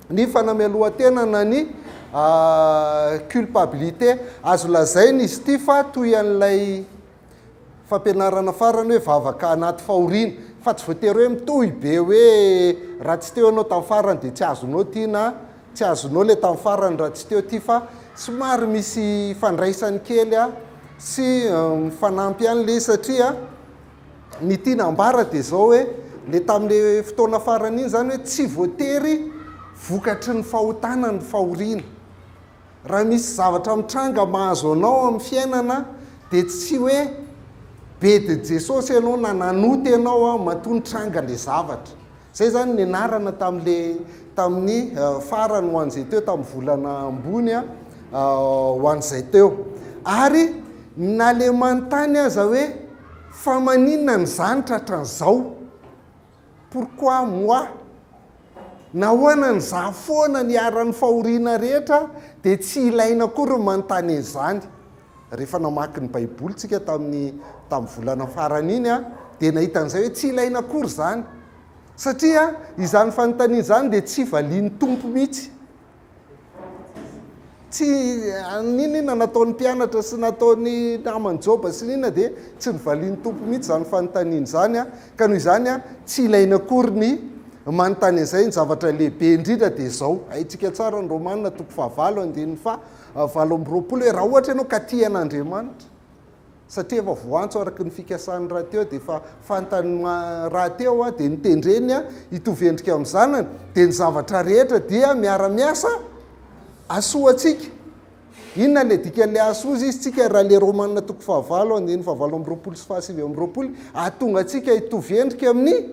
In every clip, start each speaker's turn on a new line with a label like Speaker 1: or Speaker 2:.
Speaker 1: Ny fanamelohan-tena na ny culpabilité. Azo lazaina izy ity fa toy an'ilay fampianarana farany hoe vavaka anaty fahoriana, fa tsy voatery hoe mitohy be hoe raha tsy teo ianao tamin'ny farany dia tsy azonao ity na tsy azonao ilay tamin'ny farany raha tsy teo ity fa somary misy ifandraisany kely sy mifanampy ihany ilay izy satria ny tiana ambara dia izao hoe ilay tamin'ilay fotoana farany iny izany hoe tsy voatery vokatry ny fahotana ny fahoriana. Raha misy zavatra mitranga mahazo anao amin'ny fiainana dia tsy hoe bedin'i Jesosy ianao na nanota ianao matoa nitranga ilay zavatra. Izay izany nianarana tamin'ilay tamin'ny farany ho an'izay teo tamin'ny volana ambony ho an'izay teo. Ary na ilay manontany aza hoe fa maninona an'izany tratran'izao? Pourquoi moi? Nahoana ny za foana niharan'ny fahoriana rehetra dia tsy ilaina akory ny manontany an'izany. Rehefa namaky ny Baiboly tsika tamin'ny tamin'ny volana farany iny dia nahita an'izay hoe tsy ilaina akory izany. Satria izany fanontaniana izany dia tsy valian'ny Tompo mihitsy. Tsy n'inon'inona nataon'ny mpianatra sy nataon'ny naman'i Joba sy n'inona dia tsy novalian'ny Tompo mihitsy izany fanontaniana izany. Ka noho izany, tsy ilaina akory ny manontany an'izay. Ny zavatra lehibe indrindra dia izao, haintsika tsara ny Romana toko fahavalo andininy faha 28 hoe raha ohatra ianao ka tia an'Andriamanitra, Satria efa voantso araka ny fikasany rahateo dia efa fantany rahateo dia notendreny hitovy endrika amin'ny zanany dia ny zavatra rehetra dia miara-miasa hasoa antsika. Inona ilay dikan'ilay hasoa izy tsika raha ilay Romana toko fahavalo andininy fahavalo amby 20 sy faha 29 hahatonga antsika hitovy endrika amin'i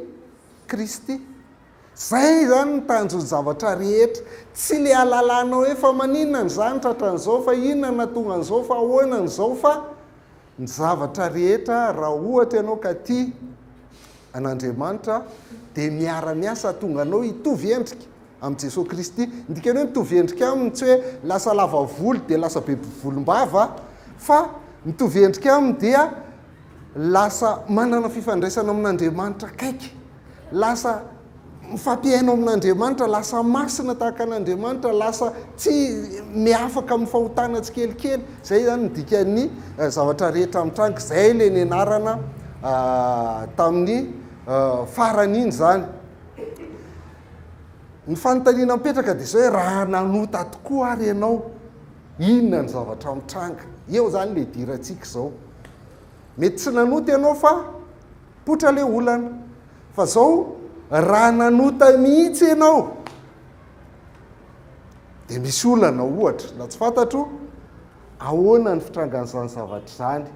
Speaker 1: Kristy. Zay izany ny tanjon'ny zavatra rehetra. Tsy le alalanao hoe fa maninona an'izany tratran'izao fa inona no nahatonga an'izao fa ahoana an'izao fa ny zavatra rehetra raha ohatra ianao ka tia an'Andriamanitra dia miara-miasa hahatonga anao hitovy endrika amin'i Jesoa Kristy. Ny dikan'ny hoe mitovy endrika aminy tsy hoe lasa lava volo dia lasa be volombava fa mitovy endrika aminy dia lasa manana fifandraisana amin'Andriamanitra akaiky. Lasa mifampihaino amin'Andriamanitra, lasa masina tahaka an'Andriamanitra, lasa tsy miafaka amin'ny fahotana tsikelikely. Izay izany ny dikan'ny zavatra rehetra mitranga. Izay ilay nianarana tamin'ny farany iny izany. Ny fanontaniana mipetraka dia izao hoe raha nanota tokoa ary ianao, inona ny zavatra mitranga? Eo izany ilay idirantsika izao. Mety tsy nanota ianao fa Potra le olana. Fa zao raha nanota mihitsy ianao dia misy olana ohatra na tsy fantatro ahoana ny fitrangan'izany zavatra izany.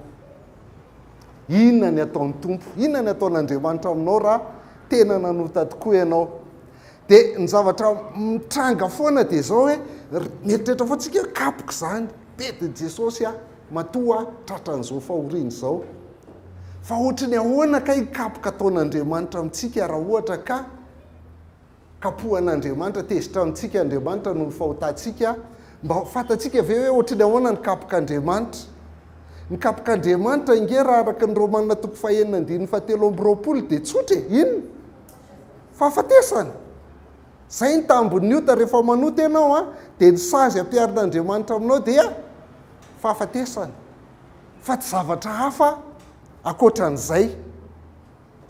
Speaker 1: Inona ny ataon'ny Tompo? Inona ny ataon'Andriamanitra aminao raha tena nanota tokoa ianao? Dia ny zavatra mitranga foana dia izao hoe mieritreritra foana tsika hoe kapoka izany, bedin'i Jesosy aho matoa aho tratran'izao fahoriana izao. Fa ohatry ny ahoana kay ny kapoka ataon'Andriamanitra amintsika raha ohatra ka kapohan'Andriamanitra, tezitra amintsika Andriamanitra noho ny fahotantsika? Mba fantatsika ve hoe ohatry ny ahoana ny kapok'Andriamanitra? Ny kapok'Andriamanitra ange raha araka ny Romana toko fahenina andininy fahatelo amby 20 dia tsotra e! Inona? Fahafatesana! Izay ny tambin'ny ota, rehefa manota ianao an, dia ny sazy ampiharin'Andriamanitra aminao dia fahafatesana. Fa tsy zavatra hafa ankoatran'izay.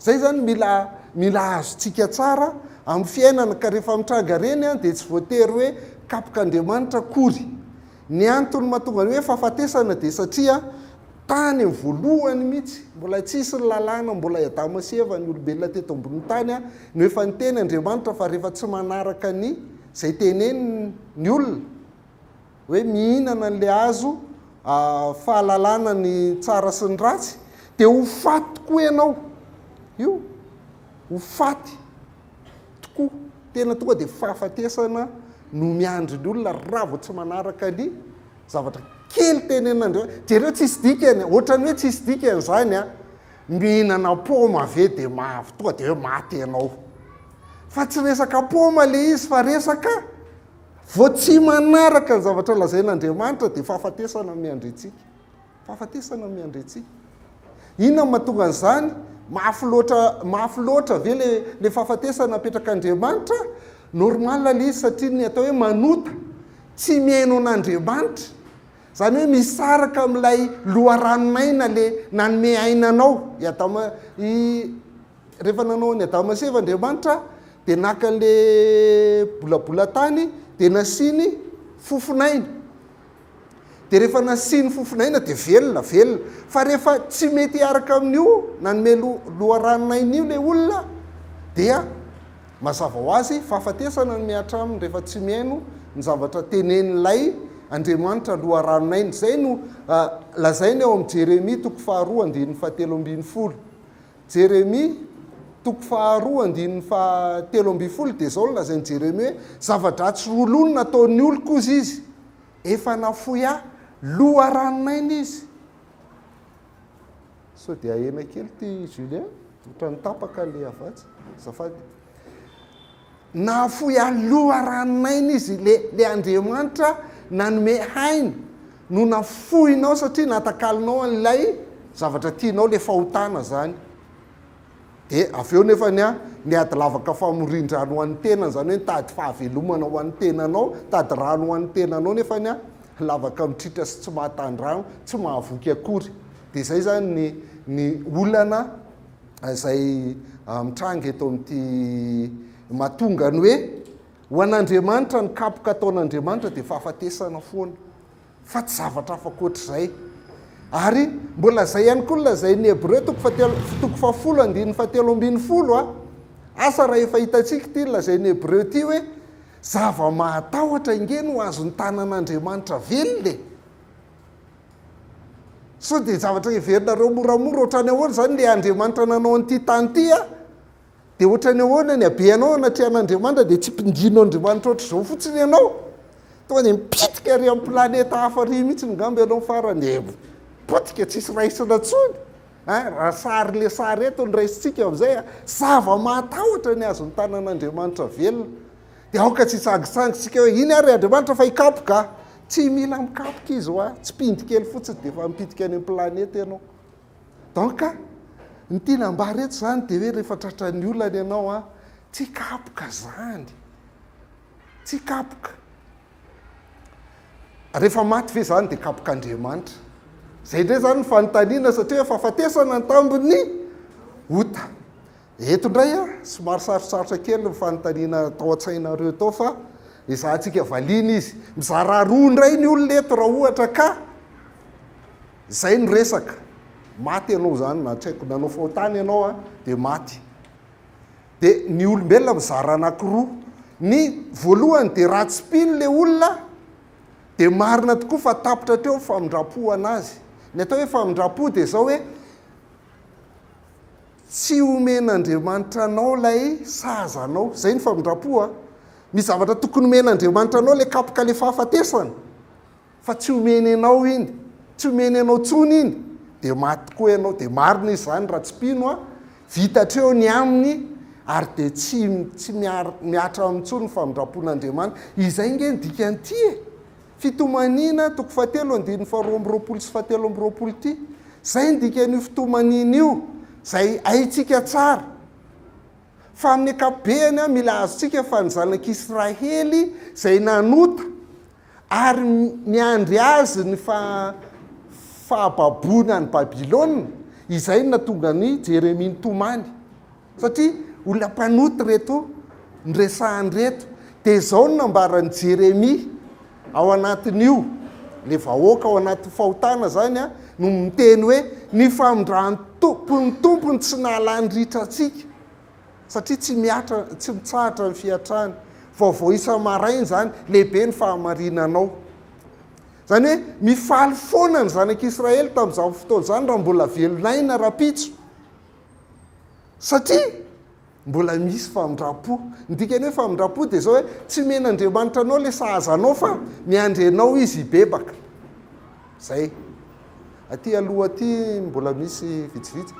Speaker 1: Izay izany mila mila azontsika tsara amin'ny fiainana ka rehefa mitranga ireny an, dia tsy voatery hoe kapok'Andriamanitra akory. Ny antony mahatonga ny hoe fahafatesana dia satria tany amin'ny voalohany mihitsy, mbola tsisy ny lalàna, mbola i Adama sy Eva ny olombelona teto ambonin'ny tany an, no efa niteny Andriamanitra fa rehefa tsy manaraka ny izay teneniny ny olona, hoe mihinana an'ilay hazo fahalalana ny tsara sy ny ratsy, dia ho faty tokoa ianao. Io, ho faty tokoa. Tena tonga dia fahafatesana no miandry ny olona raha vao tsy manaraka ny zavatra kely tenenin'Andriamanitra. Jereo tsisy dikany, ohatran'ny hoe tsisy dikany izany an. Mihinana paoma ve dia mahavy tonga dia hoe maty ianao. Fa tsy resaka paoma ilay izy fa resaka Vao tsy manaraka ny zavatra lazain'Andriamanitra dia fahafatesana miandry antsika. Fahafatesana miandry antsika. Inona no mahatonga an'izany? Mafy loatra, mafy loatra ve le, le fahafatesana apetrak'Andriamanitra? Normal ilay izy satria ny atao hoe manota, tsy mihaino an'Andriamanitra, izany hoe misaraka amin'ilay loharanon'aina ilay nanome aina anao. I Adama, i, rehefa nanao an'i Adama sy Eva Andriamanitra dia naka an'ilay bolabolan-tany dia nasiany fofon'aina. Dia rehefa nasiany fofon'aina dia velona, velona. Fa rehefa tsy mety hiaraka amin'io nanome loharanon'aina io ilay olona dia mazava ho azy fahafatesana no mihatra aminy rehefa tsy mihaino ny zavatra tenenin'ilay Andriamanitra loharanon'aina. Izay no lazainy ao amin'ny Jeremia toko faharoa andininy fahatelo ambin'ny folo. Jeremia toko faharoa andininy fahatelo ambin'ny folo dia izao no lazain'i Jeremia hoe, Zava-dratsy roa loha no nataon'ny oloko, hozy izy, efa nafoy ahy loharanon'aina izy. Sao dia ahena kely ity Julien? Ohatran'ny tapaka ilay avatsy. Azafady. Nahafoy ahy loharanon'aina izy, ilay Andriamanitra nanome aina no nafoinao satria natakalonao an'ilay zavatra tianao, ilay fahotana izany. Dia avy eo nefany an, niady lavaka famorian-drano ho an'ny tenany, izany hoe nitady fahavelomana ho an'ny tenanao, nitady rano ho an'ny tenanao nefany an, lavaka mitritra sy tsy mahatan-drano, tsy mahavoky akory. Dia izay izany ny ny olana izay mitranga eto amin'ity mahatonga ny hoe ho an'Andriamanitra ny kapoka ataon'Andriamanitra dia fahafatesana foana. Fa tsy zavatra hafa ankoatr'izay. Ary mbola izay ihany koa no lazain'ny Hebreo toko fahatelo, toko fahafolo andininy fahatelo ambin'ny folo a. Asa raha efa hitantsika ity lazain'ny Hebreo ity hoe zava-mahatahotra ange no azon'ny tanan'Andriamanitra velona e. Sao dia zavatra heverinareo moramora ohatrany ahoana izany ilay Andriamanitra nanao an'ity tany ity a? Dia ohatrany ahoana ny habeanao anatrehan'Andriamanitra dia tsy mpindino Andriamanitra ohatr'izao fotsiny ianao? Tonga dia mipitika ary amin'ny planeta hafa ary mihitsy ngamba ianao farany e, potika tsisy raisina intsony. Hein, raha sary le sary eto no raisintsika amin'izay a, zava-mahatahotra ny azon'ny tanan'Andriamanitra velona. Dia aoka tsy hitsangisangy tsika hoe iny ary Andriamanitra fa hikapoka a. Tsy mila mikapoka izy hoa, tsipindy kely fotsiny dia efa mipitika any amin'ny planeta ianao. Donc, ny tiana ambara eto izany dia hoe rehefa tratran'ny olana ianao an, tsy hikapoka izany. Tsy hikapoka. Rehefa maty ve izany dia kapok'Andriamanitra? Izay indray izany ny fanontaniana satria fahafatesana ny tambin'ny ota. Eto indray an, somary sarotsarotra kely ny fanontaniana tao an-tsainareo tao fa ezahantsika valiana izy. Mizara roa indray ny olona eto raha ohatra ka izay no resaka. Maty ianao izany na tsy haiko, nanao fahotana ianao an, dia maty. Dia ny olombelona mizara anankiroa. Ny voalohany dia raha tsy mpino ilay olona dia marina tokoa fa tapitra hatreo ny famindram-po anazy. Ny atao hoe famindram-po dia izao hoe tsy omen'Andriamanitra anao ilay sahaza anao. Izay ny famindram-po a. Misy zavatra tokony omen'Andriamanitra anao ilay kapoka ilay fahafatesana. Fa tsy omeny anao iny, tsy omeny anao tsony iny, dia maty tokoa ianao, dia marina izy izany raha tsy mpino a, vita hatreo ny aminy ary dia tsy tsy mihatra aminy tsony ny famindram-pon'Andriamanitra, izay nge ny dikan'ity e! Fitomaniana toko fahatelo andininy faharoa amby roapolo sy fahatelo amby roapolo ity, izay ny dikan'io fitomaniana io, izay haintsika tsara. Fa amin'ny ankapobehany mila azontsika fa ny zanak'Israely izay nanota, Ary miandry azy ny fahababoana an'i Babylona, izay no nahatonga an'i Jeremia nitomany. Satria olona mpanota ireto noresahany ireto. Dia izao no nambaran'i Jeremia ao anatin'io, ilay vahoaka ao anatin'ny fahotana izany no miteny hoe, ny famindram-pon'ny Tompo no tsy nahalany ritra antsika. Satria tsy mihatra, tsy mitsahatra ny fiatrany. Vaovao isa-maraina izany, lehibe ny fahamarinanao. Izany hoe mifaly foana ny zanak'Israely tamin'izany fotoana izany raha mbola velon'aina rahampitso. Satria mbola misy famindram-po. Ny dikan'ny hoe famindram-po dia izao hoe tsy omen'Andriamanitra anao ilay sahaza anao fa miandry anao izy hibebaka. Izay. Aty aloha aty mbola misy vitsivitsy.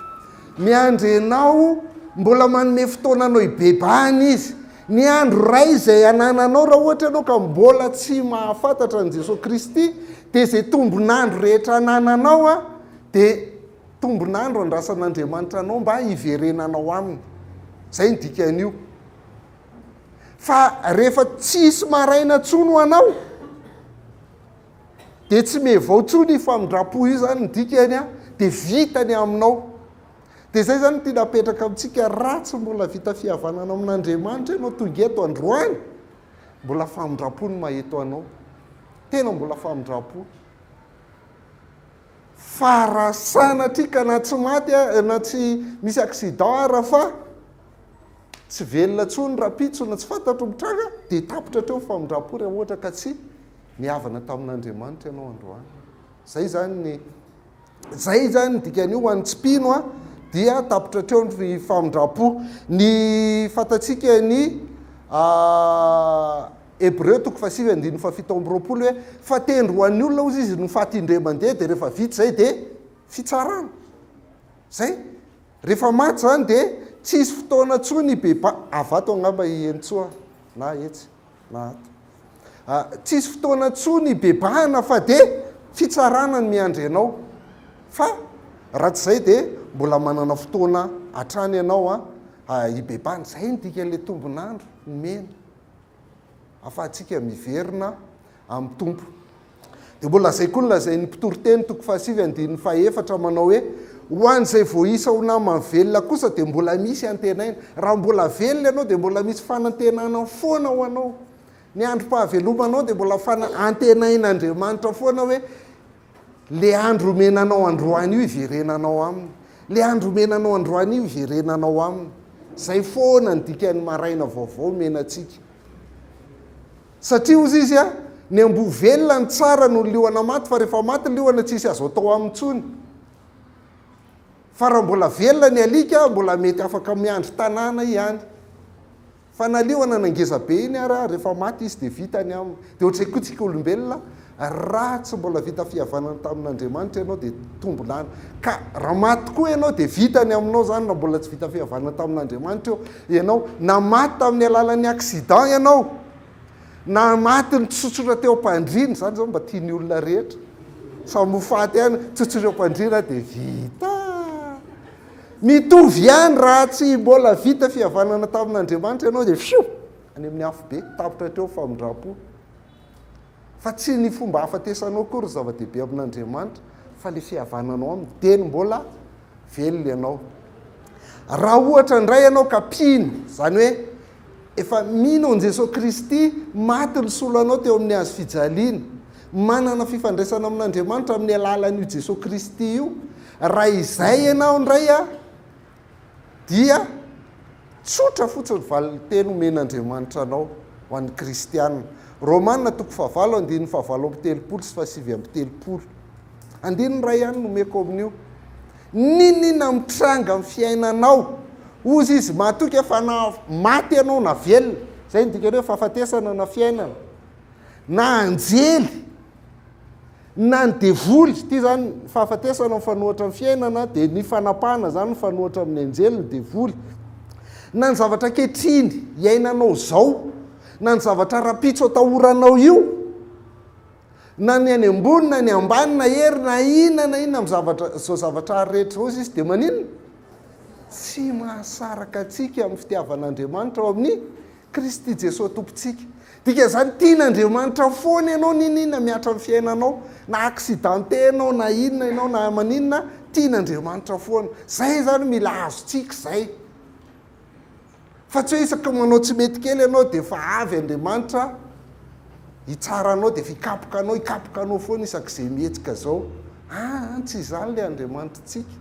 Speaker 1: Miandry anao, mbola manome fotoana anao hibebahana izy. Ny andro iray izay anananao raha ohatra ianao ka mbola tsy mahafantatra an'i Jesoa Kristy dia izay tombon'andro rehetra anananao dia tombon'andro andrasan'Andriamanitra anao mba hiverenanao aminy. Izay ny dikan'io. Fa rehefa tsisy maraina tsony ho anao dia tsy mihevao tsony io famindram-po io zany ny dikany a, dia vita ny aminao. Dia zay zany no tiana apetraka amintsika, raha tsy mbola vita fihavanana amin'Andriamanitra ianao tonga eto androany, mbola famindram-po no maha eto anao. Tena mbola famindram-po. Fa raha sanatria ka na tsy maty na tsy misy accident ara fa tsy velona intsony rahampitso na tsy fantatro mitranga dia tapitra hatreo ny famindram-po raha ohatra ka tsy nihavana tamin'Andriamanitra ianao androany. Zay zany ny zay zany ny dikan'io ho an'ny tsy mpino a dia tapitra hatreo ny famindram-po. Ny fantatsika ny Hebreo toko fahasivy andininy fahafito amby roapolo hoe fa tendry ho an'ny olona hozy izy no faty indray mandeha dia rehefa vita izay dia fitsarana. Zay. Rehefa maty izany dia tsy hisy fotoana intsony hibeba, avy ato angamba i Henintsoa na etsy na ato. Ah, tsy hisy fotoana intsony hibebahana fa dia fitsarana ny miandry anao. Fa raha tsy izay dia mbola manana fotoana hatrany ianao ah, hibebahana. Izay ny dikan'ilay tombon'andro omena. ahafahantsika miverina amin'ny Tompo. Dia mbola izay koa no lazain'ny mpitoriteny toko fahasivy andininy fahaefatra manao hoe, Ho an'izay voaisa ho naman'ny velona kosa dia mbola misy antenaina. Raha mbola velona ianao dia mbola misy fanantenana foana ho anao. Ny androm-pahavelomanao dia mbola fana antenain'Andriamanitra foana hoe le andro omena anao androany io hiverenanao aminy. Le andro omena anao androany io hiverenanao aminy. Zay foana ny dikan'ny maraina vaovao omena antsika. Satria hozy izy a, ny amboa velona no tsara noho ny liona maty fa rehefa maty ny liona tsisy azo atao aminy intsony. Fa raha mbola velona ny alika mbola mety afaka miandry tanàna ihany. Fa na liona na ngeza be iny ara rehefa maty izy dia vita ny aminy. Dia ohatr'izay koa tsika olombelona, raha tsy mbola vita fihavanana tamin'Andriamanitra ianao dia tombon'ana. Ka raha maty koa ianao dia vita ny aminao izany raha mbola tsy vita fihavanana tamin'Andriamanitra eo ianao. Na maty tamin'ny alalan'ny accident ianao, na maty nitsotsotra teo am-pandriana, izany izao mba tian'ny olona rehetra. Samy ho faty ihany, tsotsotra eo am-pandriana dia vita. Mitovy ihany raha tsy mbola vita fihavanana tamin'Andriamanitra ianao dia fioo! any amin'ny afobe, tapitra hatreo ny famindram-po. Fa tsy ny fomba hahafatesanao akory no zava-dehibe amin'Andriamanitra fa ilay fihavananao aminy dieny mbola velona ianao. Raha ohatra indray ianao ka mpino, izany hoe Efa mino an'i Jesoa Kristy maty nisolo anao teo amin'ny hazo fijaliana. Manana fifandraisana amin'Andriamanitra amin'ny alalan'io Jesoa Kristy io. Raha izay ianao indray a, dia tsotra fotsiny valin-teny omen'Andriamanitra anao ho an'ny kristiana. Romana toko fahavalo andininy fahavalo amby telopolo sy fahasivy amby telopolo. Andininy iray ihany no omeko amin'io. N'inon'inona mitranga amin'ny fiainanao, hozy izy, matoky aho fa na maty ianao na velona, izay no dikany hoe fahafatesana na fiainana, na anjely, na ny devoly, ity izany ny fahafatesana mifanohitra amin'ny fiainana, dia ny fanapahana izany mifanohitra amin'ny anjely, ny devoly, na ny zavatra ankehitriny iainanao izao, na ny zavatra rahampitso atahoranao io, Na ny any ambony na ny ambany na hery na inona na inona amin'ny zavatra izao zavatra ary rehetra izao izy dia maninona? Tsy mahasaraka antsika amin'ny fitiavan'Andriamanitra ao amin'ny Kristy Jesoa Tompontsika. Dikan'izany tian'Andriamanitra foana ianao n'inon'inona mihatra amin'ny fiainanao, na accidenté ianao na inona ianao na maninona, tian'Andriamanitra foana. Izay izany mila azontsika izay. Fa tsy hoe isaky ny manao tsy mety kely ianao dia efa avy Andriamanitra hitsara anao dia efa hikapoka anao, hikapoka anao foana isak'izay mihetsika izao. Aa, tsy izany ilay Andriamanitritsika.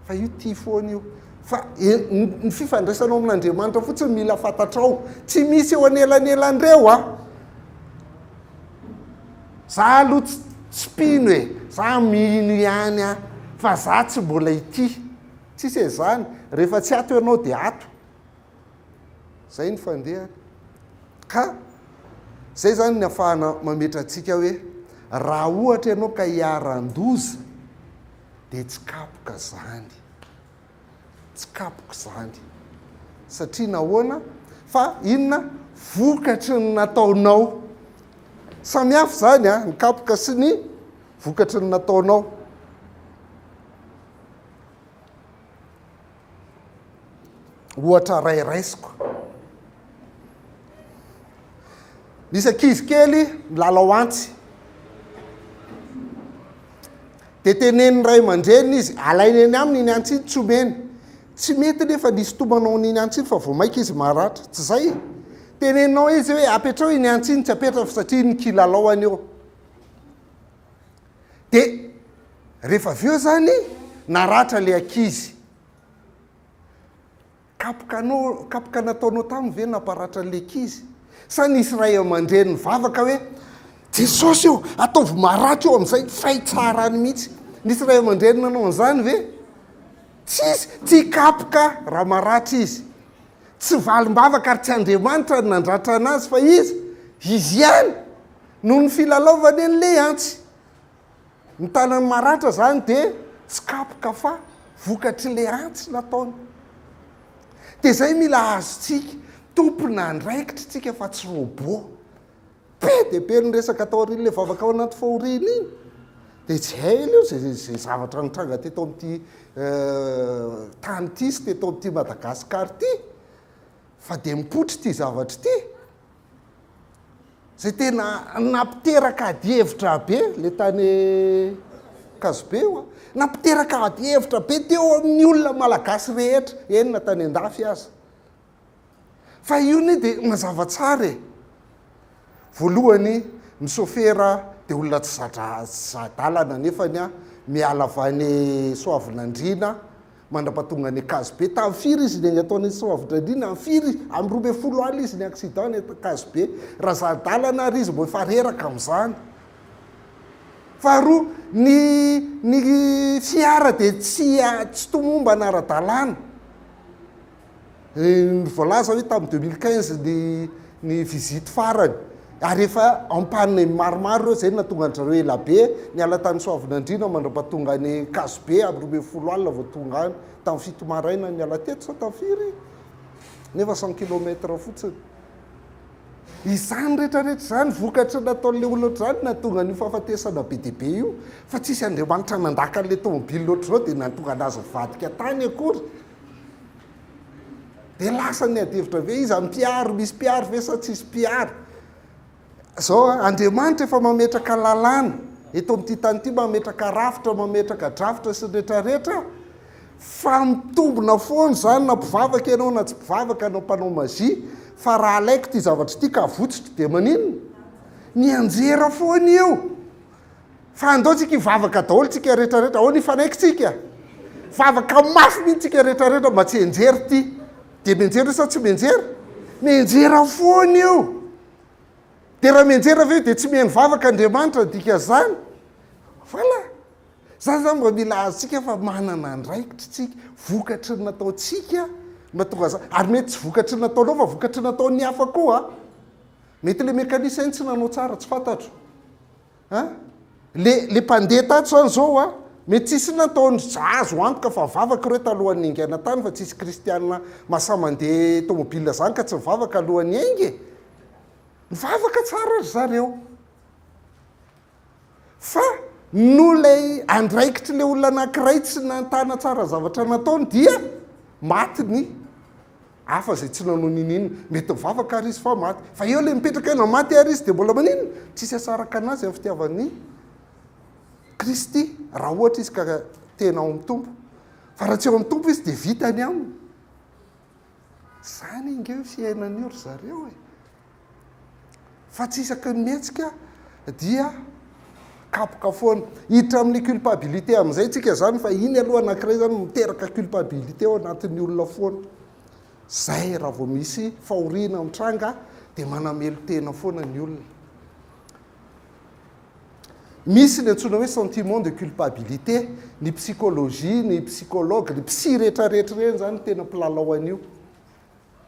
Speaker 1: Fa io tia foana io. Fa ny fifandraisanao amin'Andriamanitra fotsiny mila fantatrao. Tsy misy eo anelanelan'ireo a. Za aloha tsy mpino e, za mino ihany aho, fa za tsy mbola ity. Tsisy an'izany, rehefa tsy ato ianao dia ato. Zay ny fandehany. Ka zay zany ny afahana mametra antsika hoe raha ohatra ianao ka hiharan-doza dia tsy kapoka zany. Tsy kapoka zany. Satria nahoana? Fa inona? Vokatry ny nataonao. Samy hafa zany a, ny kapoka sy ny vokatry ny nataonao. Ohatra iray raisiko. Nisy ankizy kely milalao antsy. Dia tenenin'ny ray aman-dreniny izy, alainy eny aminy iny antsy iny, tsy omeny. Tsy mety nefa ny hisintomanao an'iny antsy iny fa vao maika izy maratra. Tsy izay? Teneninao izy hoe apetrao iny antsy iny, tsy apetrany fa satria iny kilalaoany eo. Dia rehefa avy eo izany, naratra ilay ankizy. Kapoka anao, kapoka nataonao taminy ve namparatra an'ilay ankizy? Sa nisy ray aman-dreny nivavaka hoe, Jesosy ô, ataovy maratra eo amin'izay, fay tsara any mihitsy. Nisy ray aman-dreny nanao an'izany ve? Tsisy, tsy kapoka raha maratra izy. Tsy valim-bavaka ary tsy Andriamanitra no nandratra anazy fa iza? Izy ihany! Noho ny filalaovany an'ilay antsy. Ny tanany maratra zany de tsy kapoka fa vokatr'le antsy nataony. De zay mila azontsika, tompon'andraikitra tsika fa tsy robot. Be dia be ny resaka tao aorian'le vavaka ao anaty fahoriana iny. De tsy hay aloha zay zay zavatra nitranga teto amin'ity tany ity sy teto amin'ity Madagascar ity fa de mipoitra ity zavatra ity. Zay tena nampiteraka adihevitra be le tany Ankazobe io a. Nampiteraka adihevitra be teo amin'ny olona malagasy rehetra, eny na tany an-dafy aza. Fa io anie dia mazava tsara e. Voalohany, ny sôfera dia olona tsy za-draha, tsy za-dalana nefany a, miala avy any Soavinandriana, Mandra-pahatonga any Ankazobe. Tamin'ny firy izy niainga tao any Soavindraindrina? Amin'ny firy? Amin'ny 12 alina izy ny accident any Ankazobe. Raha za-dalana ary izy mbo efa reraka amin'izany. Faharoa, ny ny fiara dia tsy tsy tomombana ara-dalàna. Ny voalaza hoe tamin'ny 2015 ny ny visite farany ary efa en panne maromaro ireo izay no nahatonga an-dry zareo ela be niala tany Soavinandriana mandra-pahatonga any Ankazobe amin'ny 12 alina vao tonga any, tamin'ny 7 maraina niala teto sa tamin'ny firy? Nefa cent kilomètre fotsiny. Izany rehetra rehetra izany vokatry ny nataon'ilay olona ohatr'izany nahatonga an'io fahafatesana be dia be io fa tsisy Andriamanitra nandaka an'ilay tomobile ohatr'izao dia nahatonga an'azy nivadika tany akory. Dia lasa ny adihevitra ve iza mpiaro, misy mpiaro ve sa tsisy mpiaro? Zao a, Andriamanitra efa mametraka lalàna eto amin'ity tany ity, mametraka rafitra, mametraka drafitra sy ny rehetrarehetra, fa mitombina foana izany na mpivavaka ianao na tsy mpivavaka na mpanao magie, fa raha alaiko ity zavatra ity ka avotsotro dia maninona? Mianjera foana io. Fa andao tsika hivavaka daholo tsika rehetra rehetra, ahoana hifanaiky tsika? Vavaka mafy mihitsy tsika rehetra rehetra mba tsy hianjera ity. Dia mianjera io sa tsy mianjera? Mianjera foana io. Dia raha mianjera ve dia tsy mihaino vavaka Andriamanitra ny dikan'izany? Voilà. Zany zany mba mila azontsika fa manana andraikitra tsika, vokatry ny nataontsika no mahatonga an'izany. Ary mety tsy vokatry ny nataonao fa vokatry ny nataon'ny hafa koa. Mety ilay mécanicien tsy nanao tsara, tsy fantatro. An! Le le mpandeha tato zany zao an, mety tsisy nataony za azo antoka fa nivavaka ireo talohan'ny niaingana tany fa tsisy kristiana mahasahy mandeha tomobile zany ka tsy mivavaka alohan'ny hiainga e! Mivavaka tsara ry zareo. Fa noho ilay andraikitr'ilay olona anankiray tsy nantana tsara ny zavatra nataony dia maty ny Hafa izay tsy nanao niniana. Mety nivavaka ary izy fa maty. Fa eo ilay mipetraka hoe na maty ary izy dia mbola maninona? Tsisy asaraka anazy amin'ny fitiavan'i Kristy raha ohatra izy ka tena ao amin'ny Tompo. Fa raha tsy ao amin'ny Tompo izy dia vita ny aminy. Izany ange io fiainana io ry zareo e. Fa tsy isaky ny mihetsika dia kapoka foana. Hiditra amin'ny culpabilité amin'izay tsika zany fa iny aloha anankiray zany miteraka culpabilité ao anatin'ny olona foana. Zay raha vao misy fahoriana mitranga dia manamelo-tena foana ny olona. Misy ny antsoina hoe sentiment de culpabilité, ny psychologie, ny psychologue, ny psy rehetrarehetra ireny zany tena mpilalao an'io.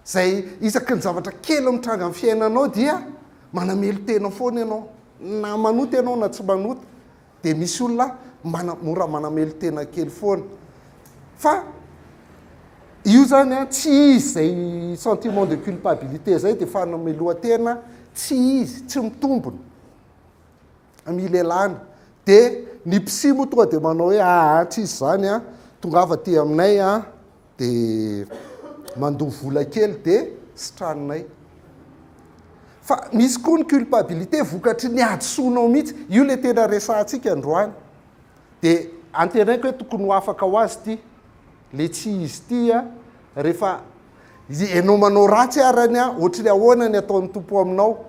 Speaker 1: Izay isaky ny zavatra kely mitranga amin'ny fiainanao dia manamelo-tena foana ianao. Na manota ianao na tsy manota dia misy olona mana, mora manamelo-tena kely foana. Fa io zany an, tsy izy izay sentiment de culpabilité izay dia fanamelohan-tena, tsy izy, tsy mitombina. Mila ialana. Dia ny psy moa tonga dia manao hoe aa tsy izy izany an, tongava aty aminay an. Dia mandoa vola kely dia sitraninay. Fa misy koa ny culpabilité vokatry ny hadisoanao mihitsy. Io ilay tena resahantsika androany. Dia antenaiko hoe tokony ho afaka ho azy ity. Le tsy izy ity a, rehefa ianao manao ratsy arany a, ohatry ny ahoana ny ataon'ny Tompo aminao?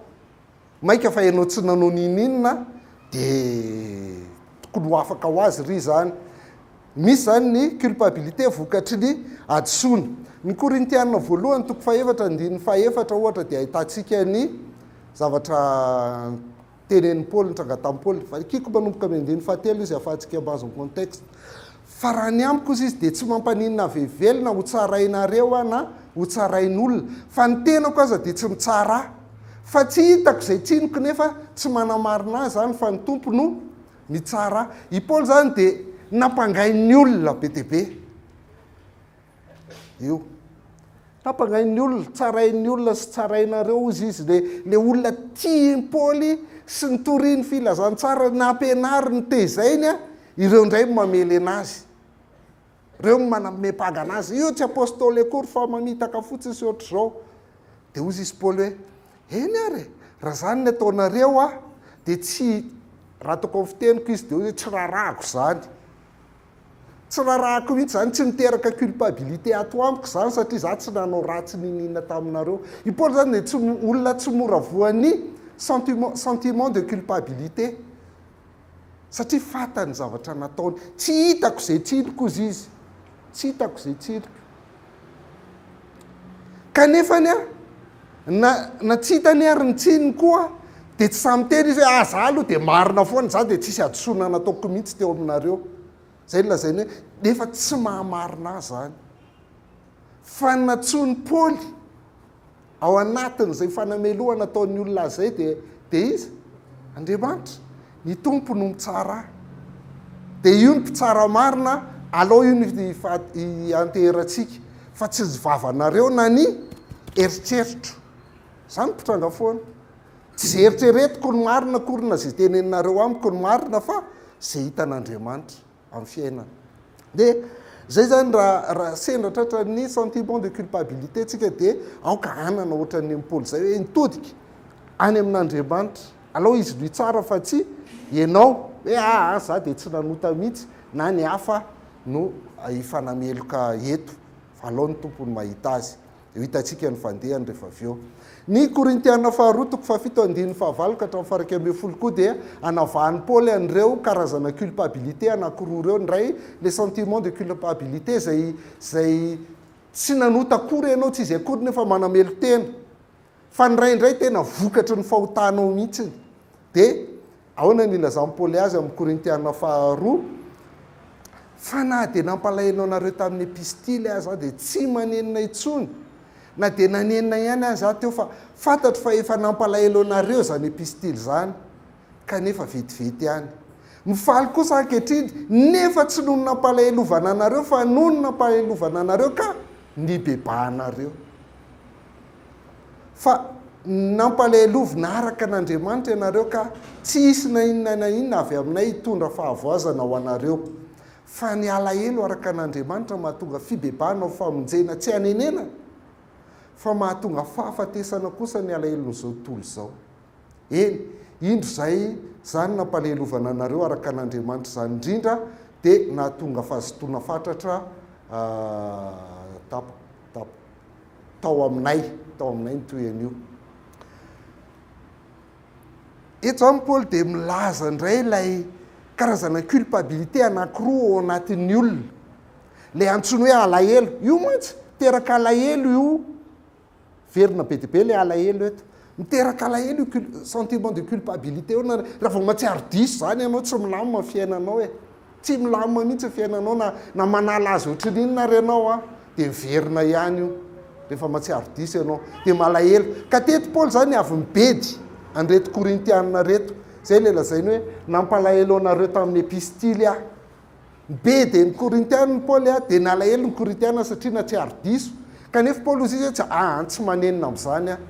Speaker 1: Maika fa ianao tsy nanao n'inon'inona dia tokony ho afaka ho azy ry izany. Misy izany ny culpabilité vokatry ny hadisoana. Ny Korintiana voalohany toko fahefatra andininy fahefatra ohatra dia ahitantsika ny zavatra tenenin'i Paoly, nitranga tamin'i Paoly. Vakiko manomboka amin'ny andininy fahatelo izy ahafahantsika mahazo ny contexte. Fa raha ny amiko hozy izy dia tsy mampaninona ahy velively na hotsarainareo aho na hotsarain'olona, fa ny tenako aza dia tsy mitsara ahy. Fa tsy hitako izay tsiniko nefa tsy manamarina ahy izany fa ny Tompo no mitsara ahy. I Paoly izany dia nampangain'ny olona be dia be. Io. Nampangain'ny olona, tsarain'ny olona sy tsarainareo hozy izy, le le olona tian'i Paoly sy nitoriany filazantsara, nampianariny, tezainy, ireo indray no mamely anazy. Ireo no manamepanga anazy. Io tsy apostoly akory fa mamitaka fotsiny sy ohatr'izao. Dia hozy izy Paoly hoe, eny ary e, raha izany ny ataonareo aho, dia tsy, raha ataoko amin'ny fiteniko izy dia hozy hoe tsy raharahako izany. Tsy rarahako mihitsy izany, tsy miteraka culpabilité ato amiko izany satria izaho tsy nanao ratsy n'inon'inona taminareo. I Paoly izany dia tsy olona tsy mora voan'ny sentiment sentiment de culpabilité satria fantany ny zavatra nataony. Tsy hitako izay tsiniko hozy izy, tsy hitako izay tsiniko. Kanefa anie na na tsy hitany ary ny tsininy koa dia tsy sahy miteny izy hoe ah za aloha dia marina foana, za dia tsisy hadisoana nataoko mihitsy teo aminareo. Zay no lazainy hoe nefa tsy mahamarina ahy zany. Fa ny nantsoin'i Paoly ao anatin'izay fanamelohana ataon'ny olona azy izay dia dia iza? Andriamanitra. Ny Tompo no mitsara ahy. Dia io ny mpitsara marina, alao io no ianteherantsika, fa tsy ny vavanareo na ny eritreritro. Izany mpitranga foana. Tsy izay eritreretiko no marina akory na izay teneninareo amiko no marina fa izay hitan'Andriamanitra amin'ny fiainana. Dia izay izany raha raha sendra tratran'ny sentiment de culpabilité tsika dia aoka hanana ohatran'ny an'i Paoly izay hoe nitodika any amin'Andriamanitra. Alao izy no hitsara fa tsy ianao hoe aa za dia tsy nanota mihitsy na ny hafa no hifanameloka eto fa alao ny Tompo no mahita azy. Dia ho hitantsika ny fandehany rehefa avy eo. Ny Korintiana faharoa toko fahafito andininy fahavalo ka hatramin'ny faha-11 koa dia anavahan'i Paoly an'ireo karazana culpabilité anankiroa ireo, ny iray le sentiment de culpabilité izay izay tsy nanota akory ianao, tsy izy akory nefa manamelo-tena. Fa ny iray indray tena vokatry ny fahotanao mihitsy. Dia ahoana no ilazan'i Paoly azy amin'ny Korintiana faharoa? Fa na dia nampalahelo anareo tamin'ny epistily aza aho, dia tsy manenina intsony, na dia nanenina ihany aza aho teo, fa fantatro fa efa nampalahelo anareo izany epistily izany, kanefa vetivety ihany. Mifaly kosa aho ankehitriny, nefa tsy noho ny nampalahelovana anareo, fa noho ny nampahelovana anareo ka nibebahanareo. Fa nampalahelovina araka an'Andriamanitra ianareo ka tsy hisy na inona na inona avy aminay hitondra fahavoazana ho anareo. Fa ny alahelo araka an'Andriamanitra mahatonga fibebahana ho famonjena tsy hanenenana, fa mahatonga fahafatesana kosa ny alahelon'izao tontolo izao. Eny, indro izay izany nampalahelovana anareo araka an'Andriamanitra izany indrindra dia nahatonga fahazotoana fatratra tap, tap. tao aminay, tao aminay ny toy an'io. Eto izany Paoly dia milaza indray ilay karazana culpabilité anankiroa ao anatin'ny olona. Ilay antsoiny hoe alahelo. Io mantsy, teraka alahelo io. Verina be dia be ilay alahelo eto. Miteraka alahelo io sentiment de culpabilité io. Raha vao mahatsiaro diso izany ianao, tsy milamina ny fiainanao e. Tsy milamina mihitsy ny fiainanao na na manala azy ohatry ny inona ary ianao an, dia miverina ihany io rehefa mahatsiaro diso ianao, dia malahelo. Ka teto Paoly izany avy nibedy an'ireto Korintianina ireto, izay ilay lazainy hoe nampalahelo anareo tamin'ny epistily aho. Nibedy an'ny Korintianina Paoly an, dia nalahelo ny Korintianina satria nahatsiaro diso. Kanefa Paoly hozy izy hoe tsy aa tsy manenina amin'izany aho.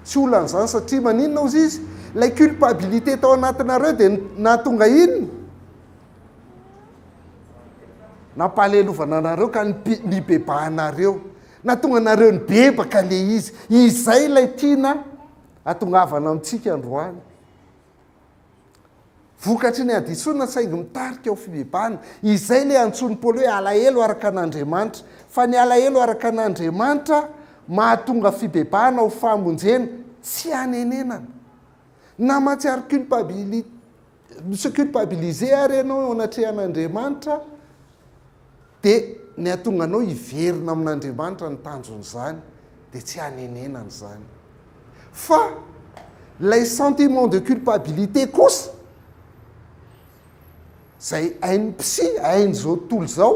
Speaker 1: Tsy olana izany satria maninona hozy izy? Ilay culpabilité tao anatinareo dia nahatonga inona? Nampahalelovana anareo ka nibebahanareo. Nahatonga anareo nibebaka le izy. Izay ilay tiana atongavana amintsika androany. Vokatry ny hadisoana saingy mitarika ho fibebahana. Izay ilay antsoin'i Paoly hoe alahelo araka an'Andriamanitra. Fa ny alahelo araka an'Andriamanitra mahatonga fibebahana ho famonjena, tsy hanenenana. Na mahatsiaro culpabilité, se culpabiliser ary ianao eo anatrehan'Andriamanitra, dia ny hahatonga anao hiverina amin'Andriamanitra ny tanjon'izany, dia tsy hanenenana izany. Fa ilay sentiment de culpabilité kosa, izay hain'ny psy, hain'izao tontolo izao,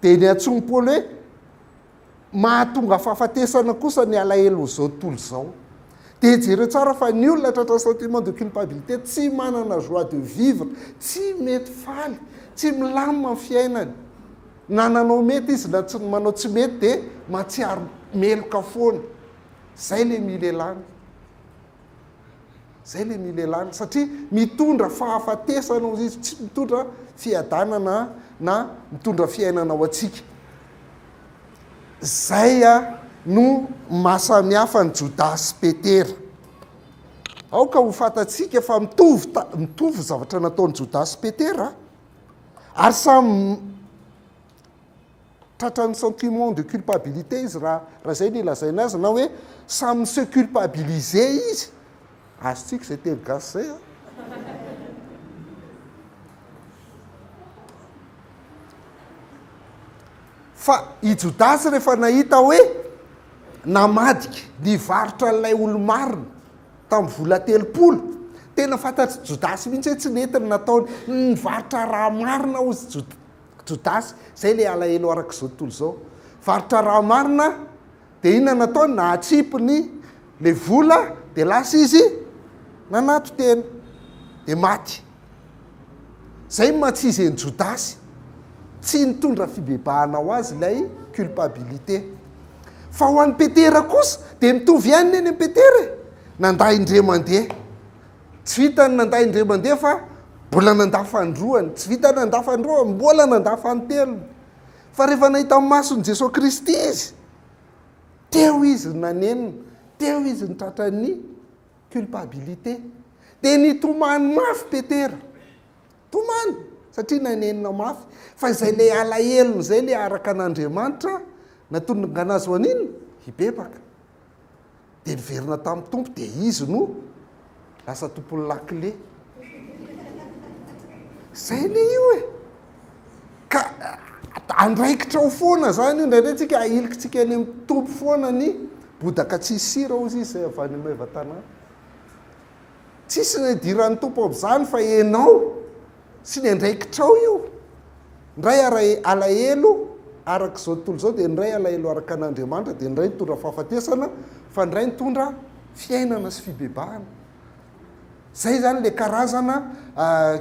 Speaker 1: dia ny antsoin'i Paoly hoe Mahatonga fahafatesana kosa ny alahelon'izao tontolo izao. Dia jereo tsara fa ny olona tratran'ny sentiment de culpabilité tsy manana joie de vivre, tsy mety faly, tsy milamina ny fiainany. Na nanao mety izy na tsy manao tsy mety dia mahatsiaro meloka foana. Izay ilay mila ialana. Izay ilay mila ialana satria mitondra fahafatesana hozy izy, tsy mitondra fiadanana na mitondra fiainana ho antsika. Izay no maha samy hafa an'i Jodasy sy Petera. Aoka ho fantatsika fa mitovy mitovy ny zavatra nataon'i Jodasy sy Petera ary samy tratran'ny sentiment de culpabilité izy raha raha izay no ilazaina azy na hoe samy mi-se culpabiliser izy. Azontsika izay teny gasy izay an. Fa i Jodasy rehefa nahita hoe namadika, nivarotra an'ilay olo-marina tamin'ny vola 30, tena fantatr'i Jodasy mihitsy hoe tsy nety ny nataony, nivarotra raha marina hozy Jodasy, izay ilay alahelo araka izao tontolo izao. Varotra raha marina, dia inona nataony? Nahatsipy ny ilay vola, dia lasa izy nanato-tena, dia maty. Izay no maha tsy izy an'i Jodasy. Tsy nitondra fibebahana ho azy ilay culpabilité. Fa ho an'i Petera kosa, dia mitovy ihany ny any amin'i Petera e! Nandà indray mandeha. Tsy vitan'ny nandà indray mandeha fa mbola nandà fanindroany. Tsy vitan'ny nandà fanindroany, mbola nandà fanintelony. Fa rehefa nahita ny mason'i Jesoa Kristy izy, teo izy no nanenina, teo izy no tratran'ny culpabilité. Dia nitomany mafy Petera. Tomany, satria nanenina mafy. Fa izay ilay alahelony izay ilay araka an'Andriamanitra, nahatonga anazy ho an'inona? Hibebaka. Dia niverina tamin'ny Tompo, dia izy no lasa tompon'ny lakile. Izay ilay io e. Ka andraikitra ao foana izany io, indraindray tsika ahilikitsika any amin'ny Tompo foana ny bodaka tsisy sira hozy izy izay avy any Maevatanàna. Tsisy ny idiran'ny Tompo amin'izany fa ianao sy ny andraikitrao io. Ndray ara alahelo araka izao tontolo izao dia ndray alahelo araka an'Andriamanitra dia ndray nitondra fahafatesana fa ndray nitondra fiainana sy fibebahana. Zay zany le karazana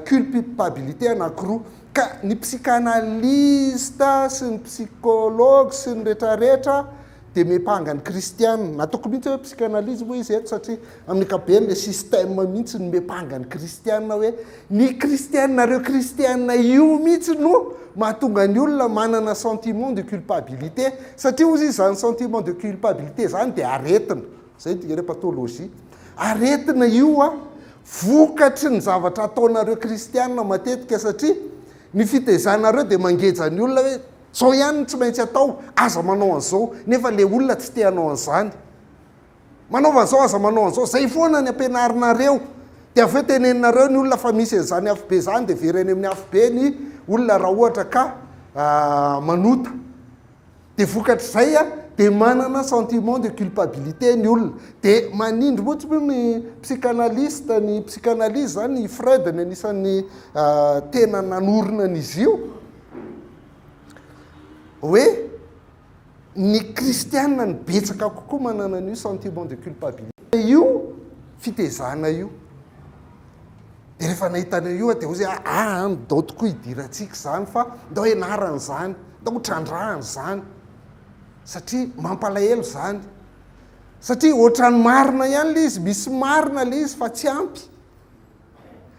Speaker 1: culpabilité anakiroa. Ka ny psychanalyste sy ny psychologue sy ny retraretra dia miampanga ny kristiana. Nataoko mihitsy hoe psychanalyse moa izy eto satria amin'ny ankapobeny le système mihitsy no miampanga ny kristiana hoe ny kristiana, nareo kristiana io mihitsy no mahatonga ny olona manana sentiment de culpabilité. Satria hozy izy zany sentiment de culpabilité zany dia aretina. Zay ny dikany hoe pathologie. Aretina io a, vokatry ny zavatra ataonareo kristiana matetika satria ny fitaizanareo dia mangeja ny olona hoe zao ihany no tsy maintsy atao, aza manao an'izao, nefa le olona tsy te hanao an'izany. Manaova an'izao, aza manao an'izao, zay foana ny ampianarinareo. Dia avy eo teneninareo ny olona fa misy an'izany afobe izany dia very any amin'ny afobe ny olona raha ohatra ka manota. Dia vokatr'izay dia manana sentiment de culpabilité ny olona. Dia manindry mihitsy moa ny psychanalyste, ny psychanalyse izany, i Freud ny anisan'ny tena nanorina an'izy io, hoe ny kristiana no betsaka kokoa manana an'io sentiment de culpabilité io fitezana io. Dia rehefa nahita an'io aho dia hoy izy hoe aa ndao tokoa hidirantsika izany fa ndao hianarana izany, ndao ho trandrahana izany satria mampalahelo izany. Satria ohatran'ny marina ihany ilay izy, misy marina ilay izy fa tsy ampy.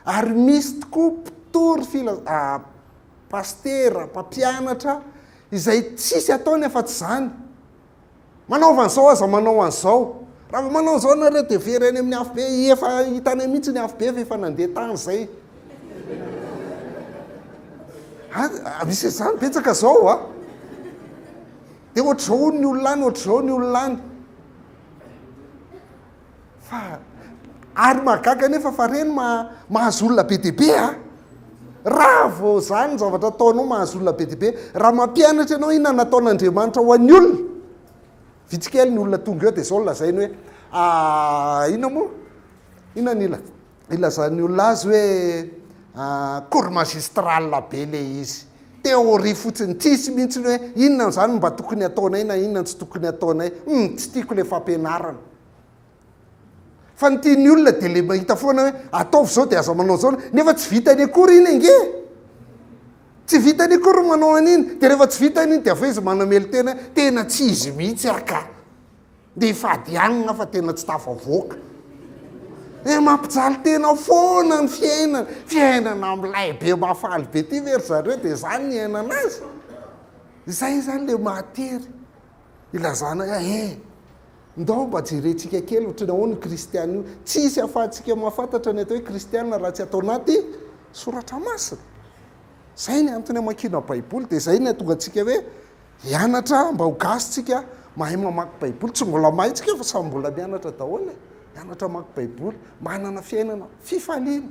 Speaker 1: Ary misy tokoa mpitory fila- pasitera, mpampianatra izay tsisy ataony afa-tsy izany. Manaova an'izao aza manao an'izao. Raha vao manao an'izao nareo dia very any amin'ny afobe, efa hitanay mihitsy ny afobe fa efa nandeha tany izay. Ah, misy an'izany betsaka zao a. Dia ohatr'izao hono ny olona any, ohatr'izao ny olona any. Fa ary mahagaga anefa fa reny mahazo olona be dia be a. Raha vao zany ny zavatra ataonao mahazo olona be dia be, raha mampianatra ianao inona nataon'Andriamanitra ho an'ny olona, vitsy kely ny olona tonga eo dia zao no lazainy hoe ah, inona moa? Inona ny ilazan'ny olona azy hoe cours magistral be le izy, théorie fotsiny, tsisy mihitsy ny hoe inona izany no mba tokony ataonay na inona no tsy tokony ataonay, hum, tsy tiako le fampianarana. Fa ny tian'ny olona dia le mahita foana hoe ataovy izao dia aza manao izao, nefa tsy vitany akory iny ange. Tsy vitany akory ny manao an'iny, dia rehefa tsy vitany iny dia avy eo izy manamelo-tena hoe tena tsy izy mihitsy aho ka. Dia hifady hanina fa tena tsy tafavoaka. Dia mampijaly tena foana ny fiainana. Fiainana milay be mahafaly be ity ve ry zareo dia izany ny iainana azy? Izay izany ilay mahatery. Ilazana hoe eh, ndao mba jerentsika kely ohatran'ny ahoana io kristiana io. Tsisy ahafahantsika mahafantatra ny atao hoe kristiana raha tsy atao anaty soratra masina. Izay ny antony amakiana baiboly dia izay ny hahatonga antsika hoe Hianatra mba ho gasy tsika mahay mamaky baiboly, tsy mbola mahay tsika fa samy mbola mianatra daholo e, mianatra mamaky baiboly, manana fiainana fifaliana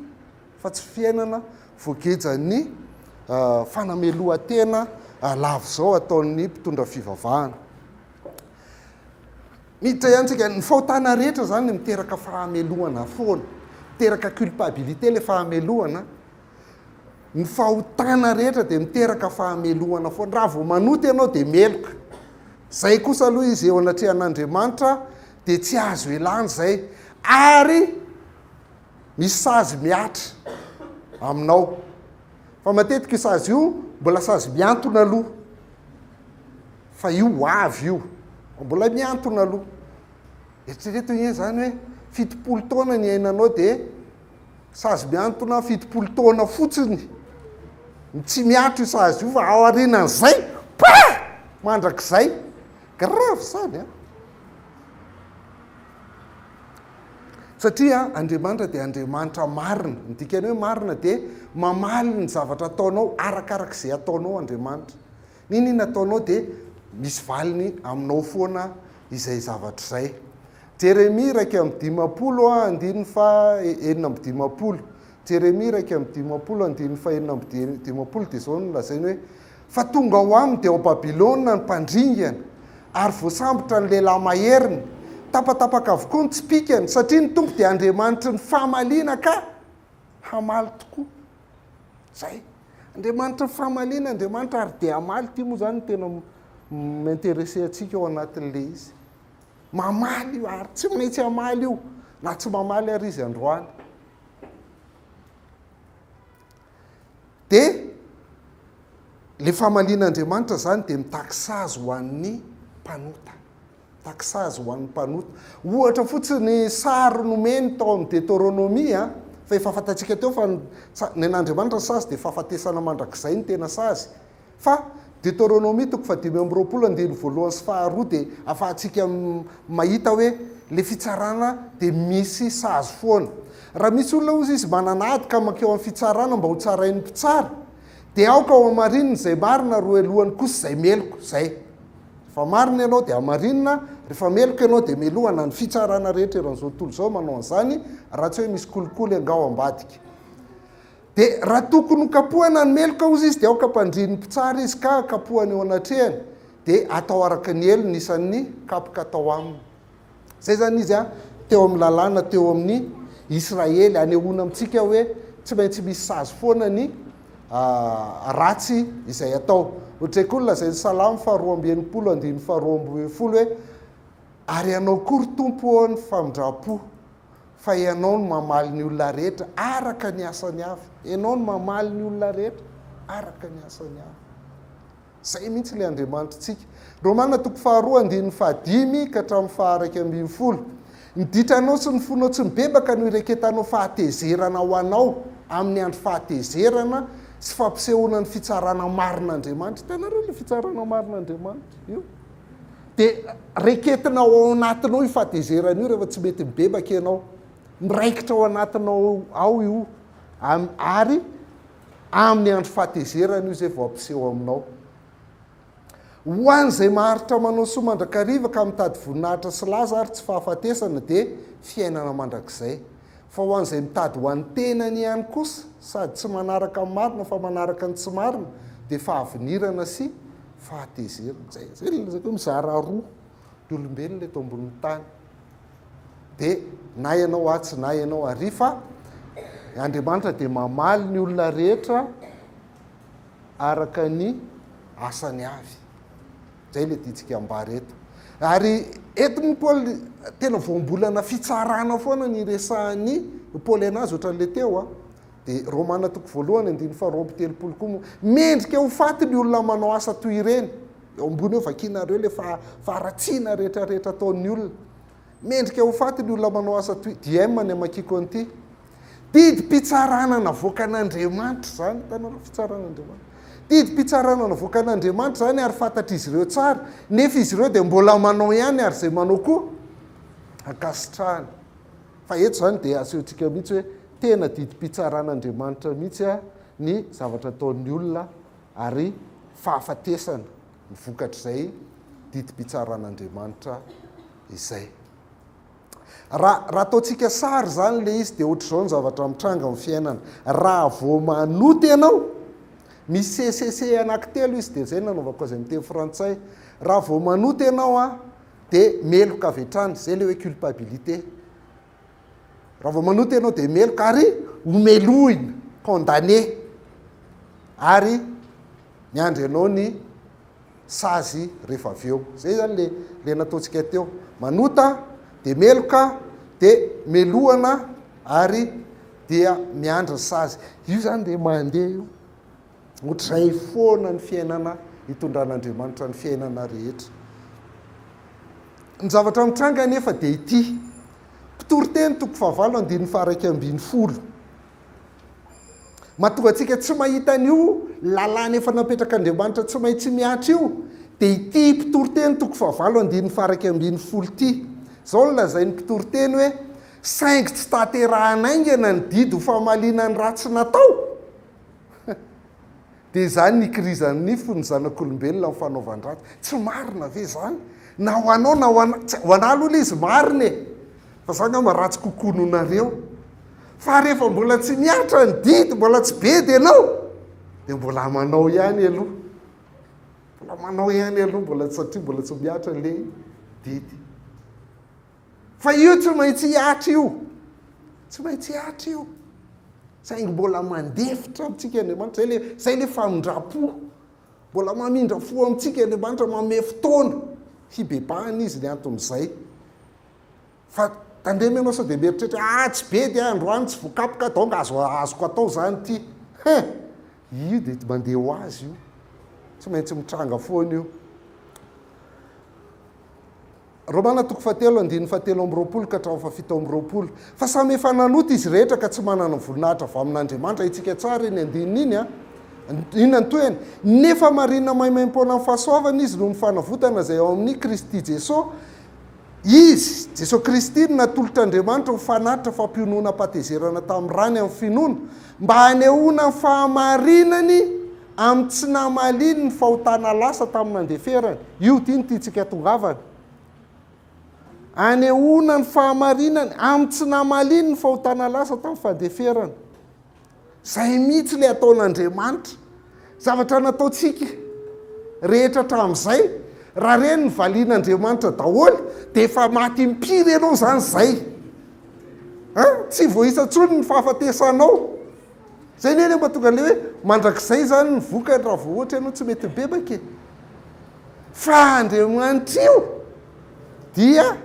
Speaker 1: fa tsy fiainana voagejan'ny fanamelohan-tena lava izao ataon'ny mpitondra fivavahana. Miditra ihany tsika, ny fahotana rehetra zany miteraka fahamelohana foana, miteraka culpabilité le fahamelohana. Ny fahotana rehetra dia miteraka fahamelohana foana. Raha vao manota ianao dia meloka. Izay kosa aloha izy eo anatrehan'Andriamanitra dia tsy azo elana izay. Ary misy sazy mihatra aminao. Fa matetika io sazy io mbola sazy mihantona aloha. Fa io ho avy io. Fa mbola mihantona aloha. Eritrereto anie izany hoe 70 taona ny iainanao dia Sazy mihantona 70 taona fotsiny ny tsy mihatra io sazy io fa aorianan'izay pa! Mandrakizay. Grave izany an! Satria Andriamanitra dia Andriamanitra marina. Ny dikany hoe marina dia mamaly ny zavatra ataonao arakarak'izay ataonao Andriamanitra. N'inon'inona ataonao dia misy valiny aminao foana izay zavatra izay. Jeremia 51 andininy faha 56. Jeremia 51 andininy faha 56 dia izao no lazainy hoe, Fa tonga ao aminy dia ao Babylona ny mpandringana, ary voasambotra ny lehilahy maheriny, tapatapaka avokoa ny tsipìkany, satria ny Tompo dia Andriamanitry ny famaliana ka hamaly tokoa. Izay. Andriamanitry ny famaliana Andriamanitra ary dia hamaly. Ity moa izany no tena mi-intéresser antsika ao anatin'ilay izy. Mamaly io ary tsy maintsy hamaly io na tsy mamaly ary izy androany. Dia le famalian'Andriamanitra zany dia mitaky sazy ho an'ny mpanota. Mitaky sazy ho an'ny mpanota. Ohatra fotsiny sary nomeny tao amin'ny Deteronomia fa efa fantatsika teo fa ny an'Andriamanitra ny sazy dia fahafatesana mandrakizay ny tena sazy. Fa Deteronomia toko faha-25 andininy voalohany sy faharoa dia afahantsika mahita hoe le fitsarana dia misy sazy foana. Raha misy olona hozy izy manana ady ka mankeo amin'ny fitsarana mba ho tsarain'ny mpitsara dia aoka ho hamarinina izay marina ary ho helohany kosa izay meloka. Izay. Rehefa marina ianao dia hamarinina, rehefa meloka ianao dia melohana. Ny fitsarana rehetra eran'izao tontolo izao manao an'izany raha tsy hoe misy kolikoly angaha ao ambadika. Dia raha tokony ho kapohana ny meloka hozy izy dia aoka ampandrian'ny mpitsara izy ka kapohany eo anatrehany, dia atao araka ny helony isan'ny kapoka atao aminy. Izay izany izy teo amin'ny lalàna teo amin'ny Israely, anehoana amintsika hoe tsy maintsy misy sazy foana ny ratsy izay atao. Ohatr'izay koa ny lazain'ny Salamo faharoa amby 60 andininy faharoa ambin'ny folo hoe, Ary Ianao koa ry Tompo ô ny famindram-po. Fa Ianao no mamaly ny olona rehetra araka ny asany avy. Ianao no mamaly ny olona rehetra araka ny asany avy. Izay mihitsy ilay Andriamanitritsika. Romana toko faharoa andininy fahadimy ka hatramin'ny faha-11. Ny ditranao sy ny fonao tsy mibebaka no ireketanao fahatezerana ho anao amin'ny andro fahatezerana sy fampisehoana ny fitsarana marin'Andriamanitra. Hitanareo ilay fitsarana marin'Andriamanitra io? Dia reketina ao anatinao io fahatezerana io rehefa tsy mety mibebaka ianao. Miraikitra ao anatinao ao io ary amin'ny andro fahatezerana io izay vao hampiseho aminao. Ho an'izay maharitra manao soa mandrakariva ka mitady voninahitra sy laza ary tsy fahafatesana dia fiainana mandrakizay. Fa ho an'izay mitady ho an'ny tenany ihany kosa sady tsy manaraka ny marina fa manaraka ny tsy marina dia fahavinirana sy fahatezerana. Izay, izay no lazaiko hoe mizara roa ny olombelona eto ambonin'ny tany. Dia na ianao atsy na ianao ary fa Andriamanitra dia mamaly ny olona rehetra araka ny asany avy. Izay ilay tiantsika ambara eto. Ary eto moa Paoly tena voambolana fitsarana foana ny iresahan'i Paoly anazy ohatran'ilay teo a. Dia Romana toko voalohany andininy faharoa amby telopolo koa moa. Mendrika ho faty ny olona manao asa toy ireny. Eo ambony eo vakianareo ilay faharatsiana rehetrarehetra ataon'ny olona. Mendrika ho faty ny olona manao asa toy, DM ny amakiako an'ity. Didim-pitsarana navoakan'Andriamanitra izany, hitanareo fitsaran'Andriamanitra. Didim-pitsarana navoakan'Andriamanitra izany ary fantatr'izy ireo tsara, nefa izy ireo dia mbola manao ihany ary izay manao koa ankasitrahany. Fa eto izany dia asehontsika mihitsy hoe tena didim-pitsaran'Andriamanitra mihitsy ny zavatra ataon'ny olona ary fahafatesana ny vokatr'izay didim-pitsaran'Andriamanitra izay. Raha raha ataontsika sary izany ilay izy dia ohatr'izao ny zavatra mitranga amin'ny fiainana. Raha vao manota ianao, misy CCC anankitelo izy dia izay no nanaovako azy amin'ny teny frantsay. Raha vao manota ianao an, dia meloka avy hatrany, izay ilay hoe culpabilité. Raha vao manota ianao dia meloka ary homelohina, condamné, ary miandry anao ny sazy rehefa avy eo. Izay izany le le nataontsika teo. Manota dia meloka dia melohana ary dia miandry ny sazy. Io izany dia mandeha io. Ohatrizay foana ny fiainana itondran'Andriamanitra ny fiainana rehetra. Ny zavatra mitranga anefa dia ity. Mpitoriteny toko fahavalo andininy faha-11. Mahatonga antsika tsy mahita an'io lalàna efa napetrak'Andriamanitra tsy maintsy mihatra io dia ity Mpitoriteny toko fahavalo andininy faha-11 ity. Izao no lazain'ny Mpitoriteny hoe, Saingy tsy tanterahana haingana ny didy ho famaliana ny ratsy natao. Dia izany ny ikirizan'ny fon'ny zanak'olombelona amin'ny fanaovan-dratsy. Tsy marina ve izany? Na ho anao na ho ana, tsy, ho anà aloha ilay izy marina e! Fa za angamba ratsy kokoa noho nareo. Fa rehefa mbola tsy mihatra ny didy, mbola tsy bedy ianao, dia mbola manao ihany aloha. Mbola manao ihany aloha, mbola satria mbola tsy mihatra ilay didy. Fa io tsy maintsy hihatra io. Tsy maintsy hihatra io. Saingy mbola mandefitra amintsika Andriamanitra. Zay le, zay le famindram-po. Mbola mamindra fo amintsika Andriamanitra, manome fotoana hibebahana Izy ny anton'izay. Fa tandremo ianao sao dia mieritreritra, ah tsy bedy aho androany, tsy voakapoka aho, donc azo, azoko atao izany ity. Hein! Io dia mandeha ho azy io. Tsy maintsy mitranga foana io. Romana toko fahatelo andininy fahatelo amby roapolo ka hatramin'ny fahafito amby roapolo. Fa samy efa nanota izy rehetra ka tsy manana ny voninahitra avy amin'Andriamanitra. Haintsika tsara iny andininy iny an! Inona ny tohiny? Nefa marina maimaimpoana amin'ny fahasoavana izy noho ny fanavotana izay ao amin'i Kristy Jesoa. Izy, Jesoa Kristy, no natolotr'Andriamanitra ho fanatitra fampiononam-pahatezerana tamin'ny rany amin'ny finoana, mba hanehoana ny fahamarinany amin'ny tsy namaliany ny fahotana lasa tamin'ny nandeferany. Io ity no tiantsika hatongavana. Anehoana ny fahamarinany amin'ny tsy namaliany ny fahotana lasa tamin'ny fandeferana. Izay mihitsy ilay ataon'Andriamanitra. Zavatra nataontsika rehetra hatramin'izay, raha ireny no valian'Andriamanitra daholo, dia efa maty impiry ianao izany izay. An? Tsy voaisa intsony ny fahafatesanao. Zay anie le mahatonga an'le hoe mandrakizay zany ny vokany raha vao ohatra ianao tsy mety mibebaka e. Fa Andriamanitra io dia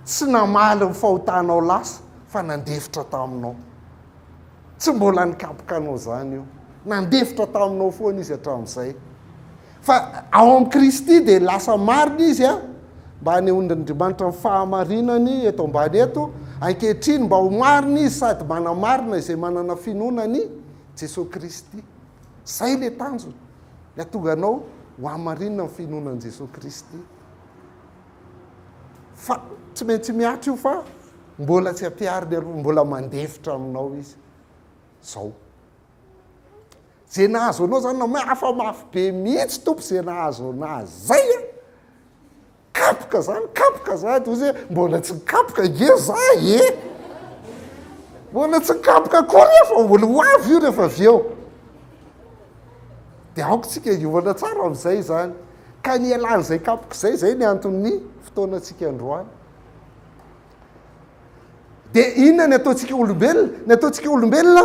Speaker 1: tsy namaly ny fahotanao lasa fa nandefitra taminao. Tsy mbola nikapoka anao zany io. Nandefitra taminao foana izy hatramin'izay. Fa ao amin'i Kristy dia lasa marina izy a, mba hanehoan'Andriamanitra ny fahamarinany eto ambany eto, ankehitriny mba ho marina izy sady manamarina izay manana finoana an'i Jesoa Kristy. Izay ilay tanjona, ny hahatonga anao. Ho hamarinina ny finoana an'i Jesoa Kristy. Fa tsy maintsy mihatra io fa mbola tsy ampihariny aloha, mbola mandefitra aminao izy. Zao. Ze nahazo anao zany na hafa mafy be mihitsy Tompo ze nahazo anah zay a! Kapoka zany, kapoka zany, hozy hoe mbola tsy nikapoka nge za e! Mbola tsy nikapoka akory aho fa mbola ho avy io rehefa avy eo. Dia aoka tsika hiomana tsara amin'izay izany. Ka ny hialan'izay kapoka izay, izay ny anton'ny fotoanantsika androany. Dia inona ny ataontsika olombelona? Ny ataontsika olombelona,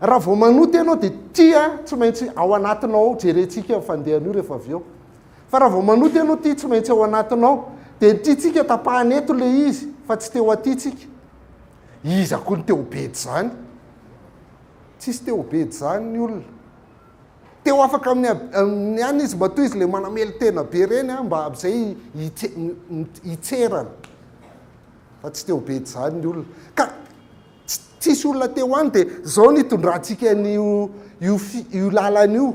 Speaker 1: raha vao manota ianao dia tia tsy maintsy ao anatinao ao, jerentsika ny fandehan'io rehefa avy eo. Fa raha vao manota ianao tia tsy maintsy ao anatinao. Dia ny tiantsika tapahana eto ilay izy fa tsy te ho aty tsika. Iza koa no te ho bedy izany? Tsisy te ho bedy izany ny olona. Te ho afaka amin'ny amin'ny any izy matoa izy ilay manamelo-tena be ireny an, mba amin'izay hitserana. Fa tsy te ho bedy izany ny olona. Ka tsisy olona te ho any dia izao no itondrantsika an'io io io lalana io.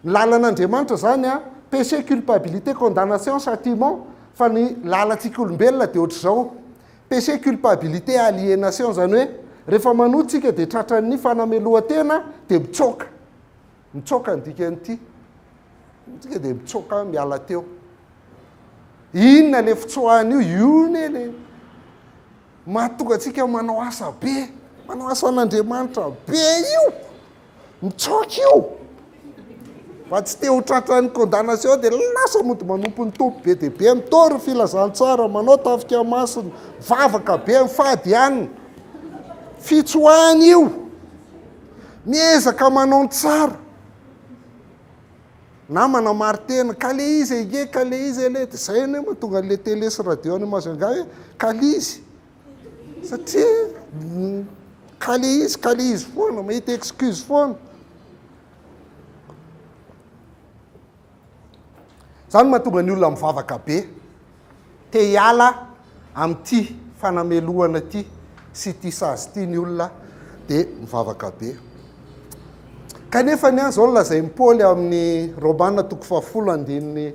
Speaker 1: Ny lalan'Andriamanitra izany an, péché, culpabilité, condamnation, châtiment, fa ny lalantsika olombelona dia ohatr'izao, péché, culpabilité, aliénation, izany hoe rehefa manota isika dia tratran'ny fanamelohan-tena dia mitsoaka. Mitsoaka ny dikan'ity. Tsika dia mitsoaka miala teo. Inona le fitsoahana io? Io ne le mahatonga antsika manao asa be, manao asan'Andriamanitra be io. Mitsoaka io. Fa tsy te ho tratran'ny condamnation dia lasa mody manompo ny Tompo be dia be, mitory ny filazantsara, manao tafika masina, mivavaka be, mifady hanina. Fitsoahana io. Miezaka manao ny tsara. Na manamari-tena, ka le izy ange, ka le izy anie, dia zay anie mahatonga an'le télé sy radio any Majunga hoe ka le izy. Satria ka le izy, ka le izy foana, mahita excuse foana. Zany mahatonga ny olona mivavaka be. Te hiala amin'ity fanamelohana ity sy ity sazy ity ny olona dia mivavaka be. Kanefa ny ahy izao no lazain'i Paoly amin'ny Romana toko fahafolo andininy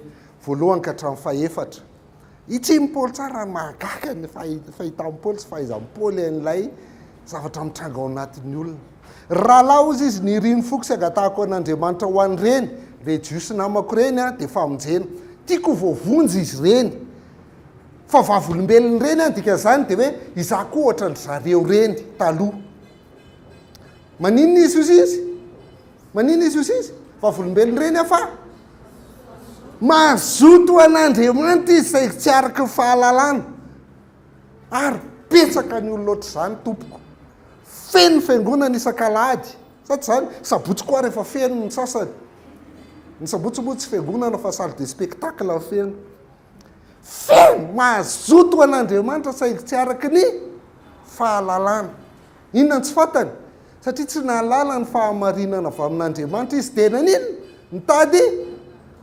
Speaker 1: voalohany ka hatramin'ny fahefatra. Hitsin'i Paoly tsara ny mahagaga ny fahitan'i Paoly sy fahaizan'i Paoly an'ilay zavatra mitranga ao anatin'ny olona. Ry rahalahy, hozy izy, ny irin'ny foko sy angatahako an'Andriamanitra ho an'ireny, ireny Jiosy namako ireny, dia famonjena. Tiako ho voavonjy izy ireny. Fa vavolombelon'ireny aho, ny dikan'izany dia hoe izaho koa ohatran-dry zareo ireny taloha. Maninona izy, hozy izy? Maninona izy, hozy izy? Vavolombelon'ireny aho fa mazoto an'Andriamanitra izy saingy tsy araka ny fahalalana. Ary betsaka ny olona ohatr'izany tompoko. Feno ny fiangonana isak'alahady. Sa tsy izany? Sabotsy koa ary efa feno ny sasany. Ny sabotsy moa tsy fiangonana fa salle de spectacle no feno. Feno! Mazoto an'Andriamanitra saingy tsy araka ny fahalalana. Inona no tsy fantany? Satria tsy nahalala ny fahamarinana avy amin'Andriamanitra izy dia naninona? Nitady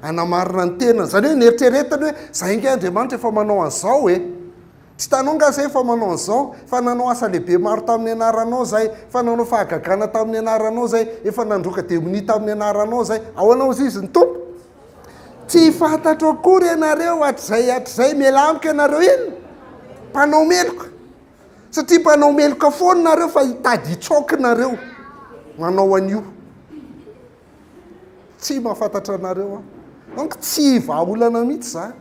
Speaker 1: hanamarina ny tenany. Izany hoe neritreretiny hoe izay ange Andriamanitra efa manao an'izao e. Tsy hitanao angaha izay efa manao an'izao? Efa nanao asa lehibe maro tamin'ny anaranao izay, efa nanao fahagagana tamin'ny anaranao izay, efa nandroaka demonia tamin'ny anaranao izay. Ahoana hozy izy ny Tompo? Tsy fantatro akory ianareo hatrizay hatrizay, mialà amiko ianareo inona? Mpanao meloka. Satria mpanao meloka foana nareo fa hitady hitsoaka nareo manao an'io. Tsy mahafantatra anareo aho. Donc tsy vahaolana mihitsy izany.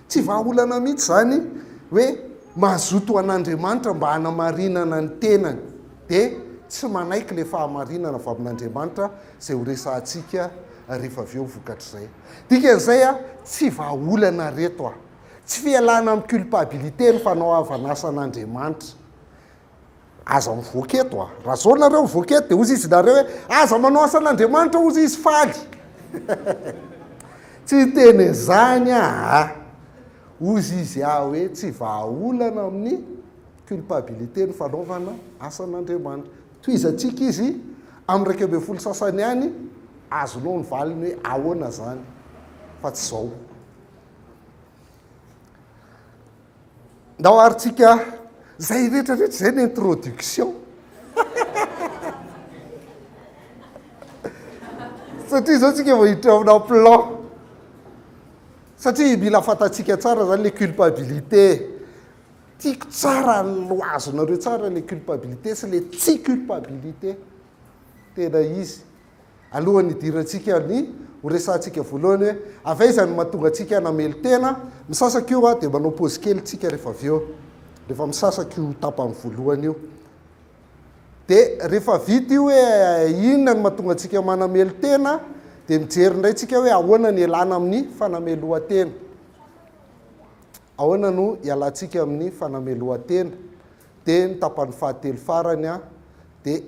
Speaker 1: Tsy vahaolana mihitsy izany hoe mazoto an'Andriamanitra mba hanamarinana ny tenany. Dia tsy manaiky ilay fahamarinana avy amin'Andriamanitra izay ho resahantsika rehefa avy eo vokatr'izay. Dikan'izay tsy vahaolana reto a. Tsy fialana amin'ny culpabilité ny fanaovana asan'Andriamanitra. Aza mivoaka eto a. Raha zao nareo mivoaka eto dia hozy izy nareo hoe aza manao asan'Andriamanitra hozy izy faly. Tsy hiteny an'izany aho. Hozy izy aho hoe tsy vahaolana amin'ny culpabilité ny fanaovana asan'Andriamanitra. Tohizantsika izy amin'ny 11 sasany ihany azonao ny valiny hoe ahoana izany fa tsy izao. Ndao ary tsika zay rehetra rehetra zay ny introduction. Satria zao tsika vao hiditra amina plan. Satria mila fantatsika tsara zany le culpabilité. Tiako tsara ho azonareo tsara le culpabilité sy le tsy culpabilité. Tena izy. Alohan'ny hidirantsika ny ho resahantsika voalohany hoe avy aiza no mahatonga antsika hanamelo-tena, misasaka io dia manao pause kely tsika rehefa avy eo. Rehefa misasaka io tapany voalohany io. Dia rehefa vita io hoe inona no mahatonga antsika manamelo-tena dia mijery indray tsika hoe ahoana ny ialana amin'ny fanamelohan-tena. Ahoana no ialantsika amin'ny fanamelohan-tena. Dia ny tapany fahatelo farany dia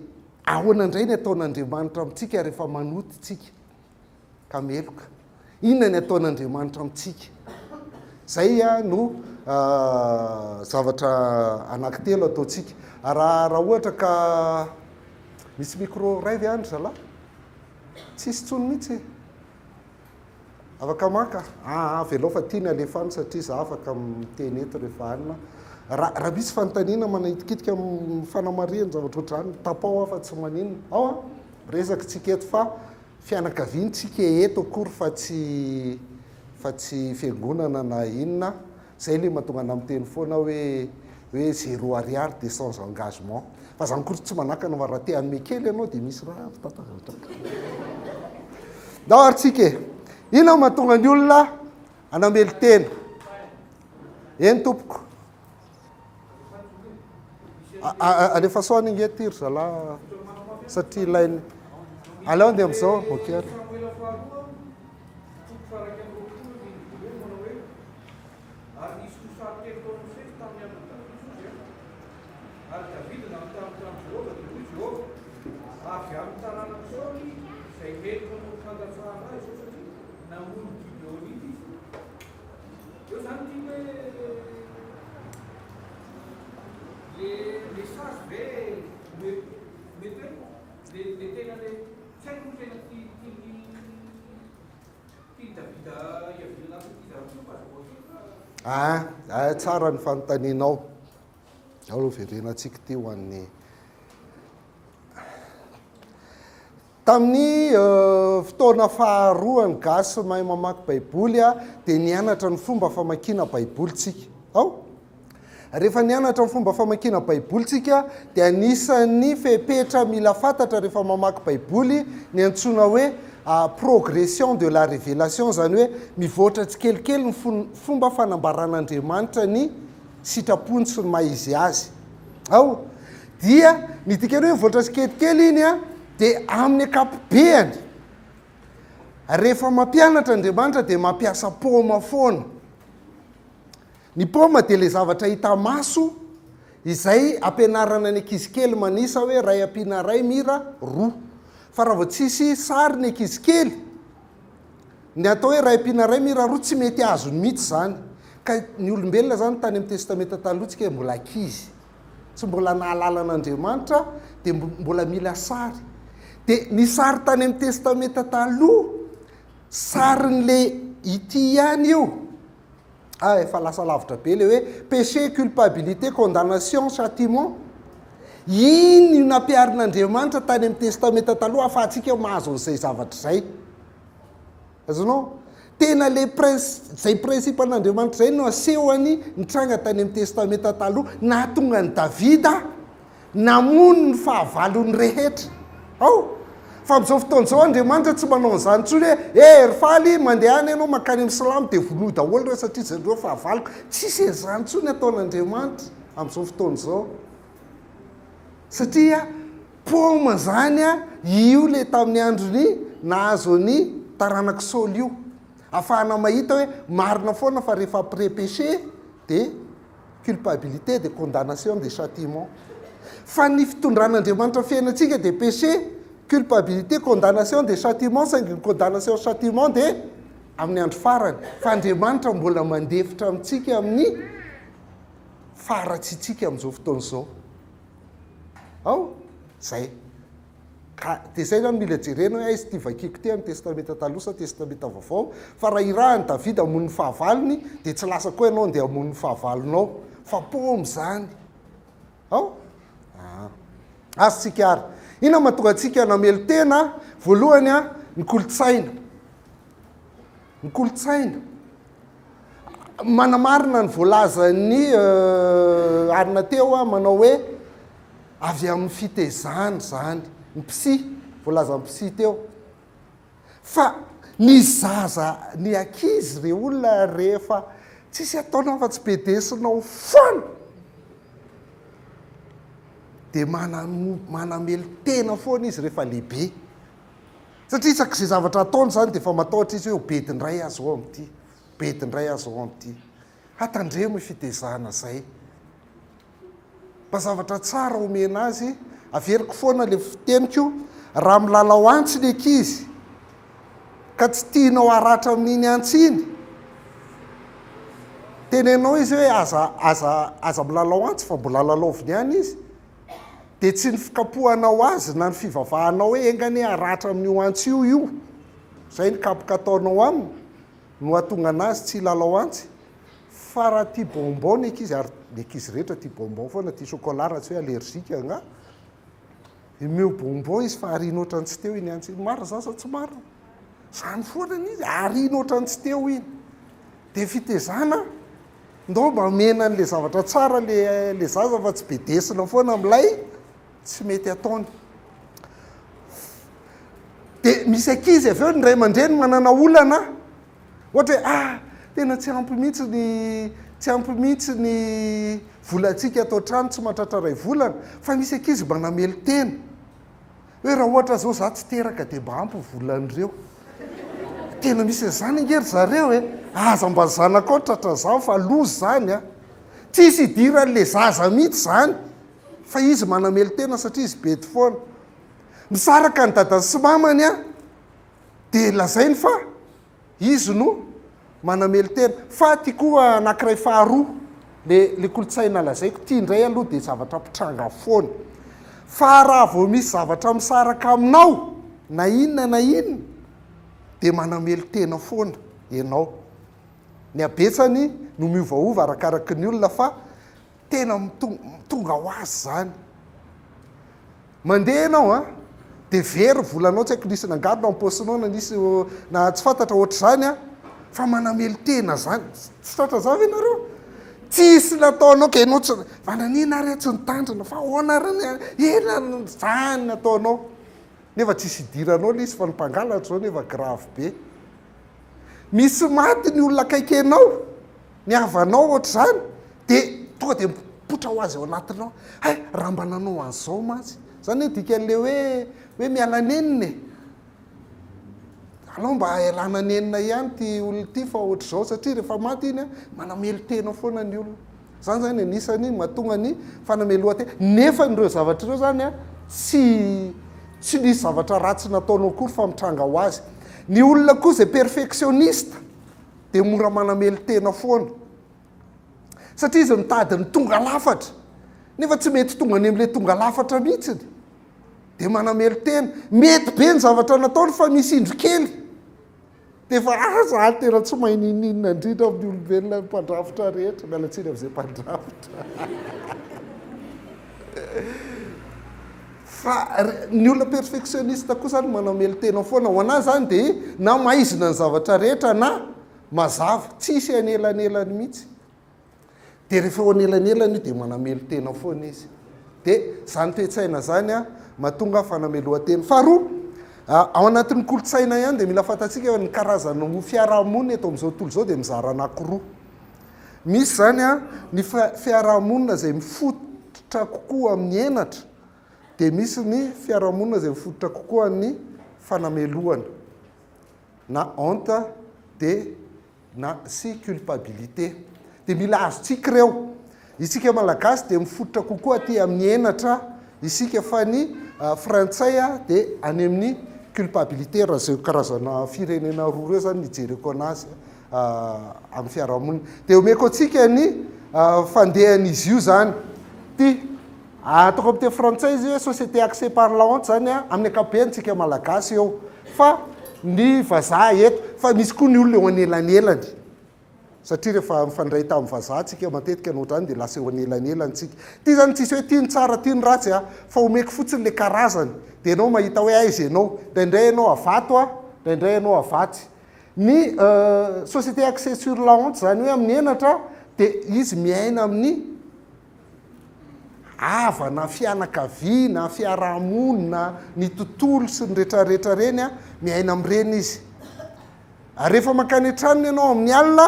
Speaker 1: Ahoana indray ny ataon'Andriamanitra amintsika rehefa manota isika ka meloka? Inona ny ataon'Andriamanitra amintsika? Izay no zavatra anankitelo ataontsika. Raha raha ohatra ka misy micro iray ve any ry zalahy? Tsisy intsony mihitsy e. Afaka maka? Aa avelao fa tiany alefa any satria za afaka miteny eto rehefa any. Raha raha misy fanontaniana manahitikitika amin'ny fanamarihana zavatra ohatr'izany, tapaho aho fa tsy maninona. Ao an! Miresaka tsika eto fa fianakaviana tsika eto akory fa tsy fa tsy fiangonana na inona. Zay le mahatonga anah miteny foana hoe hoe zéro ariary dia sans engagement. Fa zany koa tsy manakana fa raha te hanome kely ianao dia misy raha avy tantara. Ndao ary tsika e. Inona no mahatonga ny olona hanamelo-tena? Eny tompoko. Alefaso any ange ty ry zalahy satria ilainy. Aleo andeha amin'izao, ok ary.
Speaker 2: Toko faha-21 andininy voalohany manao hoe, Ary nisy mosary telo tao Mosesy tamin'ny andron'i Davida hozy an. Ary Davida nanontany tamin'i Jehovah, dia hoy Jehovah, Avy amin'ny taranak'i Saoly izay meloka noho ny fandatsahana ahy izao, satria namono Gibeonita izy. Eo izany tiako hoe le message ve mety hoe le le tena le tsy haiko ny tena tian'ny
Speaker 1: Ah, ah, tsara ny fanontanianao. Ao aloha verenantsika ity ho an'ny Tamin'ny fotoana faharoa ny gasy mahay mamaky Baiboly dia nianatra ny fomba famakiana Baiboly tsika. Ao? Rehefa nianatra ny fomba famakiana Baiboly tsika dia anisan'ny fepetra mila fantatra rehefa mamaky Baiboly ny antsoina hoe progression de la révélation, izany hoe mivoatra tsikelikely ny fomba fanambaran'Andriamanitra ny sitrapony sy ny maha izy azy. Ao dia ny dikany hoe mivoatra tsikelikely iny dia amin'ny ankapobeany rehefa mampianatra Andriamanitra dia mampiasa paoma foana. Ny paoma dia ilay zavatra hita maso izay ampianarana ny ankizy kely manisa hoe iray ampiana iray mira roa. Fa raha vao tsisy sary ny ankizy kely, ny atao hoe iray ampiana iray mira roa tsy mety azony mihitsy izany. Ka ny olombelona izany tany amin'ny testamenta taloha tsika mbola ankizy, tsy mbola nahalala an'Andriamanitra dia mbola mila sary. Dia ny sary tany amin'ny testamenta taloha, sarin'ilay ity ihany io. Ah, efa lasa lavitra be le hoe péché, culpabilité, condamnation, châtiment. Iny io nampiharin'Andriamanitra tany amin'ny Testamenta Taloha ahafahantsika mahazo an'izay zavatra izay. Azonao? Tena le prince, izay principe an'Andriamanitra izay no asehony nitranga tany amin'ny Testamenta Taloha, nahatonga an'i Davida Namono ny fahavalony rehetra. Ao! Fa amin'izao fotoana izao Andriamanitra tsy manao an'izany intsony hoe, Eh, ry Faly, mandehana ianao mankany amin'ny silamo dia vonoy daholo ireo satria zareo fahavaloko. Tsisy an'izany intsony ataon'Andriamanitra amin'izao fotoana izao. Satria paoma izany io ilay tamin'ny andron'ny nahazo ny taranak'i Saoly io. Ahafahana mahita hoe marina foana fa rehefa après péché dia culpabilité de condamnation de châtiment. Fa ny fitondran'Andriamanitra fiainantsika dia péché, culpabilité, condamnation de châtiment, saingy ny condamnation châtiment dia amin'ny andro farany. Fa Andriamanitra mbola mandefitra amintsika amin'ny faharatsiantsika amin'izao fotoana izao. Ao? Zay. Ka dia izay izany mila jerena hoe aiza ity vakiko ity amin'ny Testamenta Taloha sa Testamenta Vaovao. Fa raha irahan'i Davida hamono ny fahavalony dia tsy lasa koa ianao andeha hamono ny fahavalonao. Fa paoma izany. Ao? Ah. Azontsika ary. Inona no mahatonga antsika namelo-tena? Voalohany, ny kolontsaina. Ny kolontsaina. Manamarina ny voalazan'i Arina teo aho manao hoe avy amin'ny fitezana izany. Ny psy, voalazan'ny psy teo. Fa ny zaza, ny ankizy re olona rehefa tsisy ataonao afa-tsy bedesinao foana dia manamelo-tena foana izy rehefa lehibe. Satria isak'izay zavatra ataony izany dia efa matahotra izy hoe ho bedy indray aho izao amin'ity, ho bedy indray aho izao amin'ity. Ha tandremo io fitezana izay. Mba zavatra tsara omena azy, averiko foana le fiteniko, raha milalao antsy ny ankizy ka tsy tianao haratra amin'iny antsy iny, tenenao izy hoe aza aza aza milalao antsy fa mbola lalaoviny ihany izy, dia tsy ny fikapohanao azy na ny fivavahanao hoe enga anie haratra amin'io antsy io io, izay ny kapoka ataonao aminy no hahatonga anazy tsy hilalao antsy. Fa raha tia bonbon ny ankizy, ary ny ankizy rehetra tia bonbon foana, tia chocolat raha tsy hoe allergique angaha, omeo bonbon izy fa ariana ohatran'ny tsy teo iny antsy iny. Marina izany sa tsy marina? Izany foana ny izy, ariana ohatran'ny tsy teo iny. Dia fitezana, ndao mba omena an'ilay zavatra tsara ilay zaza fa tsy bedesina foana amin'ilay tsy mety ataony. Dia misy ankizy avy eo ny ray aman-dreny manana olana. Ohatra hoe ah, tena tsy ampy mihitsy ny tsy ampy mihitsy ny volantsika ato an-trano, tsy mahatratra iray volana, fa misy ankizy mba namelon-tena. Hoe raha ohatra zao za tsy teraka dia mba ampy ny volan'ireo. Tena misy an'izany ange ry zareo e! Aza mba zanakao tratran'izany fa loza izany a! Tsisy idiran'le zaza mihitsy izany fa izy manamelo-tena satria izy bedy foana. Misaraka ny dadany sy mamany a! Dia lazainy fa izy no manamelo-tena. Fa ty koa anakiray faharoa, le le kolontsaina lazaiko ty indray aloha dia zavatra mpitranga foana. Fa raha vao misy zavatra misaraka aminao, na inona na inona, dia manamelo-tena foana ianao. Ny habetsany no miovaova arakaraky ny olona fa tena tonga ho azy izany. Mandeha ianao an, dia very ny volanao, tsy haiko nisy nangalona ao am-paosinao na nisy na tsy fantatra ohatr'izany an, fa manamelo-tena izany, tsy tratra izany ve nareo? Tsisy nataonao ka ianao tsy, fa nanina ary aho tsy nitandrina, fa ahoana ary ny, inona izany nataonao? Nefa tsisy idiranao ilay izy fa ny mpangalatra izao nefa grave be. Misy maty ny olona akaiky anao, ny havanao ohatr'izany, dia tonga dia mipoitra ho azy ao anatinao, hay raha mba nanao an'izao mantsy. Izany hoe dikan'ilay hoe hoe miala nenina e. Alao mba ialana nenina ihany ity olona ity fa ohatr'izao satria rehefa maty iny an, manamelo-tena foana ny olona. Izany izany anisany mahatonga ny fanamelohan-tena. Nefa ireo zavatra ireo izany an, tsy tsy nisy zavatra ratsy nataonao akory fa mitranga ho azy. Ny olona koa izay perfectionniste dia mora manamelo-tena foana. Satria izy mitady ny tonga lafatra. Nefa tsy mety tonga any amin'ilay tonga lafatra mihitsy. Dia manamelo-tena. Mety be ny zavatra nataony fa misy indro kely. Dia efa ah za tena tsy mahay n'inon'inona indrindra amin'ny olombelona ny mpandrafitra rehetra, miala tsiny amin'izay mpandrafitra. Fa ny olona perfectionniste koa zany manao melon-tena foana, ho an'ahy zany dia na maizina ny zavatra rehetra na mazava, tsisy anelanelany mihitsy. Dia rehefa eo anelanelany io dia manamelo-tena foana izy. Dia izany toe-tsaina izany mahatonga fanamelohan-tena. Faharoa, ao anatin'ny kolontsaina ihany dia mila fantatsika fa ny karazana fiarahamonina eto amin'izao tontolo izao dia mizara anankiroa. Misy izany ny fiarahamonina izay mifototra kokoa amin'ny henatra, dia misy ny fiarahamonina izay mifototra kokoa amin'ny fanamelohana na honte dia na sy culpabilité. Dia mila azontsika ireo. Isika Malagasy dia mifototra kokoa aty amin'ny henatra isika fa ny Frantsay dia any amin'ny culpabilité raha izay karazana firenena roa ireo izany no ijereko anazy amin'ny fiarahamonina. Dia omeko antsika ny fandehan'izy io izany. Ity ataoko amin'ny teny frantsay izy hoe société axée par la honte izany amin'ny ankapobeny tsika Malagasy eo fa ny vazaha eto fa misy koa ny olona eo anelanelany satria rehefa mifandray tamin'ny vazaha tsika matetika ny ohatrany dia lasa eo anelanelany tsika. Ity izany tsisy hoe ity ny tsara ity ny ratsy a, fa omeko fotsiny le karazany dia ianao mahita hoe aiza ianao. Indraindray ianao avato a, indraindray ianao avatsy. Ny société axée sur la honte, izany hoe amin'ny henatra, dia izy miaina amin'ny havana, fianakaviana, fiarahamonina, ny tontolo sy ny retraretra ireny, miaina amin'ireny izy. Ary rehefa mankany an-tranony ianao amin'ny alina,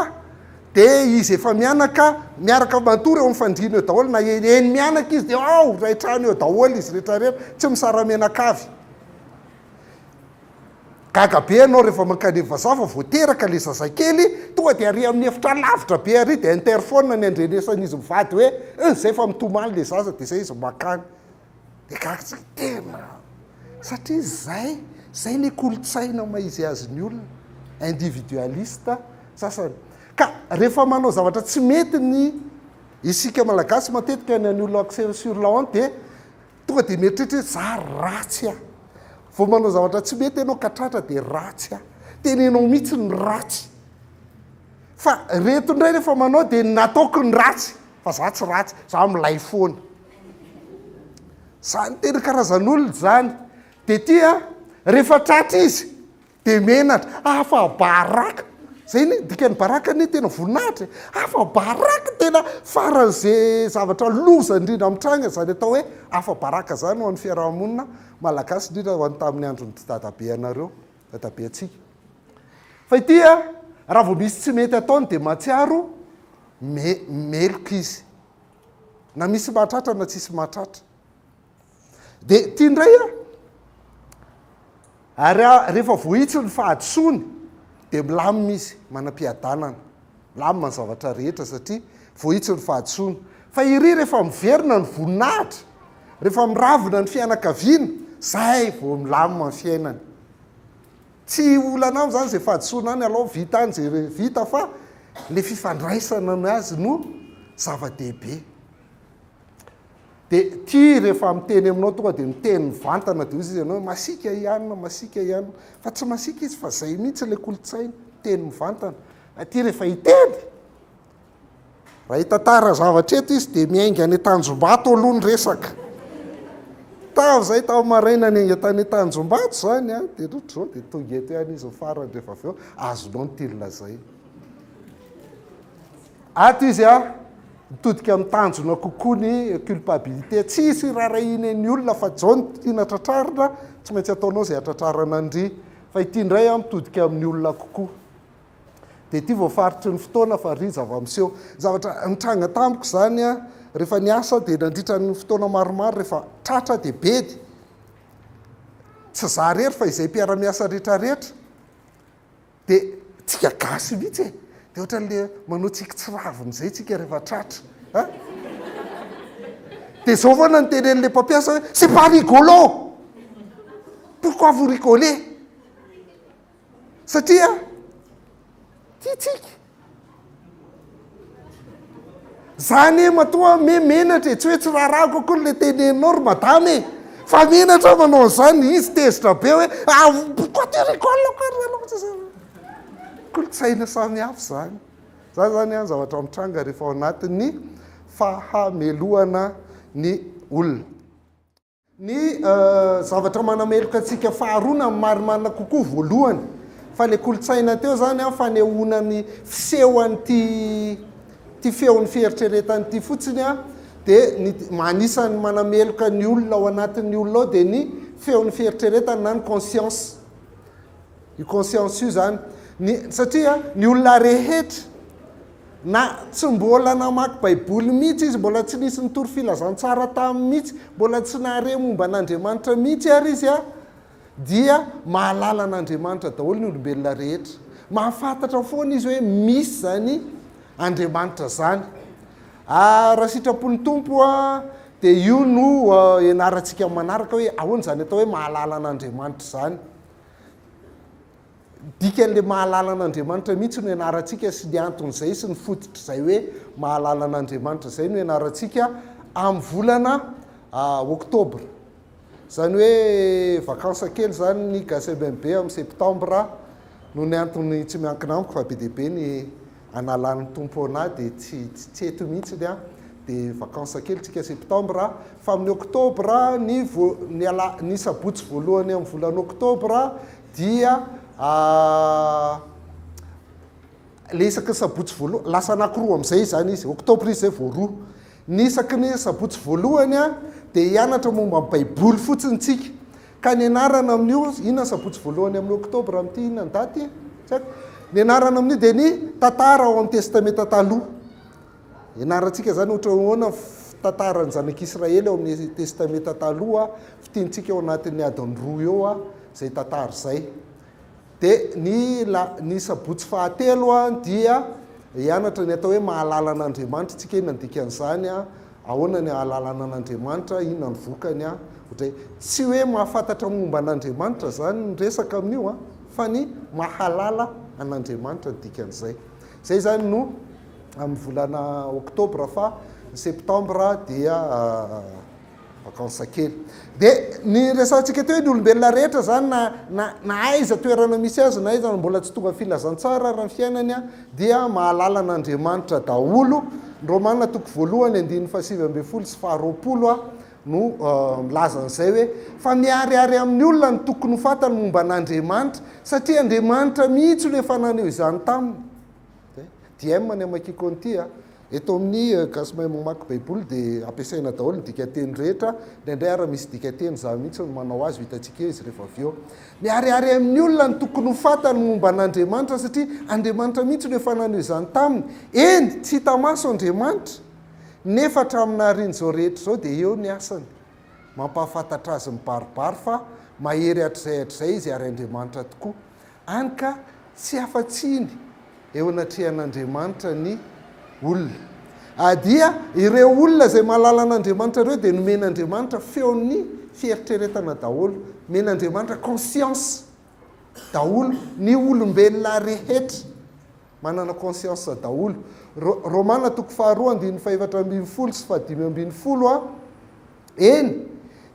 Speaker 1: dia izy efa mianaka, miaraka matory eo amin'ny fandriana eo daholo, na eny eny mianaka izy dia ao, iray trano eo daholo izy retraretra, tsy misara-mianakavy. Gaga be ianao rehefa mankany amin'ny vazaha fa vao teraka ilay zazakely, tonga dia ary amin'ny efitra lavitra be ary dia interphone ny andrenesan'izy mivady hoe eh, izay fa mitomany ilay zaza dia izay izy mankany. Dia gaga tsika, tena satria izay, izay ilay kolontsaina maha izy azy ny olona, individualiste sasany. Ka rehefa manao zavatra tsy mety ny isika Malagasy matetika ny an'ny olona axé sur la honte dia Tonga dia mieritreritra hoe za ratsy aho. Vao manao zavatra tsy mety ianao ka tratra dia ratsy aho. Tenenao mihitsy ny ratsy. Fa reto indray rehefa manao dia nataoko ny ratsy fa za tsy ratsy, za milay foana. Zany tena karazan'olona izany. Dia ty a, rehefa tratra izy Dia menatra. Afa-baraka. Zay anie, dikan'ny baraka anie tena voninahitra e. Afa-baraka tena faran'ze zavatra loza indrindra mitranga izany atao hoe afa-baraka izany ho an'ny fiaraha-monina malagasy indrindra ho an'ny tamin'ny andron'ny dadabe anareo, dadabe antsika. Fa ity a, raha vao misy tsy mety ataony dia mahatsiaro me- meloka izy. Na misy mahatratra na tsisy mahatratra. Dia ity indray a, ary rehefa voahitsy ny fahadisoany dia milamina izy, manam-piadanana. Milamina ny zavatra rehetra satria voahitsy ny fahadisoana. Fa iry rehefa miverina ny voninahitra, rehefa miravina ny fianakaviana, zay vao milamina ny fiainany. Tsy olana aminy zany zay fahadisoana any, alao vita any zay vita fa le fifandraisana ny azy no zava-dehibe. Dia tia rehefa miteny aminao tonga dia miteny mivantana dia hoy izy ianao hoe masiaka i anona, masiaka i anona. Fa tsy masiaka izy fa zay mihitsy ilay kolontsaina, miteny mivantana. Aty rehefa hiteny, raha hitantara zavatra eto izy dia miainga any Tanjombato aloha ny resaka. Tamin'izay tamin'ny maraina niainga tany Tanjombato izany an, dia ohatr'izao dia tonga eto ihany izy ny farany rehefa avy eo, azonao ny tiany lazaina. Ato izy a, mitodika amin'ny tanjona kokoa ny culpabilité. Tsy hisy hiraharahiana ny olona fa izao no tiana tratrarina, tsy maintsy ataonao izay hatratrarana an-dry. Fa ity indray a, mitodika amin'ny olona kokoa. Dia ity voafaritry ny fotoana fa ry zava-miseho. Zavatra nitranga tamiko izany a, rehefa niasa dia nandritra ny fotoana maromaro rehefa tratra dia bedy. Tsy za irery fa izay mpiara-miasa rehetrarehetra. Dia tsika gasy mihitsy e! Dia ohatran'le manao tsiky tsy ravina izay tsika rehefa tratra a! Dia izao foana no tenenin'le mpampiasa hoe c'est pas rigolo! Pourquoi vous rigolez? Satria tiantsika. Za anie matoa me menatra e, tsy hoe tsy raharahako akory le teneninao ry madama e, fa menatra aho manao an'izany, izy tezitra be hoe ah pourquoi tu rigoles quoi ry zalahy tsy zany. Kolontsaina samy hafa izany. Zany zany an zavatra mitranga rehefa ao anatin'ny fahamelohana ny olona. Ny zavatra manameloka antsika faharoa na marimarina kokoa voalohany, fa ilay kolontsaina teo izany an, fanehoana ny fisehoan'ity ity feon'ny fieritreretana ity fotsiny an, dia ny anisan'ny manameloka ny olona ao anatin'ny olona ao dia ny feon'ny fieritreretana na ny conscience. Io conscience io izany, ny satria ny olona rehetra Na tsy mbola namaky Baiboly mihitsy izy, mbola tsy nisy nitory filazantsara taminy mihitsy, mbola tsy nahare momba an'Andriamanitra mihitsy ary izy, dia mahalala an'Andriamanitra daholo ny olombelona rehetra. Mahafantatra foana izy hoe misy izany Andriamanitra izany. Ary raha sitrapon'ny Tompo, dia io no ianarantsika manaraka hoe ahoana izany atao hoe mahalala an'Andriamanitra izany. Dikan'ilay mahalala an'Andriamanitra mihitsy no ianarantsika sy ny anton'izay sy ny fototr'izay hoe mahalala an'Andriamanitra izay no ianarantsika amin'ny volana oktobra. Izany hoe vacances kely izany ny Gasy MMB amin'ny septambra noho ny antony tsy miankina amiko fa be dia be ny analan'ny Tompo anah dia tsy tsy eto mihitsy aho dia vacances kely tsika septembre fa amin'ny octobre ny vo ny ala ny sabotsy voalohany amin'ny volana octobre dia Le isaky ny sabotsy voalohany, lasa anankiroa amin'izay izany izy, oktobra izy izay vao roa. Ny isaky ny sabotsy voalohany dia hianatra momba ny Baiboly fotsiny tsika. Ka ny anarana amin'io, inona ny sabotsy voalohany amin'ny oktobra amin'ity, inona ny daty? Tsy haiko. Ny anarana amin'io dia ny tantara ao amin'ny Testamenta Taloha. Ianarantsika izany ohatra ahoana ny tantaran'ny zanak'Israely ao amin'ny Testamenta Taloha, fintinitsika ao anatin'ny adiny roa eo izay tantara izay. Dia ny la, ny sabotsy fahatelo dia hianatra ny atao hoe mahalala an'Andriamanitra isika, inona ny dikan'izany, ahoana ny ahalalana an'Andriamanitra, inona ny vokany, ohatray. Tsy hoe mahafantatra momba an'Andriamanitra izany ny resaka amin'io fa ny mahalala an'Andriamanitra ny dikan'izay. Izay izany no amin'ny volana oktobra fa ny septambra dia vacances kely. Dia ny resahantsika teo hoe ny olombelona rehetra izany na na na aiza toerana misy azy na aiza mbola tsy tonga filazantsara ary ny fiainany dia mahalala an'Andriamanitra daholo. Ny Romana toko voalohany andininy faha-19 sy faha-20 no milaza an'izay hoe fa miharihary amin'ny olona ny tokony ho fantany momba an'Andriamanitra satria Andriamanitra mihitsy no efa naneho izany taminy. DM ny amakiako an'ity a. Eto amin'ny Gasy Mahay Mamaky Baiboly dia ampiasaina daholo ny dikanteny rehetra, indraindray ara misy dikanteny izaho mihitsy no manao azy, ho hitantsika eo izy rehefa avy eo. Miharihary amin'ny olona ny tokony ho fantany momba an'Andriamanitra satria Andriamanitra mihitsy no efa naneho izany taminy. Eny, tsy hita maso Andriamanitra, nefa hatramin'ny naharian'izao rehetra izao dia eo ny asany. Mampahafantatra azy mibaribary fa mahery hatrizay hatrizay izy ary Andriamanitra tokoa. Hany ka tsy afa-tsiny eo anatrehan'Andriamanitra ny olona. A Dia ireo olona izay mahalala an'Andriamanitra ireo dia nomen'Andriamanitra feon'ny fieritreretana daholo. Nomen'Andriamanitra conscience daholo ny olombelona rehetra. Manana conscience daholo. Romana toko faharoa andininy fahefatra ambin'ny folo sy fahadimy ambin'ny folo a. Eny,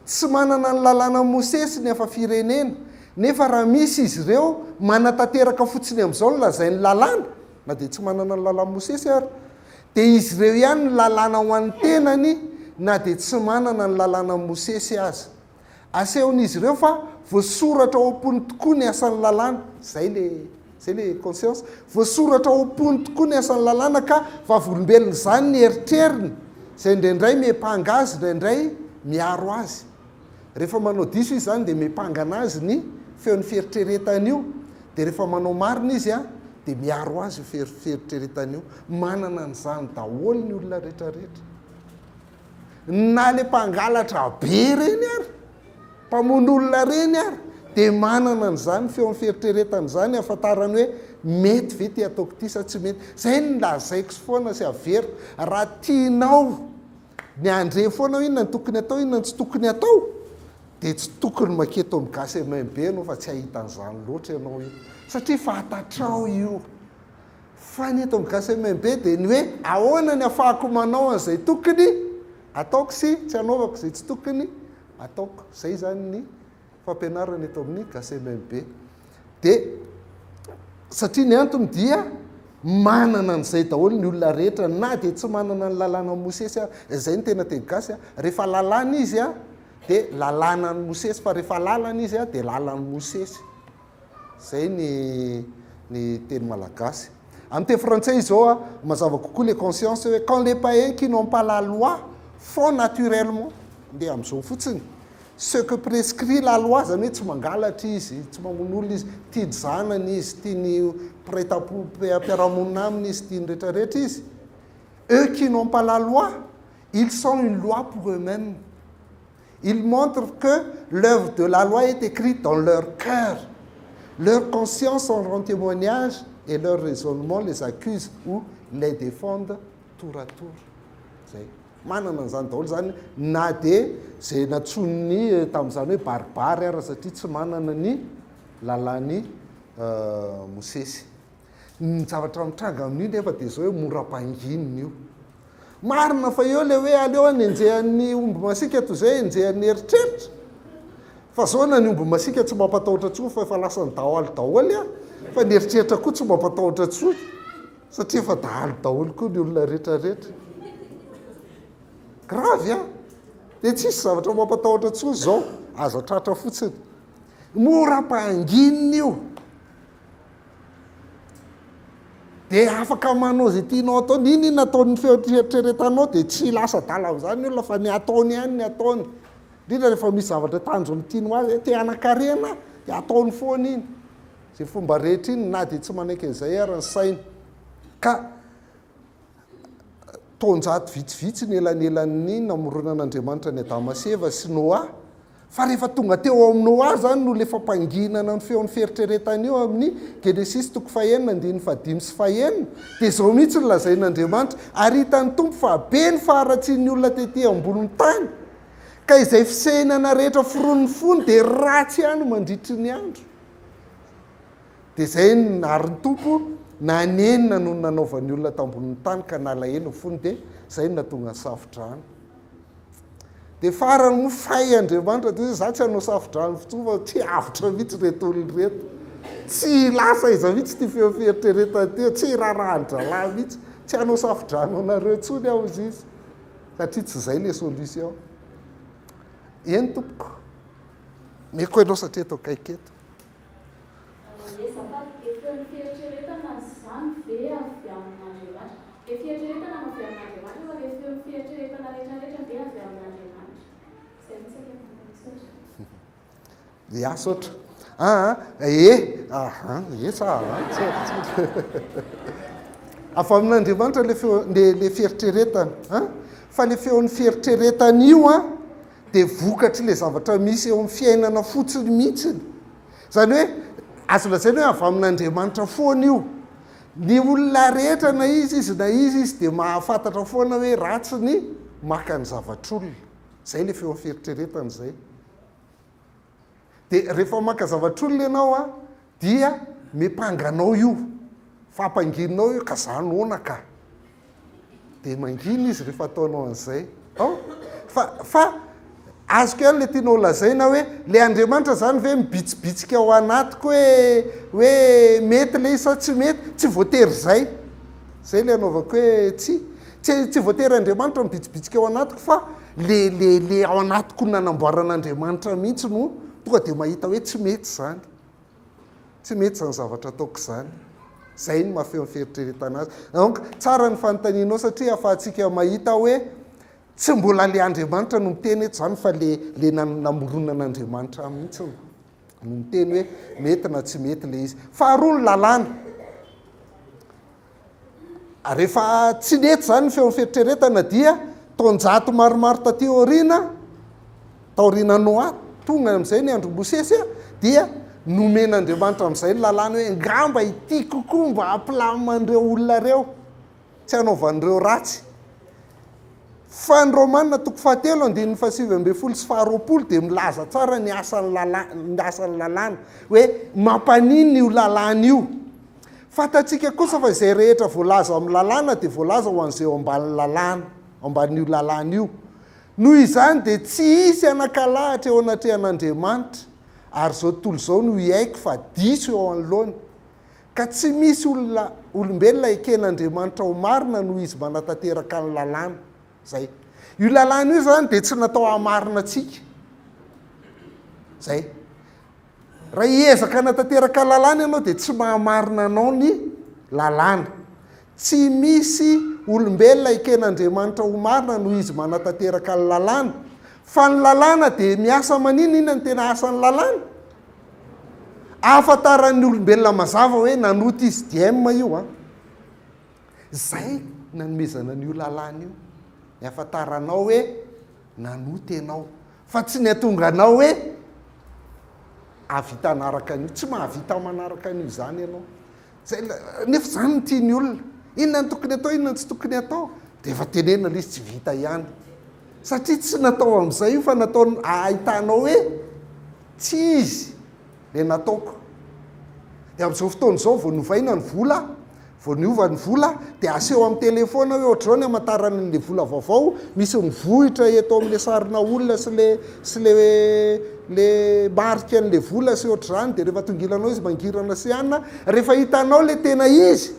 Speaker 1: tsy manana ny lalànan'i Mosesy ny hafa firenena, nefa raha misy izy ireo manatanteraka fotsiny amin'izao ny lazain'ny lalàna, na dia tsy manana ny lalàn'i Mosesy ary, dia izy ireo ihany ny lalàna ho an'ny tenany na dia tsy manana ny lalànan'i Mosesy aza. Asehon'izy ireo fa voasoratra ao am-pony tokoa ny asan'ny lalàna. Izay le, izay le conscience. Voasoratra ao am-pony tokoa ny asan'ny lalàna ka vavolombelon'izany ny eritreriny, izay indraindray miampanga azy, indraindray miaro azy. Rehefa manao diso izy izany dia miampanga anazy ny feon'ny fieritreretany io, dia rehefa manao marina izy dia miaro azy io fieritreretany io. Manana an'izany daholo ny olona rehetrarehetra. Na le mpangalatra be reny ary, mpamono olona reny ary dia manana an'izany feon'ny fieritreretana izany ahafantarany hoe mety ve ity ataoko ity sa tsy mety. Izay no lazaiko foana sy averiko, raha tianao ny handre foana hoe inona no tokony atao, inona no tsy tokony atao, dia tsy tokony maketo amin'ny Gasy MMB ianao fa tsy hahita an'izany loatra ianao io. Satria fantatrao io. Fa ny eto amin'ny Gasy MMB dia ny hoe ahoana ny afahako manao an'izay tokony ataoko sy tsy anaovako izay tsy tokony ataoko. Izay izany ny fampianarana eto amin'ny Gasy MMB. Dia satria ny antony dia manana an'izay daholo ny olona rehetra na dia tsy manana ny lalàna Mosesy ary. Izay ny tena teny gasy a. Rehefa lalàna izy a dia lalànan'i Mosesy fa rehefa lalana izy a dia lalan'i Mosesy. Zay ny ny teny malagasy. Amin'ny teny frantsay izao a, mazava kokoa le conscience hoe quand les païens qui n'ont pas la loi font naturellement, ndeha amin'izao fotsiny, ce que prescrit la loi, zany hoe tsy mangalatra izy, tsy mamono olona izy, tia ny zanany izy, tia ny mpiray tampo, mpiara-monina aminy izy, tia ny rehetrarehetra izy, eux qui n'ont pas la loi, ils sont une loi pour eux-mêmes. Ils montrent que l'œuvre de la loi est écrite dans leur cœur. Leur conscience en rend témoignage et leur raisonnement les accuse ou les défendent tour à tour. Zay. Manana an'izany daholo zany na dia izay nantsoin'ny tamin'izany hoe baribary ara satria tsy manana ny lalàn'i Mosesy. Ny zavatra mitranga amin'io nefa dia izao hoe mora ampanginina io. Marina fa eo ilay hoe aleo hanenjehan'ny omby masiaka toy izay henjehan'ny eritreritra. Fa zao na ny omby masiaka tsy mampatahotra intsony fa efa lasan'ny dahalo daholo an, fa ny eritreritra koa tsy mampatahotra intsony satria efa dahalo daholo koa ny olona rehetra rehetra. Grave an! Dia tsisy zavatra mampatahotra intsony izao, aza tratra fotsiny. Mora ampanginina io. Dia afaka manao izay tianao atao, n'inon'inona ataon'ny fieritreretanao dia tsy lasa adala amin'izany ny olona fa ny ataony ihany ny ataony. Indrindra rehefa misy zavatra tanjony tiany ho azy, te hanan-karena dia ataony foana iny. Izay fomba rehetra iny na dia tsy manaiky an'izay ara ny sainy. Ka taonjato vitsivitsy ny elanelan'ny namoronan'Andriamanitra an'i Adama sy Eva sy Noa, fa rehefa tonga teo amin'i Noa izany no le fampanginana ny feon'ny fieritreretana io amin'ny Genesisy toko fahenina andininy fahadimy sy fahenina, dia izao mihitsy no lazain'Andriamanitra, Ary hitan'ny Tompo fa be ny faharatsian'ny olona tety ambonin'ny tany, ka izay fisainana rehetra foronin'ny fony dia ratsy ihany mandritry ny andro. Dia izay no ary ny Tompo nanenina noho ny nanaovan'ny olona tambonin'ny tany ka nalahelo ny fony dia izay no nahatonga ny safo-drano. Dia farany moa fay Andriamanitra dia hoe za tsy hanao safo-drano fotsiny fa tsy avotra mihitsy ireto olona ireto. Tsy lasa aiza mihitsy ity feo fieritreretana ity, tsy raharahan-drahalahy mihitsy, tsy hanao safo-drano anareo intsony aho hozy izy satria tsy izay ilay solution. Eny tompoko, meko ianao satria eto akaiky eto.
Speaker 3: Azafady, dia feon'ny fieritreretana izany ve avy amin'Andriamanitra? Ilay fieritreretana no avy amin'Andriamanitra fa ilay feon'ny fieritreretana rehetrarehetra ve avy amin'Andriamanitra? Izay mihitsy aloha no fanontaniako. Misaotra.
Speaker 1: Ya, saotra. Aa, e, aha, e sa aa, tsy haiko, tsy haiko. Avy amin'Andriamanitra ilay feo, ilay, ilay fieritreretana, an? Fa ilay feon'ny fieritreretana io an, dia vokatr'ilay zavatra misy eo amin'ny fiainana fotsiny mihitsiny. Izany hoe azo lazaina hoe avy amin'Andriamanitra foana io. Ny olona rehetra na iza izy na iza izy dia mahafantatra foana hoe ratsy ny maka ny zavatr'olona. Izay ilay feon'ny fieritreretana izay. Dia rehefa maka zavatr'olona ianao an, dia miampanga anao io, fampanginao io ka za noana ka. Dia mangina izy rehefa ataonao an'izay. Ao? Fa, fa azoko ihany ilay tianao lazaina hoe ilay Andriamanitra izany ve mibitsibitsika ao anatiko hoe hoe mety ilay izy sa tsy mety? Tsy voatery izay. Izay ilay anaovako hoe tsia. Tsy, tsy voatery Andriamanitra mibitsibitsika ao anatiko fa le, le, le ao anatiko nanamboaran'Andriamanitra mihitsy no tonga dia mahita hoe tsy mety izany. Tsy mety izany zavatra ataoko izany. Izay no maha feon'ny fieritreretana azy. Donc, tsara ny fanontanianao satria ahafahantsika mahita hoe tsy mbola le Andriamanitra no miteny eto izany fa le, le namoronan'Andriamanitra mihitsy no miteny hoe mety na tsy mety le izy. Faharoa ny lalàna. Rehefa tsy nety izany ny feon'ny fieritreretana dia taonjato maromaro taty aoriana, taorian'i Noa, tonga amin'izay ny andron'i Mosesy dia nomen'Andriamanitra amin'izay ny lalàna hoe angamba ity kokoa mba hampilamina an'ireo olona ireo, tsy hanaovan'ireo ratsy. Fa ny Romana toko fahatelo andininy fahasivy ambin'ny folo sy faharoapolo dia milaza tsara ny asan'ny lalàna, ny asan'ny lalàna hoe mampaninona io lalàna io. Fantatsika kosa fa izay rehetra voalaza ao amin'ny lalàna dia voalaza ho an'izay eo ambanin'ny lalàna, ambanin'io lalàna io. Noho izany dia tsy hisy hanan-kalahatra eo anatrehan'Andriamanitra, ary izao tontolo izao no hiaiky fa diso eo anoloany. Ka tsy misy olona, olombelona eken'Andriamanitra ho marina noho izy manatanteraka ny lalàna. Izay. Io lalàna io izany dia tsy natao hahamarina antsika. Izay. Raha hiezaka hanatanteraka lalàna ianao dia tsy mahamarina anao ny lalàna. Tsy misy olombelona eken'Andriamanitra ho marina noho izy manatanteraka ny lalàna. Fa ny lalàna dia miasa maninona? Inona no tena asan'ny lalàna? Ahafantaran'ny olombelona mazava hoe nanota izy diem io an. Izay nanomezana an'io lalàna io. Ny ahafantaranao hoe nanota ianao. Fa tsy ny hahatonga anao hoe hahavita hanaraka an'io. Tsy mahavita manaraka an'io izany ianao. Zay, nefa izany no tian'ny olona. Inona no tokony atao, inona no tsy tokony atao. Dia efa tenenina ilay izy tsy vita ihany. Satria tsy natao amin'izay io fa natao ahitanao hoe tsy izy ilay nataoko. Dia amin'izao fotoana izao vao novaina ny vola, vao niova ny vola dia aseho amin'ny telefaona hoe ohatr'izao ny hamantarana an'ilay vola vaovao, misy mivohitra eto amin'ilay sarina olona sy le sy le le marika an'ilay vola sy ohatr'izany dia rehefa tongilanao izy mangirana sy anona, rehefa hitanao ilay tena izy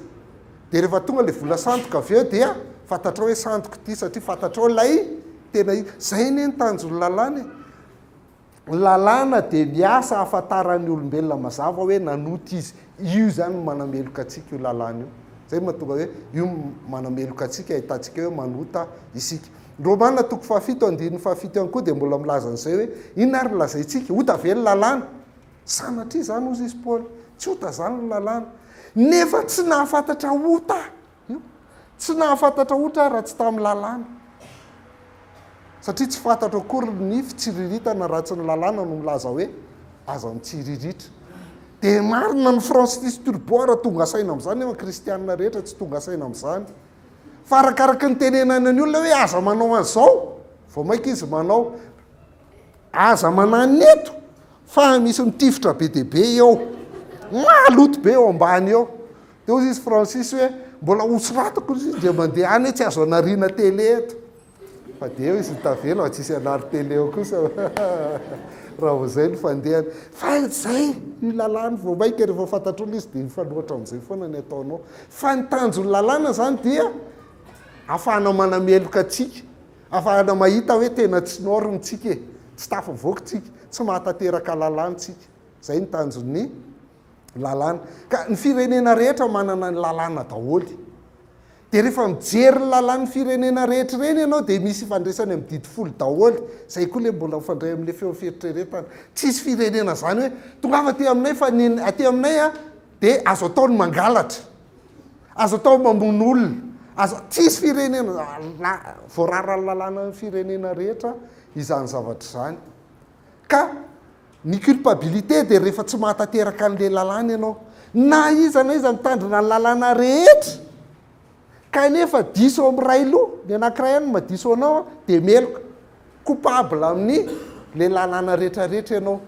Speaker 1: dia rehefa tonga ilay vola sandoka avy eo dia fantatrao hoe sandoka ity satria fantatrao ilay tena izy. Izay anie ny tanjon'ny lalàna e. Ny lalàna dia miasa ahafantaran'ny olombelona mazava hoe nanota izy. Io izany no manameloka antsika io lalàna io. Izay no mahatonga hoe io manameloka antsika, ahitantsika hoe manota isika. Ny Romana toko fahafito andininy fahafito ihany koa dia mbola milaza an'izay hoe inona ary no lazaintsika? Ota ve ny lalàna? Sanatria izany hozy izy Paoly. Tsy ota izany ny lalàna. Nefa tsy nahafantatra ota io. Tsy nahafantatra ota aho raha tsy tamin'ny lalàna. Satria tsy fantatro akory ny fitsiriritana raha tsy ny lalàna no milaza hoe aza mitsiriritra. Dia marina ny Francis Turbo raha tonga saina amin'izany nefa kristianina rehetra tsy tonga saina amin'izany. Fa arakaraky ny tenenana ny olona hoe aza manao an'izao, vao mainka izy manao. Aza mananona eto fa misy mitifitra be dia be eo. Maloto be eo ambany eo. Dia hoy izy Francis hoe mbola hosoratako izy dia mandeha any hoe tsy azo anariana télé eto. Fa dia eo izy tavela fa tsisy anary télé eo kosa raha vao izay no fandehany. Fa izay io lalàna vao mainka rehefa fantatr'olona izy dia mifanohitra amin'izay foana ny ataonao. Fa ny tanjon'ny lalàna izany dia afahana manameloka antsika, afahana mahita hoe tena tsy norme tsika e, tsy tafavoaka tsika, tsy mahatanteraka lalàna tsika. Izay ny tanjon'ny lalàna. Ka ny firenena rehetra manana ny lalàna daholo. Dia rehefa mijery ny lalàn'ny firenena rehetra ireny ianao dia misy ifandraisany amin'ny didy folo daholo. Izay koa ilay mbola mifandray amin'ilay feon'ny fieritreretana. Tsisy firenena izany hoe tongava aty aminay fa ny aty aminay a dia azo atao ny mangalatra. Azo atao ny mamono olona. Azo tsisy firenena voararan'ny lalànan'ny firenena rehetra izany zavatra izany. Ka ny culpabilité dia rehefa tsy mahatanteraka an'ilay lalàna ianao. Na iza na iza mitandrina ny lalàna rehetra kanefa diso amin'ny iray loha, ny anankiray ihany no mahadiso anao dia meloka. Coupable amin'ny ilay lalàna rehetra rehetra ianao.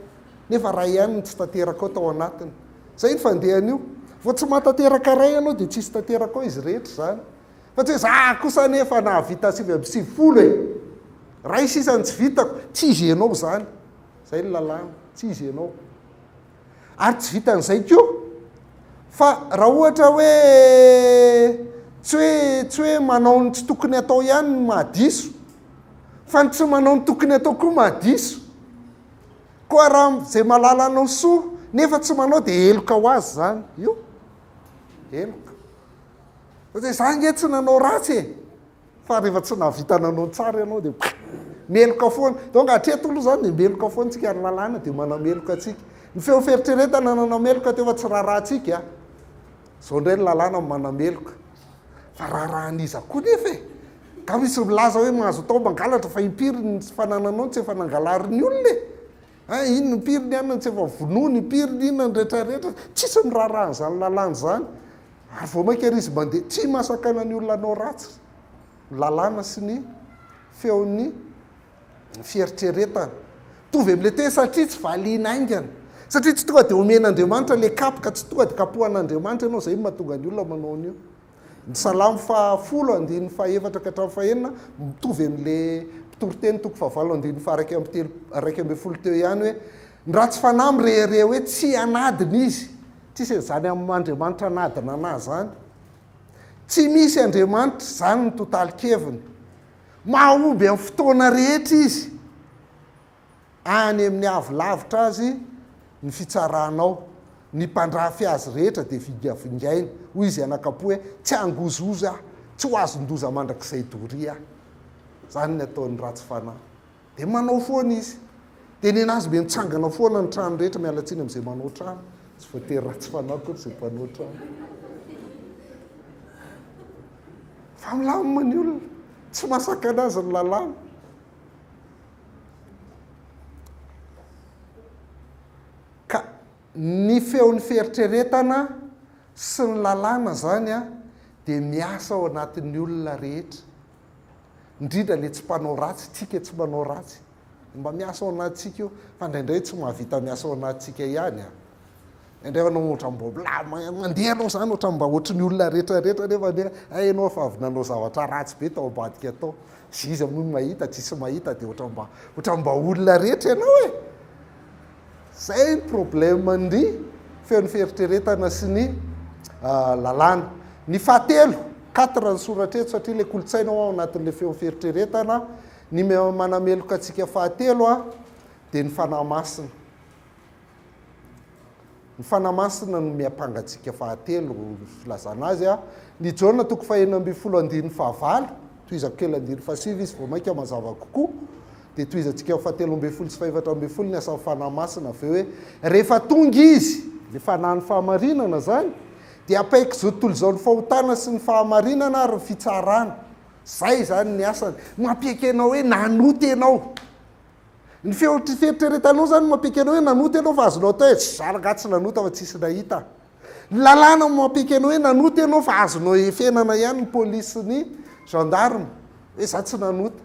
Speaker 1: Nefa iray ihany no tsy tanterakao tao anatiny. Izay ny fandehan'io. Vao tsy mahatanteraka iray ianao dia tsisy tanterakao izy rehetra izany. Fa tsy hoe za kosa anefa nahavita 99 e! Ray sisa no tsy vitako, tsy izy ianao izany. Izay ny lalàna, tsy izy ianao. Ary tsy vitan'izay koa, fa raha ohatra hoe tsy hoe tsy hoe manao ny tsy tokony atao ihany no mahadiso, fa ny tsy manao ny tokony atao koa mahadiso. Koa raha izay mahalala hanao soa nefa tsy manao dia heloka ho azy izany. Io, heloka. Fa za ange tsy nanao ratsy e! Fa rehefa tsy nahavita nanao tsara ianao dia meloka foana. Donc hatreto aloha izany dia meloka foana tsika ary lalàna dia manameloka antsika. Ny feo fieritreretana nanameloka teo fa tsy raharahantsika. Izao indray ny lalàna manameloka. Fa raharahan'iza koa nefa e? Ka misy milaza hoe mahazo atao mangalatra fa impiry ny fanananao no tsy efa nangalarin'ny olona e? Hein, inona impiry ny anona no tsy efa vonoiny, impiry ny inona ny retraretra. Tsisy miraharaha an'izany lalàna izany. Ary vao mainka ary izy mandeha, tsy mahasakana ny olona hanao ratsy ny lalàna sy ny feon'ny fieritreretana. Mitovy amin'ilay teny satria tsy valiana haingana. Satria tsy tonga dia omen'Andriamanitra ilay kapoka, tsy tonga dia kapohan'Andriamanitra ianao, izay no mahatonga ny olona manao an'io. Ny Salamo fahafolo andininy fahefatra ka hatramin'ny fahenina, mitovy amin'ilay Mpitoriteny toko fahavalo andininy faha-iraika amby telo, 11 teo ihany hoe, ny ratsy fanahy mirehareha hoe tsy hanadina izy. Tsisy an'izany amin'Andriamanitra anadina anah zany. Tsy misy Andriamanitra, zany ny totalin-keviny. Mahomby amin'ny fotoana rehetra izy. Any amin'ny avo lavitra azy ny fitsaranao. Ny mpandrafy azy rehetra dia vingavingaina. Hoy izy anakam-po hoe, tsy hangozohozo aho, tsy ho azon-doza mandrakizay doria aho. Zany ny ataon'ny ratsy fanahy. Dia manao foana izy. Dia nenazy be mitsangana foana ny trano rehetra, miala tsiny amin'izay manao trano, tsy voatery ratsy fanahy akory izay mpanao trano. Fa milamina ny olona, tsy mahasakana azy ny lalàna. Ka ny feon'ny fieritreretana sy ny lalàna izany dia miasa ao anatin'ny olona rehetra. Indrindra le tsy mpanao ratsy, tsika tsy manao ratsy. Mba miasa ao anatintsika io, fa indraindray tsy mahavita miasa ao anatintsika ihany an. Indraindray anao ohatran'ny mba milama, mandeha anao zany ohatran'ny mba ohatry ny olona rehetra rehetra nefa anie hay ianao efa avy nanao zavatra ratsy be tao ambadika tao. Sy iza moa no mahita, tsisy mahita dia ohatran'ny mba ohatran'ny mba olona rehetra ianao e. Zay ny problème ny feon'ny fieritreretana sy ny lalàna. Ny fahatelo, quatre ny soratra eto satria ilay kolontsaina ao anatin'ilay feon'ny fieritreretana, ny manameloka antsika fahatelo dia ny Fanahy Masina. Ny Fanahy Masina no miampanga antsika fahatelo, ny filazana azy. Ny Jaona toko faha-16 andininy fahavalo, tohizako kely andininy fahasivy izy vao mainka mazava kokoa, dia tohizantsika amin'ny fahatelo ambin'ny folo sy faha-14 ny asan'ny Fanahy Masina avy eo hoe, rehefa tonga Izy, ilay Fanahin'ny fahamarinana izany, dia hampaiky izao tontolo izao ny fahotana sy ny fahamarinana ary ny fitsarana. Izay izany ny asany. Mampiaiky anao hoe nanota ianao. Ny feo fieritreretanao izany mampiaiky anao hoe nanota ianao fa azonao atao hoe za rangahy tsy nanota fa tsisy nahita. Ny lalàna no mampiaiky anao hoe nanota ianao fa azonao efenana ihany ny polisy sy ny gendarme hoe za tsy nanota.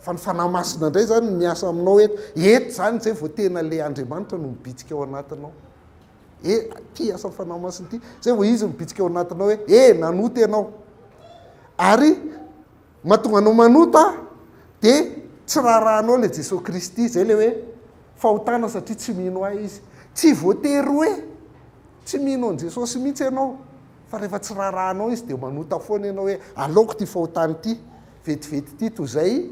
Speaker 1: Fa ny Fanahy Masina indray izany no miasa aminao eto. Eto izany izay vao tena ilay Andriamanitra no mibitsika ao anatinao. E, ity asan'ny Fanahy Masina ity. Izay vao izy mibitsika ao anatinao hoe e, nanota ianao. Ary mahatonga anao manota dia tsy raharahanao ilay Jesoa Kristy. Izay ilay hoe fahotana satria tsy mino ahy izy. Tsy voatery hoe tsy mino an'i Jesosy mihitsy ianao. Fa rehefa tsy raharahanao izy dia manota foana ianao hoe aleoko ity fahotana ity vetivety ity toy izay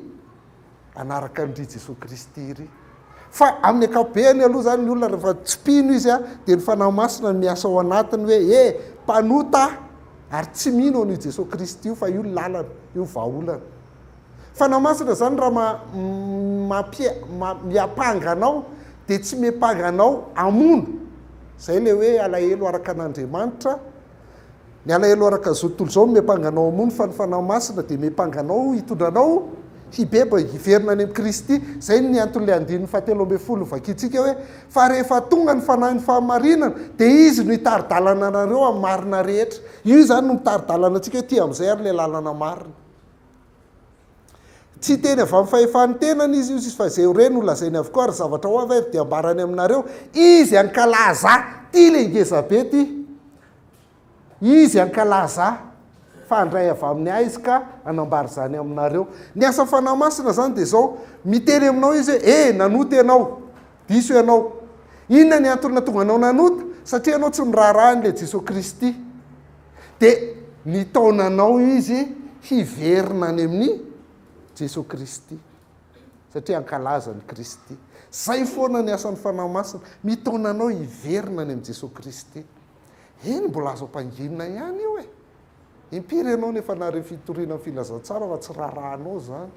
Speaker 1: hanaraka an-dry Jesoa Kristy iry. Fa amin'ny ankapobeany aloha izany ny olona rehefa tsy mpino izy dia ny Fanahy Masina no miasa ao anatiny hoe e, mpanota aho ary tsy mino an'io Jesoa Kristy io fa io ny lalana, io vahaolana. Fanahy Masina izany raha ma, mampia, ma, miampanga anao dia tsy miampanga anao hamono. Izay ilay hoe alahelo araka an'Andriamanitra. Ny alahelo araka izao tontolo izao no miampanga anao hamono fa ny Fanahy Masina dia miampanga anao hitondra anao hibebaka, hiverina any amin'i Kristy. Izay ny anton'ilay andininy fahatelo ambin'ny folo vakintsika hoe, Fa rehefa tonga ny Fanahin'ny fahamarinana dia Izy no hitari-dalana anareo amin'ny marina rehetra. Io izany no mitari-dalana antsika hoe ity amin'izay ary ilay lalana marina. Tsy hiteny avy amin'ny fahefan'ny tenany izy, hoy izy, fa izay ho re no holazainy avokoa, ary zavatra ho avy ary dia hambarany aminareo. Izy hankalaza ahy. Ity ilay ngezabe ity. Izy hankalaza ahy, fa handray avy amin'ny ahy izy ka hanambara izany aminareo. Ny asan'ny Fanahy Masina izany dia izao, miteny aminao izy hoe, E, nanota ianao. Diso ianao. Inona ny antony nahatonga anao nanota? Satria ianao tsy miraharaha an'ilay Jesoa Kristy. Dia nitaona anao Izy hiverina any amin'i Jesoa Kristy. Satria hankalaza an'i Kristy. Izay foana ny asan'ny Fanahy Masina, mitaona anao hiverina any amin'i Jesoa Kristy. Eny, mbola azo ampanginina ihany io e. Impiry ianao no efa nahare fitoriana ny filazantsara fa tsy raharahanao izany.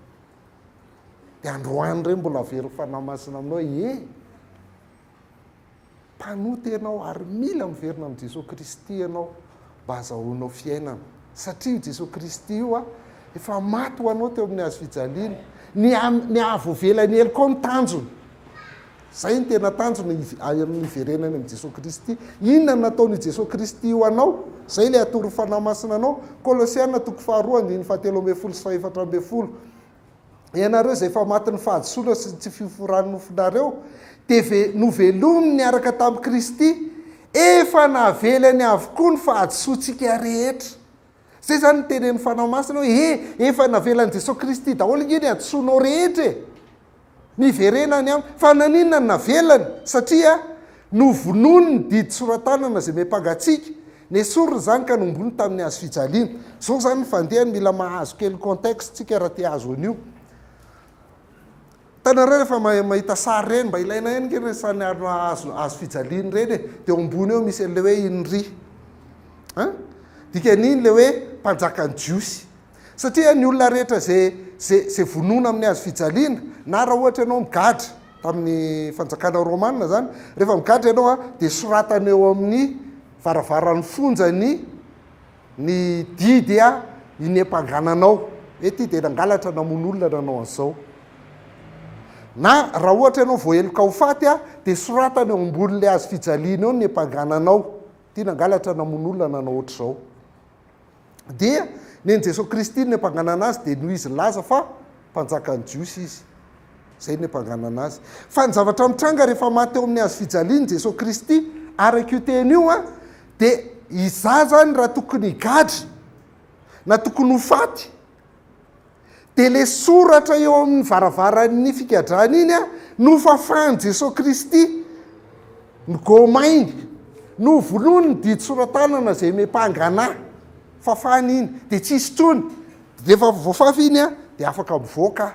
Speaker 1: Dia androany indray mbola averin'ny Fanahy Masina aminao hoe, ie, mpanota ianao ary mila miverina amin'i Jesoa Kristy ianao mba hazahoanao fiainana. Satria io Jesoa Kristy io efa maty ho anao teo amin'ny hazo fijaliana. Ny ny hahavoavela ny helokao no tanjony. Izay no tena tanjona amin'ny hiverenana amin'i Jesoa Kristy. Inona no nataon'io Jesoa Kristy io anao? Izay ilay atoron'ny Fanahy Masina anao. Kolosiana toko faharoa andininy fahatelo ambin'ny folo sy faha-efatra ambin'ny folo. Ianareo izay efa matin'ny fahadisoana sy ny tsy fiforan'ny nofonareo, dia ve, novelominy niaraka tamin'i Kristy, efa navelany avokoa ny fahadisoantsika rehetra. Izay izany no tenenin'ny Fanahy Masina hoe, he, efa navelan'i Jesoa Kristy daholo ange ny hadisoanao rehetra e! Miverena any aminy. Fa naninona no navelany? Satria novonoiny ny didy soratanana izay miampangatsiaka. Nesoriny izany ka nombony tamin'ny hazo fijaliana. Izao izany ny fandehany, mila mahazo kely contexte tsika raha te hahazo an'io. Hitanareo rehefa mahita sary ireny, mba ilaina ihany nge ireny sary hazo hazo fijaliana ireny e. Dia eo ambony eo misy an'ilay hoe INRI. Hein? Dikan'iny ilay hoe mpanjakan'ny Jiosy. Satria ny olona rehetra izay izay izay vonoina amin'ny hazo fijaliana, na raha ohatra ianao migadra, tamin'ny fanjakana romana izany, rehefa migadra ianao an, dia soratana eo amin'ny varavaran'ny fonja ny ny didy an, iny niampangana anao, hoe ity dia nangalatra, namono olona, nanao an'izao. Na raha ohatra ianao voaheloka ho faty an, dia soratana eo ambonin'ilay hazo fijaliana eo ny niampangana anao, ity nangalatra, namono olona, nanao ohatr'izao. Dia nen'i Jesoa Kristy ny nampanganana azy dia noho izy nilaza fa mpanjakan'ny Jiosy izy. Izay ny nampanganana azy. Fa ny zavatra mitranga rehefa maty teo amin'ny hazo fijaliana Jesoa Kristy, araka io teny io an, dia izaho izany raha tokony higadra na tokony ho faty, Dia ilay soratra eo amin'ny varavaran'ny figadrana iny nofafan'i Jesoa Kristy, nogomainy, novonoiny ny didy sora-tanana izay miampanga anà, fafany iny, dia tsy hisy intsony, rehefa voafafa iny dia afaka mivoaka aho.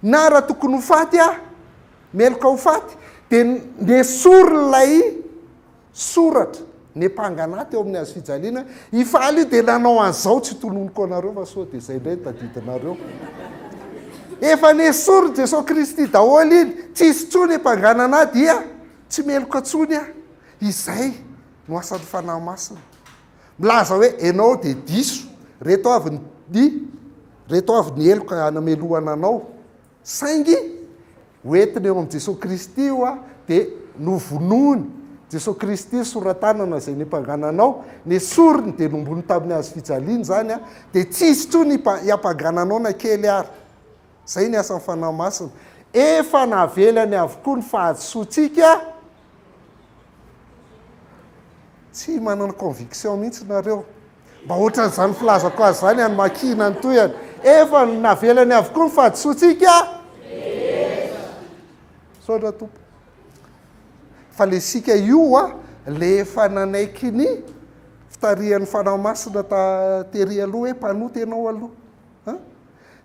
Speaker 1: Na raha tokony ho faty aho, meloka ho faty, dia nesoriny ilay. Soratra, Niampanga anah teo amin'ny hazo fijaliana, i Faly io dia nanao an'izao, tsy tononiko anareo fa sao dia izay indray no tadidinareo. Efa nesorin'i Jesoa Kristy daholo iny, tsisy intsony hiampangana anah dia tsy meloka intsony aho. Izay no asan'ny Fanahy Masina. Milaza hoe ianao dia diso, reto avy ny reto avy ny heloka hanamelohana anao. Saingy hoentina eo amin'i Jesoa Kristy io aho, dia novonoiny Jesoa Kristy sora-tanana izay niampangana anao, nesoriny dia nombony tamin'ny hazo fijaliana izany an, dia tsy hisy intsony hiampangana anao na kely ary. Izay ny asan'ny Fanahy Masina. Efa navelany avokoa ny fahadisoantsika. Tsy manana conviction mihitsy nareo. Mba ohatran'izany filazako azy izany any Makina ny tohiny. Efa navelany avokoa ny fahadisoantsika. Misaotra Tompo. Fa le isika io a, le efa nanaiky ny fitarihan'ny Fanahy Masina ta tery aloha hoe mpanota ianao aloha. An?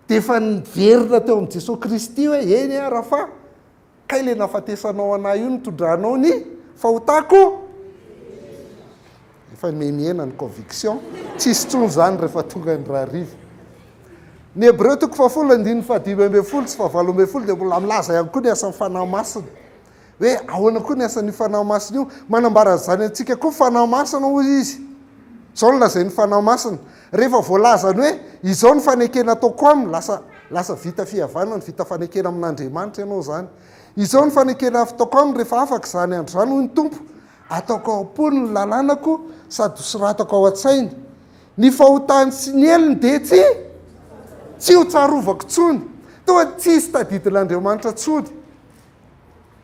Speaker 1: Dia efa niverina teo amin'i Jesoa Kristy hoe eny ara fa Kay le nahafatesanao anah io nitondranao ny fahotako? Efa mihemihena ny conviction, tsisy tsony zany rehefa tonga ny rahariva. Ny Hebreo toko fahafolo andininy fahadimy ambin'ny folo sy fahavalo ambin'ny folo dia mbola milaza ihany koa ny asan'ny Fanahy Masina. Hoe ahoana koa ny asan'io Fanahy Masina io? Manambara an'izany antsika koa Fanahy Masina hoy izy. Izao no lazain'ny Fanahy Masina. Rehefa voalazany hoe izao ny fanekena ataoko aminy, lasa lasa vita fihavanana, vita fanekena amin'Andriamanitra ianao izany. Izao ny fanekena ataoko aminy rehefa afaka izany andro izany, hoy ny Tompo, ataoko ao am-pony ny lalànako sady hosoratako ao an-tsainy. Ny fahotany sy ny helony dia tsy tsy ho tsarovako intsony. Toa tsy hisy tadidin'Andriamanitra intsony.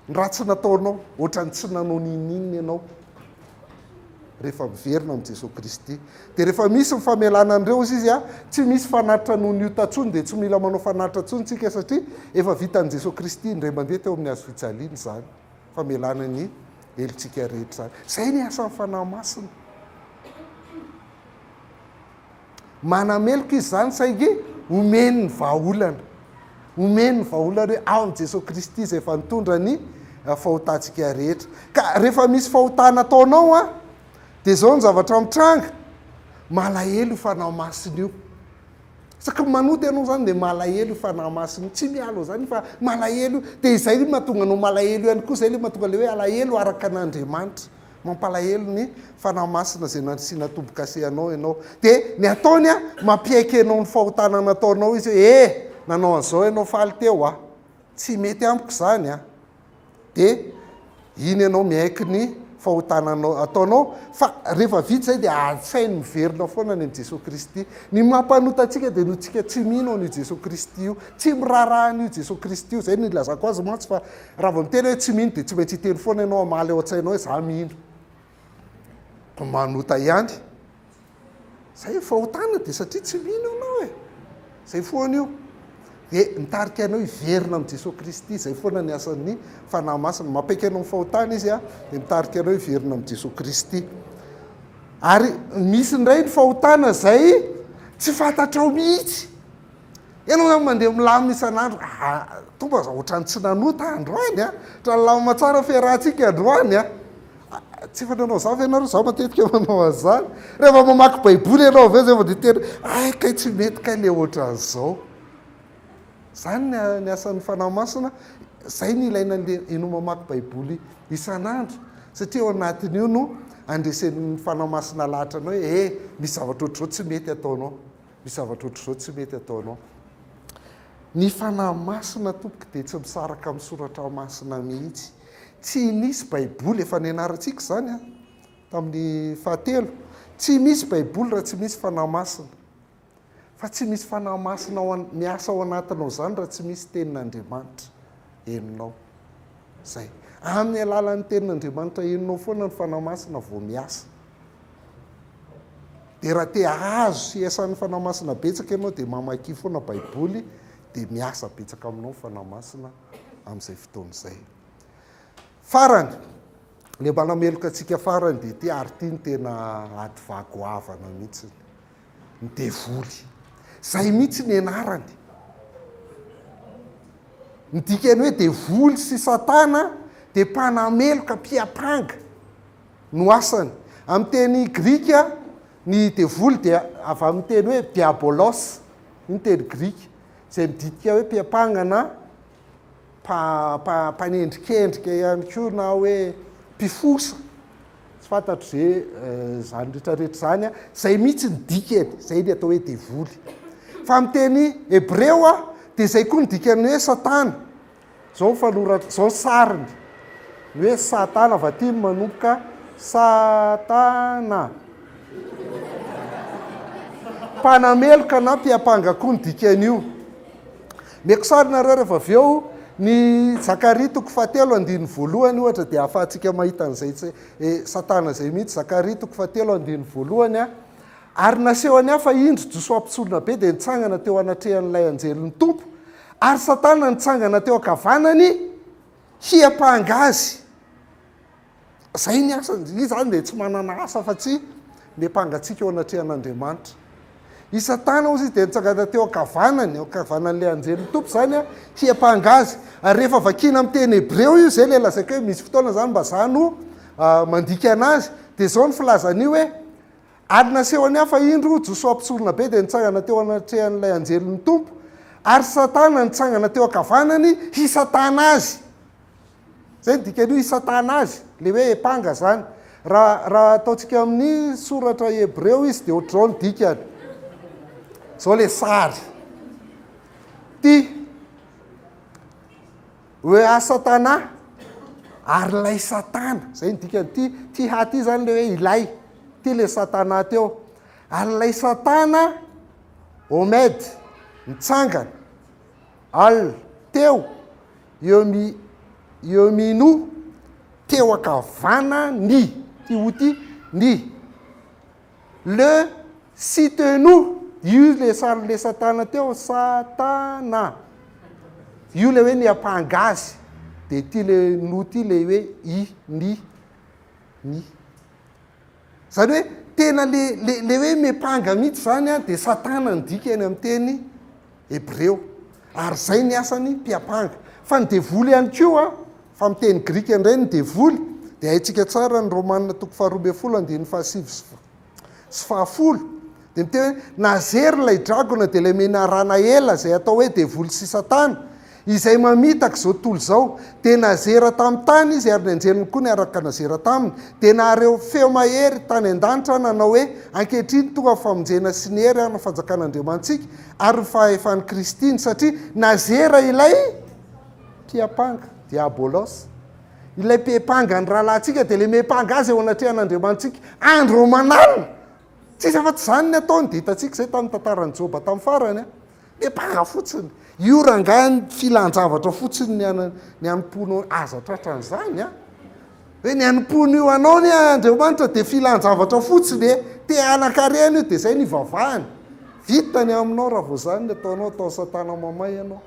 Speaker 1: Ny ratsy nataonao, ohatran'ny tsy nanao n'inon'inona ianao rehefa miverina amin'i Jesoa Kristy. Dia rehefa misy ny famelana an'ireo hozy izy, tsy misy fanatitra noho ny ota intsony, dia tsy mila manao fanatitra intsony tsika satria efa vitan'i Jesoa Kristy indray mandeha teo amin'ny hazo fijaliana izany famelana ny helotsika rehetra izany. Izay ny asan'ny Fanahy Masina. Manameloka izy izany saingy omeny ny vahaolana. Omeny ny vahaolana hoe ao amin'i Jesoa Kristy izay efa nitondra ny fahotantsika rehetra. Ka rehefa misy fahotana ataonao an, dia izao ny zavatra mitranga, malahelo io Fanahy Masina io. Isaky ny manota ianao izany dia malahelo io Fanahy Masina io. Tsy miala izany fa malahelo io. Dia izay no mahatonga anao malahelo ihany koa, izay ilay mahatonga ilay hoe alahelo araka an'Andriamanitra. Mampalahelo ny Fanahy Masina izay nasiana tombo-kase anao ianao. Dia ny ataony an, mampiaiky anao ny fahotana nataonao izy hoe, eh, nanao an'izao ianao faly teo ah. Tsy mety amiko izany an. Dia iny ianao miaiky ny fahotana ataonao, fa rehefa vita izay dia antsainy miverina foana any amin'i Jesoa Kristy. Ny mampanota antsika dia noho tsika tsy mino an'io Jesoa Kristy io, tsy miraharaha an'io Jesoa Kristy io. Izay no ilazako azy mantsy fa Raha vao miteny hoe tsy mino dia tsy maintsy hiteny foana ianao hamaly ao an-tsainao hoe za mino. Fa manota ihany. Zay fahotana dia satria tsy mino ianao e. Zay foana io. Dia mitarika anao hiverina amin'i Jesoa Kristy. Zay foana ny asan'ny Fanahy Masina. Mampiaiky anao ny fahotana izy dia mitarika anao hiverina amin'i Jesoa Kristy. Ary misy indray ny fahotana izay tsy fantatrao mihitsy. Ianao zany mandeha milamina isan'andro, ah, Tompo aza ohatran'ny tsy nanota androany a, ohatran'ny lamina tsara fiarahantsika androany a. Ah, tsy efa nanao zany ve ianareo? Za matetika manao an'izany. Rehefa mamaky baiboly ianao avy eo zay vao dia tena, ay kay tsy mety kay le ohatran'izao. Zany ny ny asan'ny Fanahy Masina, zay ny ilaina an'le ianao mamaky baiboly isan'andro, satria ao anatin'io no andresen'ny Fanahy Masina lahatra anao hoe, eh, misy zavatra ohatr'izao tsy mety ataonao. Misy zavatra ohatr'izao tsy mety ataonao. Ny Fanahy Masina tompoko dia tsy misaraka amin'ny Soratra Masina mihitsy. Tsy nisy Baiboly, efa nianarantsika izany an, tamin'ny fahatelo. Tsy misy Baiboly raha tsy misy Fanahy Masina. Fa tsy misy Fanahy Masina ao miasa ao anatinao izany raha tsy misy Tenin'Andriamanitra henonao. Izay. Amin'ny alalan'ny Tenin'Andriamanitra henonao foana ny Fanahy Masina vao miasa. Dia raha te hahazo sy hiasan'ny Fanahy Masina betsaka ianao dia mamakia foana Baiboly dia miasa betsaka aminao ny Fanahy Masina amin'izay fotoana izay. Farany, ilay manameloka antsika farany dia ity ary ity no tena ady vagoavana mihitsy, ny devoly. Izay mihitsy ny anarany. Ny dikany hoe devoly sy satana dia mpanameloka, mpiampanga. no asany. Amin'ny teny grika, ny devoly dia avy amin'ny teny hoe diabolos, io ny teny grika, izay midika hoe mpiampanga na mpanendrikendrika ihany koa na hoe mpifosa. Tsy fantatro ze izany rehetra rehetra izany an. Izay mihitsy ny dikany, izay ny atao hoe devoly. Fa amin'ny teny hebreo an, dia izay koa ny dikan'ny hoe satana. Izao ny fanoratra, izao ny sariny. Ny hoe satana avy aty no manomboka satana. Mpanameloka na mpiampanga koa ny dikan'io. Meko sary nareo rehefa avy eo, ny Zakaria toko fahatelo andininy voalohany ohatra dia ahafahantsika mahita an'izay tsy eh, Satana izay mihitsy, Zakaria toko fahatelo andininy voalohany a. Ary nasehony ahy fa indro Josoa mpisorona be dia nitsangana teo anatrehan'ilay anjelin'ny Tompo, ary Satana nitsangana teo ankavanany hiampanga azy. Zay ny asany, izy zany dia tsy manana asa afa tsy miampanga antsika eo anatrehan'Andriamanitra. I Satana hozy izy dia nitsangana teo ankavanany, eo ankavanan'ilay anjelin'ny Tompo zany a, hiampanga azy. Ary rehefa vakiana amin'ny teny hebreo io, zay ilay lazaiko hoe misy fotoana zany mba za no mandika anazy, dia zao ny filazan'io hoe, Ary nasehony ahy fa indro, Josoa mpisoronabe dia nitsangana teo anatrehan'ilay anjelin'ny Tompo, ary Satana nitsangana teo ankavanany hisatana azy. Zay ny dikan'io hisatana azy, le hoe epanga zany. Raha raha ataontsika amin'ny soratra hebreo izy dia ohatr'izao ny dikany. Zao le sary. Ty hoe a satana ary ilay satana. Zay ny dikany. Ty ty ha ty zany le hoe ilay. Ty le satana teo. Ary ilay satana omed mitsangana. Al teo Eo eo teo ankavana ny, ty o ty, ny. Le sitenu, io le sarin'le satana teo, satana. Io le hoe niampanga azy, de ty le no ty le hoe i, ny, ny. Zany hoe tena le le le hoe miampanga mihitsy zany an, de satana ny dikany amin'ny teny hebreo. Ary zay ny asany mpiampanga. Fa ny devoly ihany koa, fa amin'ny teny grika indray ny devoly, dia haintsika tsara ny Romana toko faharoa ambin'ny folo andininy fahasivy sy fahafolo, dia miteny hoe nazery ilay dragona dia ilay menarana ela izay atao hoe devoly sy satana, izay mamitaka izao tontolo izao, dia nazera tamin'ny tany izy ary ny anjeliny koa niaraka nazera taminy, dia nahareo feo mahery tany an-danitra nanao hoe, Ankehitriny tonga ny famonjena sy ny hery ary ny fanjakan'Andriamanitsika ary ny fahefan'i Kristiny, satria nazera ilay mpiampanga, diabolos, ilay mpiampanga ny rahalahintsika, dia ilay miampanga azy eo anatrehan'Andriamanitsika andro aman'alina. Tsisy afa-tsy izany ny ataony, dia hitantsika izay tamin'ny tantaran'i Joba tamin'ny farany. Miampanga fotsiny. Io rangahy ny filan-javatra fotsiny ny an ny anompoanao aza tratran'izany an. Hoe ny anompoan'io anao anie Andriamanitra dia filan-javatra fotsiny e. Te hanan-karena io dia izay no ivavahany. Vita ny aminao raha vao izany ny ataonao, ataon'i satana mamay ianao.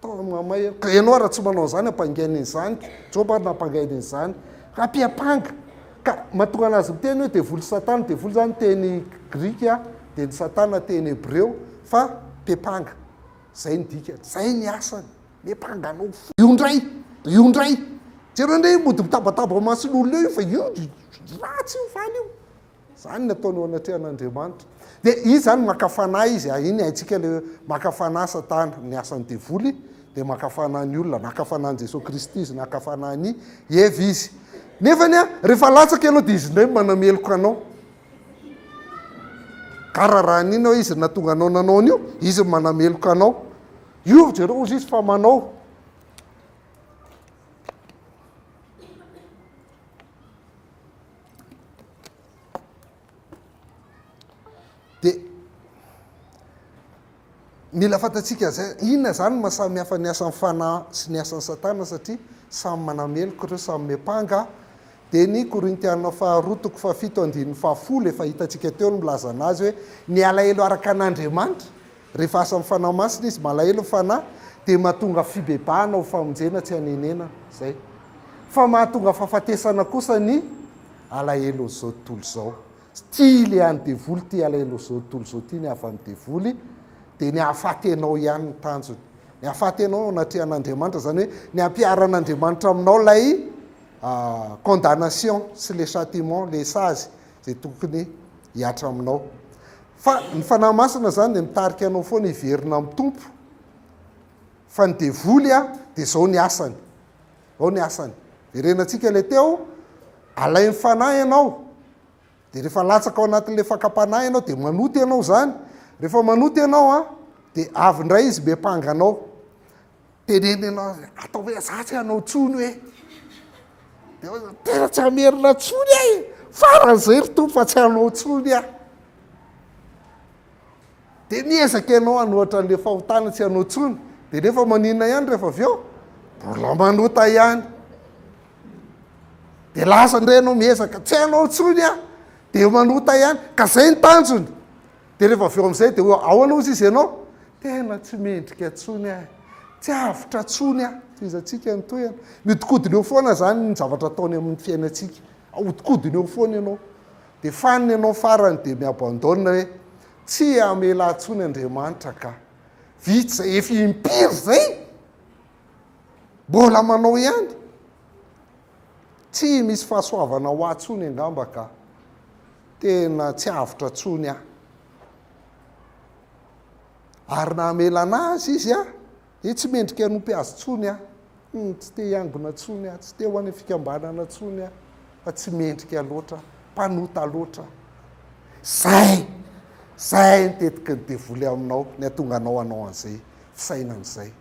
Speaker 1: Tao mamay eo. Ka ianao raha tsy manao an'izany ampangainy an'izany. Joba ary nampangainy an'izany. Ka mpiampanga. Ka mahatonga anazy miteny hoe devoly satana. Devoly izany teny grika, dia ny satana teny hebreo, fa mpiampanga. Izay ny dikany. Izay ny asany. Miampanga anao foana. Io indray! Io indray! Jereo indray mody mitabataba mason'olona eo io fa io ratsy io faly io. Izany ny ataony eo anatrehan'Andriamanitra. Dia izy izany maka fanahy izy, ah, iny haintsika ilay hoe maka fanahy Satana, ny asan'ny devoly dia maka fanahy ny olona, naka fanahy an'i Jesoa Kristy izy, naka fanahy an'i Eva izy. Nefany an, rehefa latsaka ianao dia izy indray no manameloka anao. Gara raha an'iny hoe izy no nahatonga anao nanao an'io, izy no manameloka anao. Io jereo hozy izy fa manao. Dia mila fantatsika zay, inona zany no mahasamy hafa ny asan'ny fanahy sy ny asan'ny satana satria samy manameloka ireo, samy miampanga. Dia ny Korintiana faharoa toko fahafito andininy fahafolo efa hitantsika teo ny milaza anazy hoe ny alahelo araka an'Andriamanitra, rehefa asan'ny Fanahy Masina izy, malahelo ny fanahy dia mahatonga fibebahana ho famonjena tsy hanenenana, zay. Fa mahatonga fahafatesana kosa ny alahelon'izao tontolo izao. Tia ilay an'ny devoly ity alahelon'izao tontolo izao ity, ny havan'ny devoly, dia ny hahafaty anao ihany ny tanjony. Ny hahafaty anao eo anatrehan'Andriamanitra, izany hoe ny hampiharan'Andriamanitra aminao ilay. condamnation sy le châtiment, le sazy izay tokony hihatra aminao. Fa ny Fanahy Masina izany dia mitarika anao foana hiverina amin'ny Tompo. Fa ny devoly dia izao ny asany. Izao ny asany. Verenantsika ilay teo, alain'ny Fanahy ianao. Dia rehefa latsaka ao anatin'ilay fakam-panahy ianao dia manota ianao izany. Rehefa manota ianao an, dia avy indray izy miampanga anao. Teneno ianao, atao hoe za tsy hanao intsony hoe. Dia hoe tena tsy hamerina intsony aho e. Faran'izay ry Tompo fa tsy hanao intsony aho. Dia miezaka ianao hanohatra an'ilay fahotana tsy hanao intsony. Dia nefa maninona ihany rehefa avy eo? Mbola manota ihany. Dia lasa indray ianao miezaka, tsy hanao intsony aho. Dia manota ihany. Ka izay ny tanjony. Dia rehefa avy eo amin'izay dia hoe ahoana hozy izy ianao? Tena tsy mendrika intsony aho. Tsy avotra intsony aho. Tohizantsika ny tohiny. Mihodinkodina eo foana izany ny zavatra ataony amin'ny fiainantsika. Ahodikodiny eo foana ianao. Dia fanina ianao farany dia mi-abandonne hoe tsy hamela ahy intsony Andriamanitra ka. Vita izay, efa impiry izay? Mbola manao ihany? Tsy misy fahasoavana ho ahy intsony angamba ka. Tena tsy avotra intsony aho. Ary na hamela an'azy izy aho, dia tsy mendrika hanompo azy intsony aho. Hum, tsy te hiangona intsony aho, tsy te ho any amin'ny fikambanana intsony aho, fa tsy mendrika loatra aho, mpanota loatra aho. Izay! Izay ny tetiky ny devoly aminao, ny hahatonga anao hanao an'izay fisainana izay.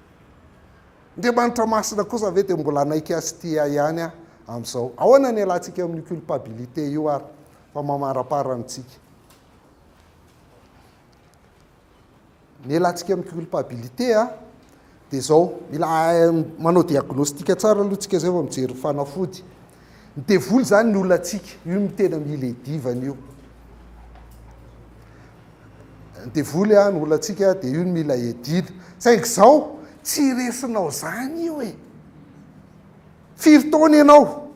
Speaker 1: Andriamanitra masina kosa ve dia mbola hanaiky ahy sy tia ahy ihany aho amin'izao? Ahoana ny hialantsika amin'io culpabilité io ary fa mamaraparana antsika? Ny hialantsika amin'ny culpabilité a, dia izao, mila manao diagnostic tsara aloha tsika izay vao mijery fanafody. Ny devoly izany ny olantsika, io no tena mila iadivana io. Ny devoly a, ny olantsika dia io no mila iadiana. Saingy izao, tsy resinao izany io e. Firy taona ianao?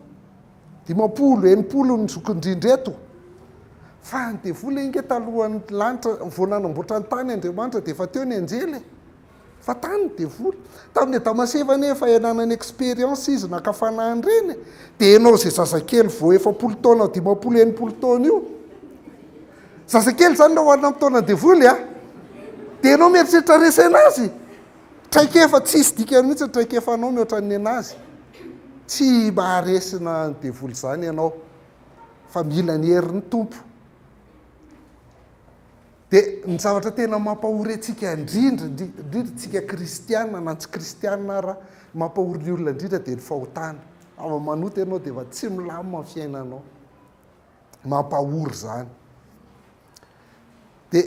Speaker 1: 50, 60 ny zokiny indrindra eto. Fa ny devoly ange talohan'ny lanitra, vao nanamboatra ny tany Andriamanitra dia efa teo ny anjely e. Fa tany ny devoly. Tamin'i Adama sy Eva anie efa nanana expérience izy naka fanahy an'ireny e. Dia ianao izay zazakely vao 40 taona, 50, 60 taona io. Zazakely izany raha oharina amin'ny taonan'ny devoly a. Dia ianao mieritreritra resena azy. Traikefa tsisy dikany mihitsy ny traikefanao mihoatra ny nenazy. Tsy maharesina ny devoly izany ianao fa mila ny herin'ny Tompo. Dia ny zavatra tena mampahory antsika indrindra, indrindra tsika kristiana na tsy kristiana ara, mampahory ny olona indrindra dia ny fahotana. Raha vao manota ianao dia efa tsy milamina ny fiainanao. Mampahory izany. Dia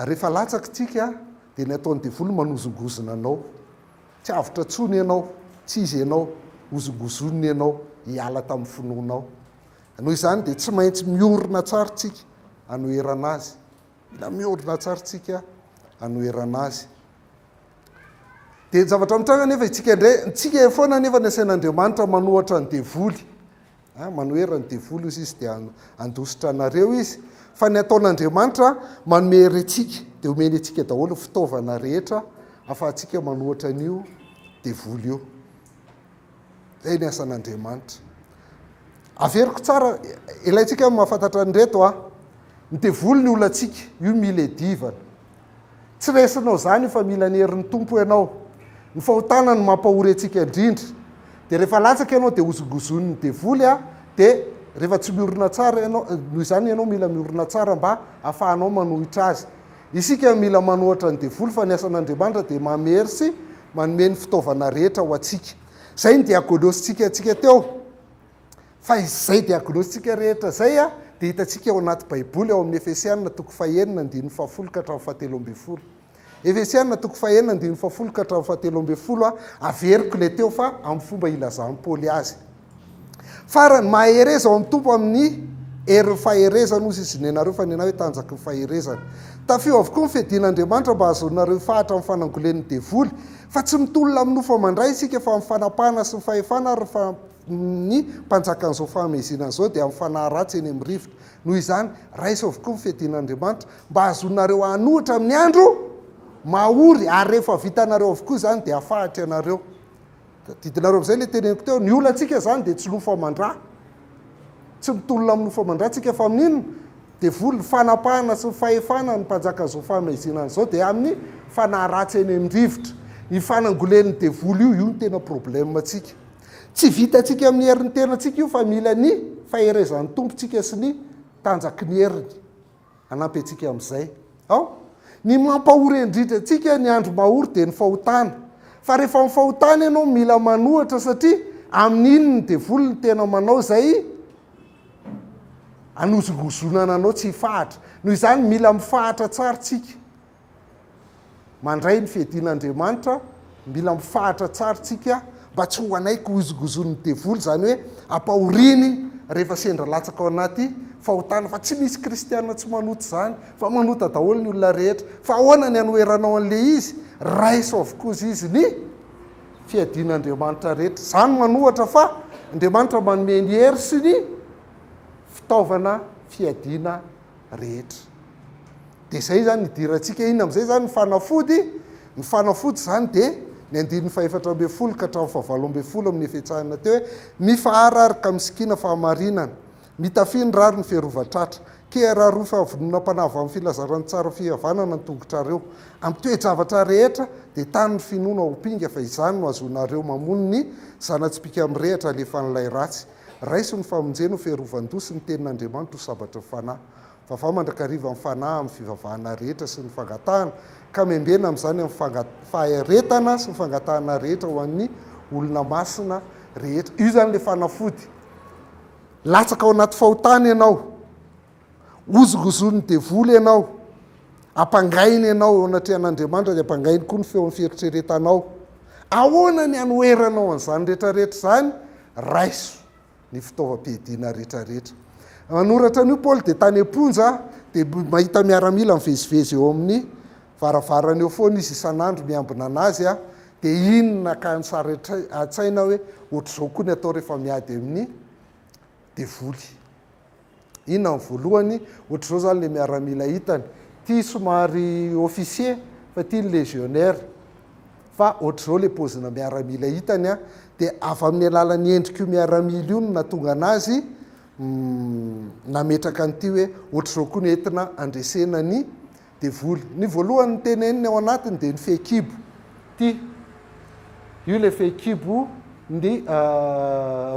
Speaker 1: rehefa latsaka tsika dia ny ataon'ny devoly manozongozona anao. Tsy avotra intsony ianao, tsy izy ianao, hozongozoniny ianao hiala tamin'ny finoanao. Noho izany dia tsy maintsy miorina tsara tsika hanoherana azy. Mila miorina tsara tsika hanoherana azy. Dia ny zavatra mitranga anefa isika indray, ntsika foana anefa ny asain'Andriamanitra manohatra ny devoly. Ah, manohera ny devoly ozy izy dia handositra anareo izy. Fa ny ataon'Andriamanitra manome hery antsika, dia omeny antsika daholo ny fitaovana rehetra ahafahantsika manohatra an'io devoly io. Izay ny asan'Andriamanitra. Averiko tsara, ilaintsika ny mahafantatra an'ireto a. Ny devoly ny olantsika, io mila iadivana. Tsy resinao izany io fa mila ny herin'ny Tompo ianao. Ny fahotana no mampahory antsika indrindra. Dia rehefa latsaka ianao dia hozongozonin'ny devoly a, dia rehefa tsy miorina tsara ianao, noho izany ianao mila miorina tsara mba hahafahanao manohitra azy. Isika mila manohatra ny devoly fa ny asan'Andriamanitra dia mamery sy manome ny fitaovana rehetra ho antsika. Izay ny diagnosintsika antsika teo. Fa izay diagnosintsika rehetra izay dia hitantsika ao anaty Baiboly ao amin'ny Efesiana toko fahenina andininy fahafolo ka hatramin'ny fahatelo ambin'ny folo. Efesiana toko fahenina andininy fahafolo ka hatramin'ny fahatelo ambin'ny folo, averiko ilay teo fa amin'ny fomba ilazan'i Paoly azy. Farany, mahereza ao amin'ny Tompo amin'ny herin'ny faherezana hozy izy nenareo fa nenah hoe tanjaky ny faherezana. Tafio avokoa ny fiadian'Andriamanitra mba hahazoanareo hifahatra amin'ny fanangolen'ny devoly. Fa tsy mitolona amin'ny nofo aman-dra isika fa amin'ny fanapahana sy ny fahefana ary ny mpanjakan'izao fahamezinana izao dia amin'ny fanahy ratsy eny amin'ny rivotra. Noho izany, raiso avokoa ny fiadian'Andriamanitra mba hahazoanareo hanohitra amin'ny andro mahory ary rehefa vitanareo avokoa izany dia hafahatra ianareo. Tadidinareo amin'izay ilay teneniko teo, ny olantsika izany dia tsy nofo aman-drà. Tsy mitolona amin'ny nofo aman-drà tsika fa amin'inona? Devoly, ny fanapahana sy ny fahefana ny mpanjakan'izao fahamaizinana izao dia amin'ny fanahy ratsy eny amin'ny rivotra. Io fanangolen'ny devoly io, io no tena problème tsika. Tsy vitantsika amin'ny herin'ny tenantsika io fa mila ny faherezan'ny Tompo tsika sy ny tanjaky ny heriny. Hanampy antsika amin'izay. Ao? Ny mampahory indrindra antsika ny andro mahory dia ny fahotana. Fa rehefa amin'ny fahotana ianao mila manohatra satria amin'iny ny devoly no tena manao izay hanozongozonana anao tsy hifahatra. Noho izany mila mifahatra tsara tsika. Mandray ny fiadian'Andriamanitra, mila mifahatra tsara tsika mba tsy ho anaiky hozongozonin'ny devoly, izany hoe ampahoriany rehefa sendra latsaka ao anaty fahotana, fa tsy misy kristiana tsy manota izany, fa manota daholo ny olona rehetra, fa ahoana ny anoheranao an'ilay izy? Raiso avokoa izy ny fiadian'Andriamanitra rehetra, izany manohatra fa Andriamanitra manome ny hery sy ny fitaovana fiadiana rehetra. Dia izay izany idirantsika, inona amin'izay izany ny fanafody? Ny fanafody izany dia ny andininy fahefatra ambin'ny folo ka hatramin'ny fahavalo ambin'ny folo amin'ny efetsahana teo hoe, Mifahara ary ka misikina fahamarinana, mitafia ny rariny fiarovan-tratra, KRRO fahavononam-panahy avy amin'ny filazantsara fihavanana ny tongotrareo. Amin'ny toe-javatra rehetra dia tano ny finoana ho mpinga fa izany no ahazoanareo mamono ny zana-tsipìka mirehitra alefan'ilay ratsy. Raiso ny famonjena ho fiarovan-doha sy ny tenin'Andriamanitra ho sabatry ny fanahy. Vavaho mandrakariva ny Fanahy amin'ny fivavahana rehetra sy ny fangatahana, ka miambena amin'izany amin'ny faharetana sy ny fangatahana rehetra ho an'ny olona masina rehetra. Io izany ilay fanafody. Latsaka ao anaty fahotana ianao. Hozongozonin'ny devoly ianao. Ampangainy ianao eo anatrehan'Andriamanitra dia ampangainy koa ny feon'ny fieritreretanao. Ahoana ny hanoheranao an'izany rehetrarehetra izany? Raiso ny fitaovam-piadiana rehetrarehetra. Nanoratra an'io Paoly dia tany am-ponja dia mahita miaramila mivezivezy eo amin'ny varavarana eo foana izy isan'andro miambina anazy dia iny no nakany sary an-tsaina hoe ohatr'izao koa ny atao rehefa miady amin'ny devoly. Inona ny voalohany, ohatr'izao izany ilay miaramila hitany. Ity somary officier fa ity ny légionnaire. Fa ohatr'izao ilay paozina miaramila hitany an, dia avy amin'ny alalan'ny endrik'io miaramila io no nahatonga an'azy nametraka an'ity hoe ohatr'izao koa no entina handresena ny devoly. Ny voalohany noteneniny ao anatiny dia ny fehikibo. Ity. Io ilay fehikibo ny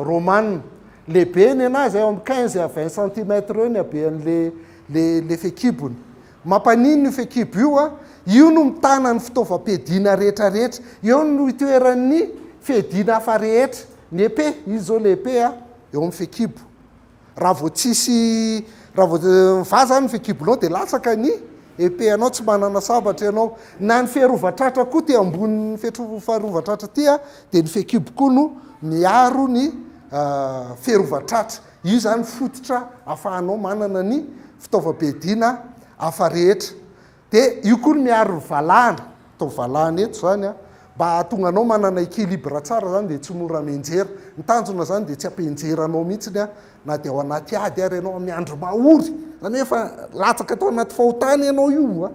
Speaker 1: romana. Lehibe ny anazy, eo amin'ny 15 à 20 centimètres eo ny habean'le le le fehikibony. Mampaninona io fehikibo io a? Io no mitana ny fitaovam-piadiana rehetra rehetra. Eo no itoeran'ny fiadiana hafa rehetra. Ny épée, io izao le épée a, eo amin'ny fehikibo. Raha vao tsisy, raha vao mivaha zany ny fekibonao dia latsaka ny épée anao, tsy manana sabatra ianao. Na ny fiarovan-tratra koa ty ambonin'ny fiarovan-tratra ty a, dia ny fekibo koa no miaro ny fiarovan-tratra. Io zany fototra ahafahanao manana ny fitaovam-piadiana hafa rehetra. Dia io koa no miaro ny valahana, atao valahana eto izany an, mba hahatonga anao manana équilibre tsara izany dia tsy mora mianjera. Ny tanjona izany dia tsy hampianjera anao mihitsiny an, na dia ao anaty ady ary ianao amin'ny andro mahory, izany hoe efa latsaka tao anaty fahotana ianao io an,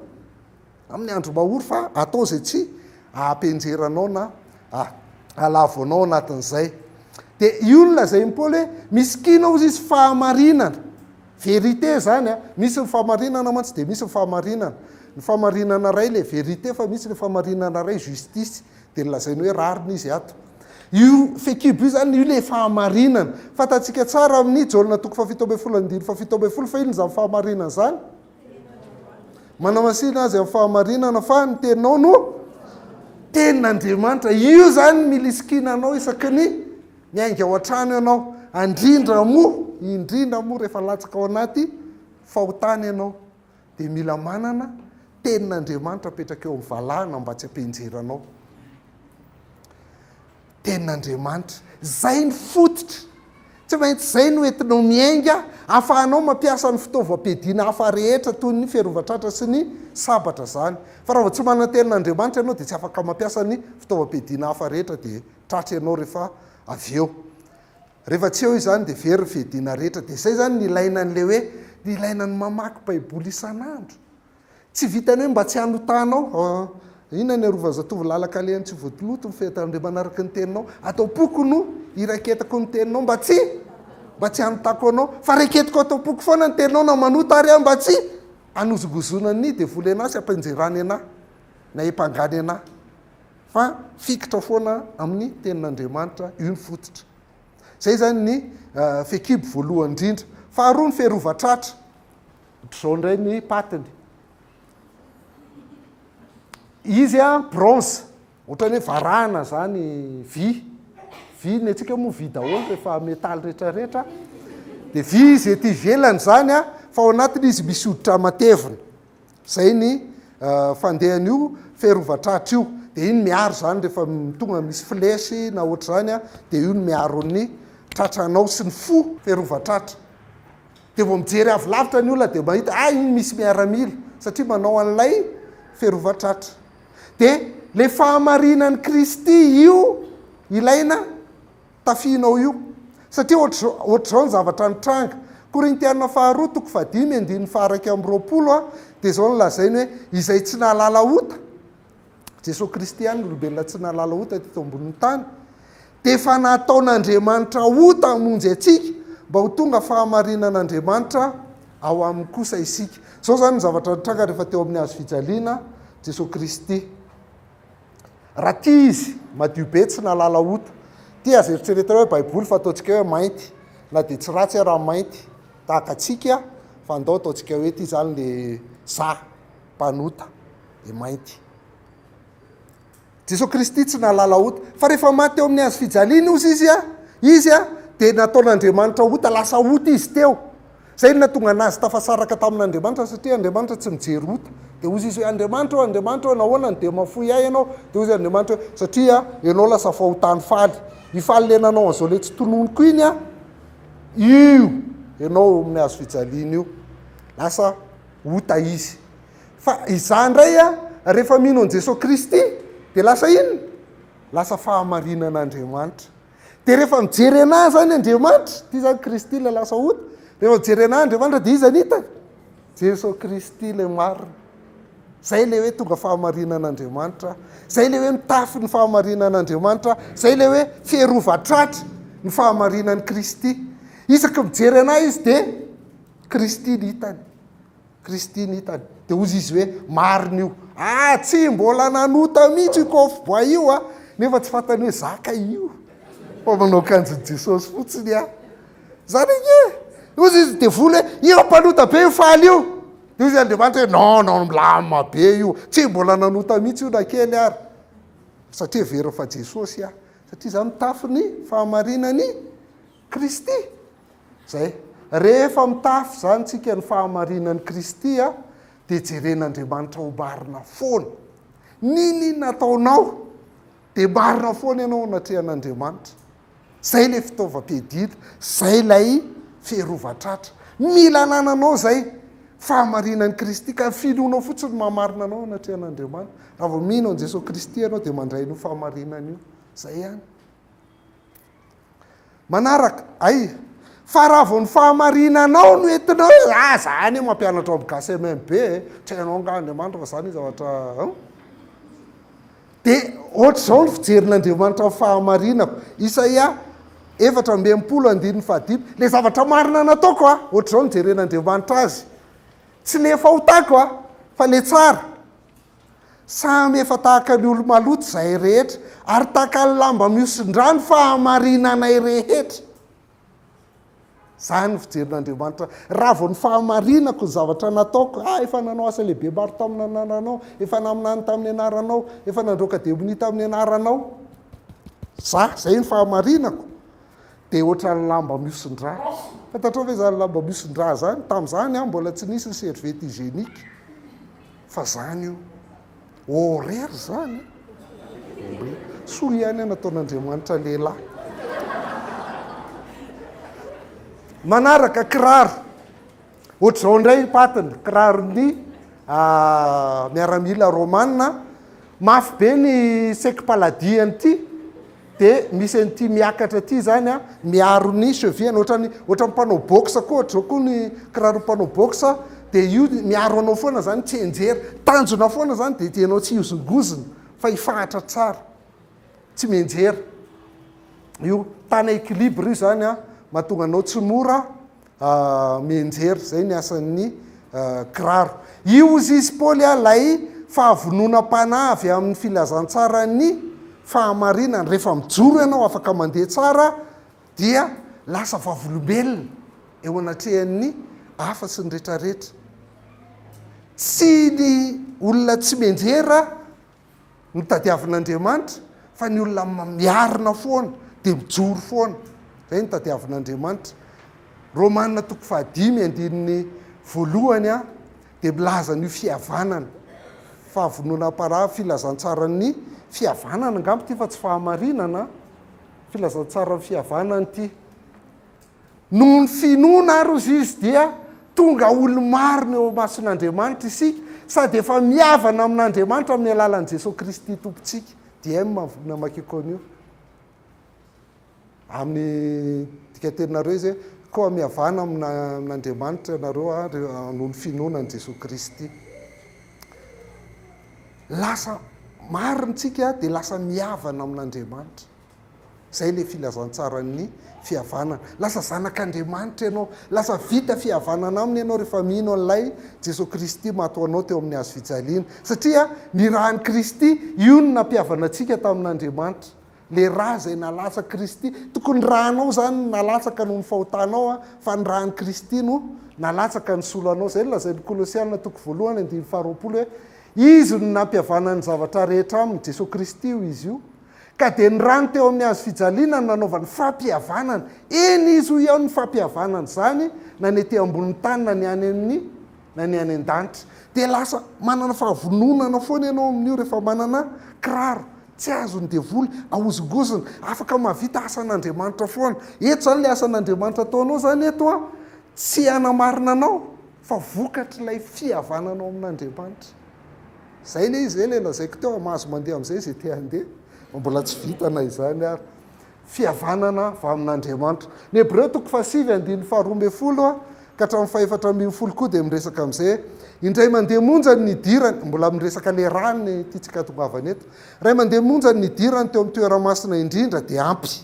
Speaker 1: amin'ny andro mahory fa atao izay tsy hahampianjera anao na hahalavo anao anatin'izay. Dia io no lazain'i Paoly hoe misikina hozy izy fahamarinana. Vérité zany a! Misy ny fahamarinana mantsy dia misy ny fahamarinana. Ny fahamarinana iray ilay vérité fa misy ilay fahamarinana iray justice dia nolazainy hoe rariny izy ato. Io fehikibo io zany io ilay fahamarinana. Fantatsika tsara amin'ny Jaona toko faha-17 andininy faha-17 fa inona izany fahamarinana izany? Manamasina azy amin'ny fahamarinana fa ny teninao no tenin'Andriamanitra. Io zany milisikina anao isaky ny Miainga ao an-trano ianao, indrindra moa, indrindra moa rehefa latsaka ao anaty fahotana ianao, dia mila manana tenin'Andriamanitra apetraka eo amin'ny valahana mba tsy hampianjera anao. Tenin'Andriamanitra. Izay ny fototra. Tsy maintsy izay no entinao miainga ahafahanao mampiasa ny fitaovam-piadiana hafa rehetra toy ny fiarovan-tratra sy ny sabatra izany. Fa raha vao tsy manana tenin'Andriamanitra ianao dia tsy afaka mampiasa ny fitaovam-piadiana hafa rehetra dia Tratra ianao rehefa avy eo. Rehefa tsy eo izany dia very ny fiadiana rehetra. Dia izay izany ny ilaina an'ilay hoe, ny ilaina ny mamaky Baiboly isan'andro. Tsy vitan'ny hoe mba tsy hanotanao. Inona ny arovan'ny zatovo lalan-kalehany tsy voatoloto ny fehintandremana araka ny teninao? Ato am-poko no iraketako ny teninao mba tsy mba tsy hanotako anao. Fa reketiko ato am-poko foana ny teninao na manota ary aho mba tsy hanozongozonan'ny devoly anah sy hampianjerany anah na hiampangany anah. Fa fikitra foana amin'ny tenin'Andriamanitra, io ny fototra. Izay izany ny fehikibo voalohany indrindra. Faharoa ny fiarovan-tratra. Ohatr'izao indray ny patiny. Izy a bronze, ohatran'ny hoe varahana zany vy, vy ny antsika moa vy daholo rehefa metaly rehetrarehetra, dia vy izy ety ivelany zany a, fa ao anatiny izy misy hoditra matevina, zay ny fandehan'io fiarovan-tratra io, dia iny miaro zany rehefa tonga misy flèche na ohatr'izany a, dia io no miaro ny tratranao sy ny fo, fiarovan-tratra. Dia vao mijery avy lavitra ny olona dia mahita, ah iny misy miaramila, satria manao an'ilay fiarovan-tratra. Dia ilay fahamarinan'i Kristy io ilaina tafihinao io. Satria ohatr'izao ohatr'izao ny zavatra nitranga. Korintiana faharoa toko fahadimy andininy faha-21 dia izao no lazainy hoe, izay tsy nahalala ota, Jesoa Kristy ihany no olombelona tsy nahalala ota teto ambonin'ny tany, dia efa nataon'Andriamanitra ota hamonjy antsika mba ho tonga fahamarinan'Andriamanitra ao aminy kosa isika. Izao izany ny zavatra nitranga rehefa teo amin'ny hazo fijaliana Jesoa Kristy. Raha tia izy, madio be tsy nahalala ota. Tia azo eritreretina hoe Baiboly fa ataontsika hoe mainty, na dia tsy ratsy ara mainty tahaka antsika, fa andao ataontsika hoe ity izany le za mpanota. dia mainty. Jesoa Kristy tsy nahalala ota. Fa rehefa maty teo amin'ny hazo fijaliana ozy izy a, izy a, dia nataon'Andriamanitra ota, lasa ota izy teo. Izay no nahatonga anazy tafasaraka tamin'Andriamanitra satria Andriamanitra tsy mijery ota. Dia hozy izy hoe, Andriamanitra ô, Andriamanitra ô, nahoana no dia mahafoy ahy ianao? Dia hozy Andriamanitra hoe, satria ianao lasa fahotany faly. I faly le nanao an'izao le tsy tononiko iny a, io ianao eo amin'ny hazo fijaliana io. Lasa ota izy. Fa izaho indray a, rehefa mino an'i Jesoa Kristy dia lasa inona? Lasa fahamarinan'Andriamanitra. Dia rehefa mijery anah zany Andriamanitra, ity zany Kristy ilay lasa ota, rehefa mijery anah Andriamanitra dia iza ny hitany? Jesoa Kristy ilay marina. Zay ilay hoe tonga fahamarinan'Andriamanitra, zay ilay hoe mitafy ny fahamarinan'Andriamanitra, zay ilay hoe fiarovan-tratra ny fahamarinan'i Kristy. Isaky mijery anah izy dia Kristy ny hitany. Kristy ny hitany. Dia hozy izy hoe, marina io. Ah, tsy mbola nanota mihitsy io kofboay io ah. Nefa tsy fantany hoe zaka io. Fa manao akanjon'i Jesosy fotsiny ah. Zany ange. Hozy izy devoly hoe, io mpanota be io faly io. Dia hozy Andriamanitra hoe, non, non, milamina be io. Tsy mbola nanota mihitsy io na kely ary. Satria heveriny fa Jesosy ah. Satria za mitafy ny fahamarinan'i Kristy. Zay. Rehefa mitafy izany tsika ny fahamarinan'i Kristy a, dia jeren'Andriamanitra ho marina foana. N'inon'inona ataonao, dia marina foana ianao anatrehan'Andriamanitra. Zay ilay fitaovam-piadiana, zay ilay fiarovan-tratra. Mila anananao izay fahamarinan'i Kristy, ka ny finoanao fotsiny no mahamarina anao anatrehan'Andriamanitra. Raha vao mino an'i Jesoa Kristy ianao dia mandray an'io fahamarinana io. Zay ihany. Manaraka, ay, fa raha vao ny fahamarinanao no entinao hoe, ah, za anie mampianatra ao amin'ny gasy MMB e, tsy hainao angaha Andriamanitra fa zany zavatra an. Dia ohatr'izao ny fijerin'Andriamanitra ny fahamarinako. Isaia 64 andininy fahadimy, le zavatra marina nataoko a, ohatr'izao ny jeren'Andriamanitra azy. Tsy le fahotako a, fa le tsara. Samy efa tahaka ny olo-maloto izahay rehetra, ary tahaka ny lamba mihosin-dra ny fahamarinanay rehetra. Izany ny fijerin'Andriamanitra. Raha vao ny fahamarinako ny zavatra nataoko, ah, efa nanao asa lehibe maro tamin'ny anaranao, efa naminany tamin'ny anaranao, efa nandroaka demonia tamin'ny anaranao. Za, izay ny fahamarinako. Dia ohatran'ny lamba mihosin-dra. Fantatrao ve izany lamba mihosin-dra izany? Tamin'izany aho mbola tsy nisy ny serviette hygiénique. Fa zany io. Horreur zany e. Horreur. Soa ihany aho nataon'Andriamanitra lehilahy. Manaraka kiraro. Ohatr'izao indray ny patiny, kiraron'ny miaramila romana. Mafy be ny sekipaladia an'ity. Dia misy an'ity miakatra ity izany an, miaro ny cheville-ny, ohatran'ny ohatran'ny mpanao boxe koa, ohatr'izao koa ny kiraron'ny mpanao boxe, Dia io miaro anao foana zany tsy hianjera. Tanjona foana zany dia ianao tsy hihozongozona fa hifahatra tsara. Tsy mianjera. Io tana équilibre io zany an, mahatonga anao tsy mora mianjera. Zay ny asan'ny kiraro. Io hozy izy Paoly a, ilay fahavononam-panahy avy amin'ny filazantsaran'ny fahamarinana. Rehefa mijoro ianao afaka mandeha tsara dia lasa vavolombelona eo anatrehan'ny hafa sy ny retraretra. Tsy ny olona tsy mianjera no tadiavin'Andriamanitra fa ny olona miarina foana dia mijoro foana. Izay no tadiavin'Andriamanitra. Romana toko fahadimy andininy voalohany dia milaza an'io fihavanana, fahavononam-panahy, filazantsaran'ny fihavanana angamba ity fa tsy fahamarinana, filazantsaran'ny fihavanana ity. Noho ny finoana ary hozy izy dia tonga olo-marina eo imason'Andriamanitra isika sady efa mihavana amin'Andriamanitra amin'ny alalan'i Jesoa Kristy Tompontsika. DM namakiko an'io. Amin'ny dikateninareo izy hoe, koa mihavana amin'Andriamanitra ianareo noho ny finoana an'i Jesoa Kristy. Lasa marina isika dia lasa mihavana amin'Andriamanitra. Izay ilay filazantsaran'ny fihavanana. Lasa zanak'Andriamanitra ianao. Lasa vita fihavanana aminy ianao rehefa mino an'ilay Jesoa Kristy maty ho anao teo amin'ny hazo fijaliana. Satria ny ràn'i Kristy, io no nampihavana antsika tamin'Andriamanitra. Ilay rà izay nalatsak'i Kristy. Tokony ny rànao izany no nalatsaka noho ny fahotanao, fa ny ràn'i Kristy no nalatsaka nisolo anao. Izay no lazain'ny Kolosiana toko voalohany andininy faharoapolo hoe, Izy no nampihavana ny zavatra rehetra aminy, Jesoa Kristy io izy io. Ka dia ny rany teo amin'ny hazo fijaliana no nanaovany fampihavanana. Eny, izy hoy aho ny fampihavanana izany na ny ety ambonin'ny tany na ny any amin'ny na ny any an-danitra. Dia lasa manana fahavononana foana ianao amin'io rehefa manana kiraro. Tsy azon'ny devoly ahozongozona. Afaka mahavita asan'Andriamanitra foana. Eto izany ilay asan'Andriamanitra ataonao izany eto an, tsy hanamarina anao fa vokatr'ilay fihavananao amin'Andriamanitra. Zay le izy, zay le lazaiko teo, mahazo mandeha amizay zay te handeha, fa mbola tsy vita na izany ary. Fihavanana avy amin'Andriamanitra. Ny Hebreo toko fahasivy andininy faharoa ambin'ny folo ka hatramin'ny fahefatra ambin'ny folo koa dia miresaka amizay hoe, indray mandeha monja ny nidirany, mbola miresaka le rà ny tiantsika hatongavana eto, iray mandeha monja ny nidirany teo amin'ny toeramasina indrindra dia ampy.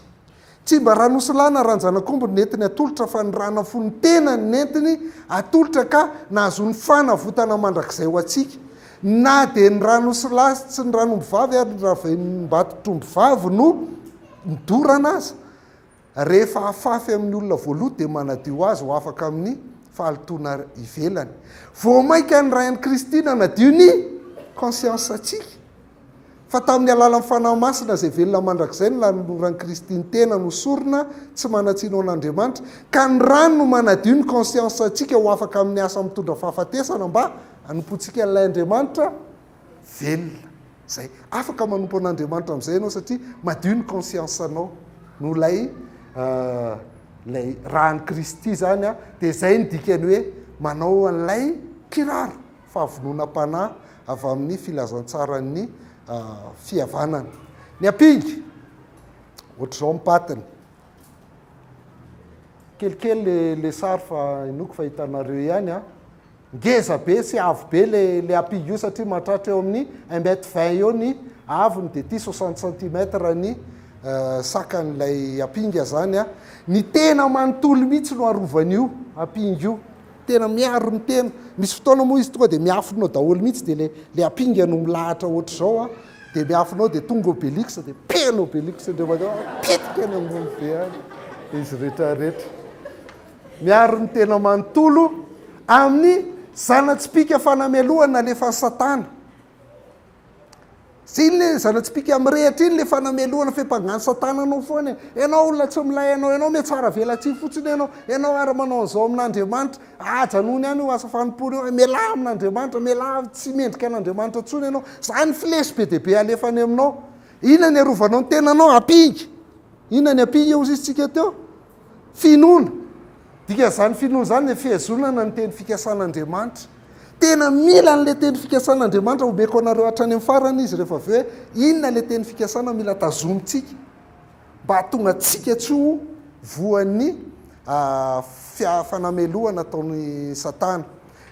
Speaker 1: Tsy mba ran'osilahy na ran-janak'omby no nentiny atolotra fa ny rà nafoin'ny tenany nentiny atolotra ka nahazoany fanavotana mandrakizay ho antsika. Na dia ny ran'osilahy sy ny ran'ombivavy ary ny ravim-batotr'ombivavy no nodorana aza, rehefa afafy amin'ny olona voaloto dia manadio azy ho afaka amin'ny fahalotoana ivelany. Vao mainka ny Ray an'i Kristy nanadio ny conscience-ntsika. Fa tamin'ny alalan'ny Fanahy Masina izay velona mandrakizay no nanoloran'i Kristy ny tenany ho sorona tsy manan-tsiny ho an'Andriamanitra, ka ny rany no manadio ny conscience-ntsika ho afaka amin'ny asa mitondra fahafatesana mba hanompoantsika an'ilay Andriamanitra velona. Izay. Afaka manompo an'Andriamanitra amin'izay ianao satria madio ny conscience-nao noho ilay ilay ràn'i Kristy izany, dia izay ny dikany hoe manao an'ilay kiraro. Fahavononam-panahy avy amin'ny filazantsaran'ny fihavanana. Ny ampinga, ohatr'izao ny patiny. Kelikely le, le sary fa inoako fa hitanareo ihany an. Ngeza be sy avo be le, le ampinga io satria mahatratra eo amin'ny un mètre vingt eo ny avony dia ity soixante centimètres ny sakan'ilay ampinga zany an. Ny tena manontolo mihitsy no arovan'io ampinga io. Tena miaro ny tena. Misy fotoana moa izy tonga dia miafina ao daholo mihitsy dia le le ampinga no milahatra ohatr'izao an, dia miafina ao dia tonga Obélix dia pehina Obélix indray mandeha pitika any ambony be any izy rehetra rehetra. Miaro ny tena manontolo amin'ny zana-tsipìka fanamelohana nalefan'i Satana. Zay iny le zana-tsipìka mirehitra iny le fanamelohana fiampangan'i satana anao foana e. Ianao olona tsy milay anao, ianao mihatsara velatsihy fotsiny ianao, ianao ary manao an'izao amin'Andriamanitra, ajanony ihany io asa fanompoana io, mialà amin'Andriamanitra, mialà tsy mendrika an'Andriamanitra intsony ianao. Zany flesy be dia be alefany aminao. Inona ny arovanao ny tenanao? Ampinga. Inona ny ampinga hozy izy tsika teo? Finoana. Dikan'izany finoana izany dia fihazonana ny teny fikasan'Andriamanitra. Tena mila an'ilay teny fikasan'Andriamanitra, omeko anareo hatrany amin'ny farany izy rehefa avy eo hoe inona ilay teny fikasana mila tazomintsika mba hahatonga antsika tsy ho voan'ny fanamelohana ataon'i Satana.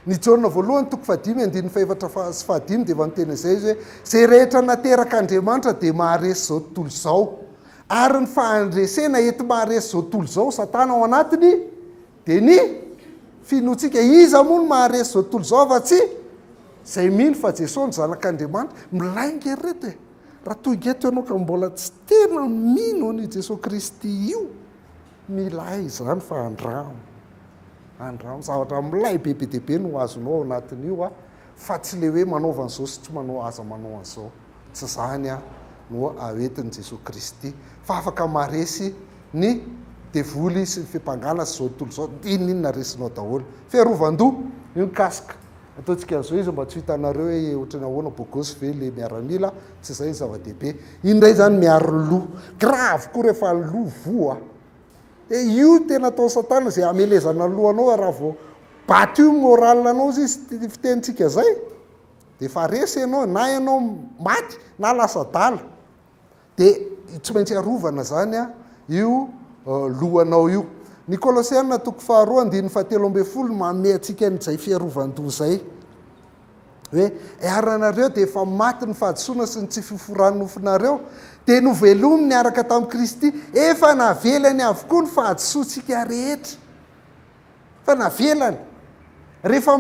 Speaker 1: Ny Jaona voalohany toko fahadimy andininy fahefatra sy fahadimy dia efa niteny an'izay izy hoe, Izay rehetra naterak'Andriamanitra dia maharesy izao tontolo izao. Ary ny fahandresena enti-maharesy izao tontolo izao, Satana ao anatiny, dia ny finoantsika. Iza moa no maharesy izao tontolo izao afa-tsy izay mino fa Jesoa no Zanak'Andriamanitra? Milay nge ry reto e! Raha tonga eto ianao ka mbola tsy tena mino an'io Jesoa Kristy io, milay izany fa andramo. Andramo. Zavatra milay be be dia be no azonao ao anatin'io a, fa tsy le hoe manaova an'izao sy tsy manao aza manao an'izao. Tsy izany a no aentin'i Jesoa Kristy. Fa afaka maharesy ny devoly sy ny fiampangana sy izao tontolo izao, n'inon'inona resinao daholo. Fiarovan-doha, io ny casque. Ataontsika an'izao izy mba tsy ho hitanareo hoe ohatran'ny ahoana bogosy ve le miaramila, tsy izay ny zava-dehibe. Iny indray izany miaro ny loha. Grave koa rehefa ny loha voa. Dia io tena ataon'i satana izay hamelezana ny lohanao raha vao battu moral anao izy fitenintsika izay dia efa resy ianao na ianao maty na lasa adala. Dia tsy maintsy arovana izany io lohanao io. Ny Kolosiana toko faharoa andininy fahatelo ambin'ny folo manome antsika an'izay fiarovan-doha izay. Hoe, ary anareo dia efa maty ny fahadisoana sy ny tsy fiforan'ny nofonareo, dia novelominy niaraka tamin'i Kristy, efa navelany avokoa ny fahadisoantsika rehetra. Fa navelany. Rehefa,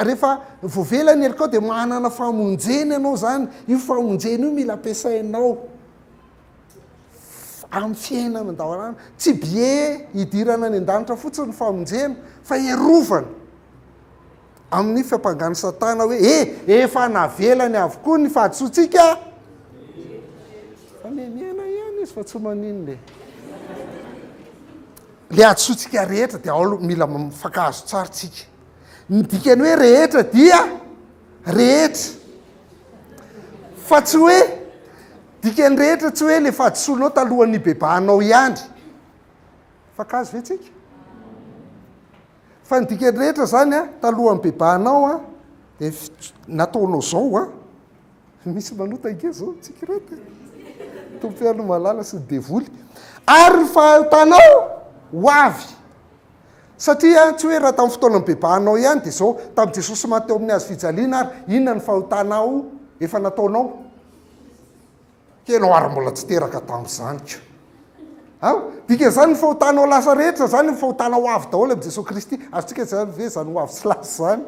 Speaker 1: rehefa voavela ny helokao dia manana famonjena ianao izany. Io famonjena io mila ampiasainao amin'ny fiainana andavanandro. Tsy billet hidirana any an-danitra fotsiny ny famonjena fa hiarovana amin'ny fiampangan'i Satana hoe e, efa navelany avokoa ny fahadisoantsika. Fa miaina ihany izy fa tsy maninona e. Le hadisoantsika rehetra dia ao aloha mila mifankahazo tsara tsika. Ny dikany hoe rehetra dia rehetra. Fa tsy hoe dikany rehetra tsy hoe le fahadisoanao talohan'ny nibebahanao ihany. Mifankahazo ve tsika? Fa ny dikany rehetra zany a, talohan'ny nibebahanao a, dia nataonao zao a. Misy manota ange zao tsika ireto e. Tompo ihany no mahalala sy ny devoly. Ary ny fahotanao ho avy. Satria tsy hoe raha tamin'ny fotoana nibebahanao ihany dia zao, tamin'i Jesosy maty teo amin'ny hazo fijaliana ary inona ny fahotanao efa nataonao? Ianao ary mbola tsy teraka tamin'izany ko. Ao, dikan'izany ny fahotanao lasa rehetra zany ny fahotana ho avy daholo amin'i Jesosy Kristy. Azontsika izany ve izany ho avy sy lasa izany?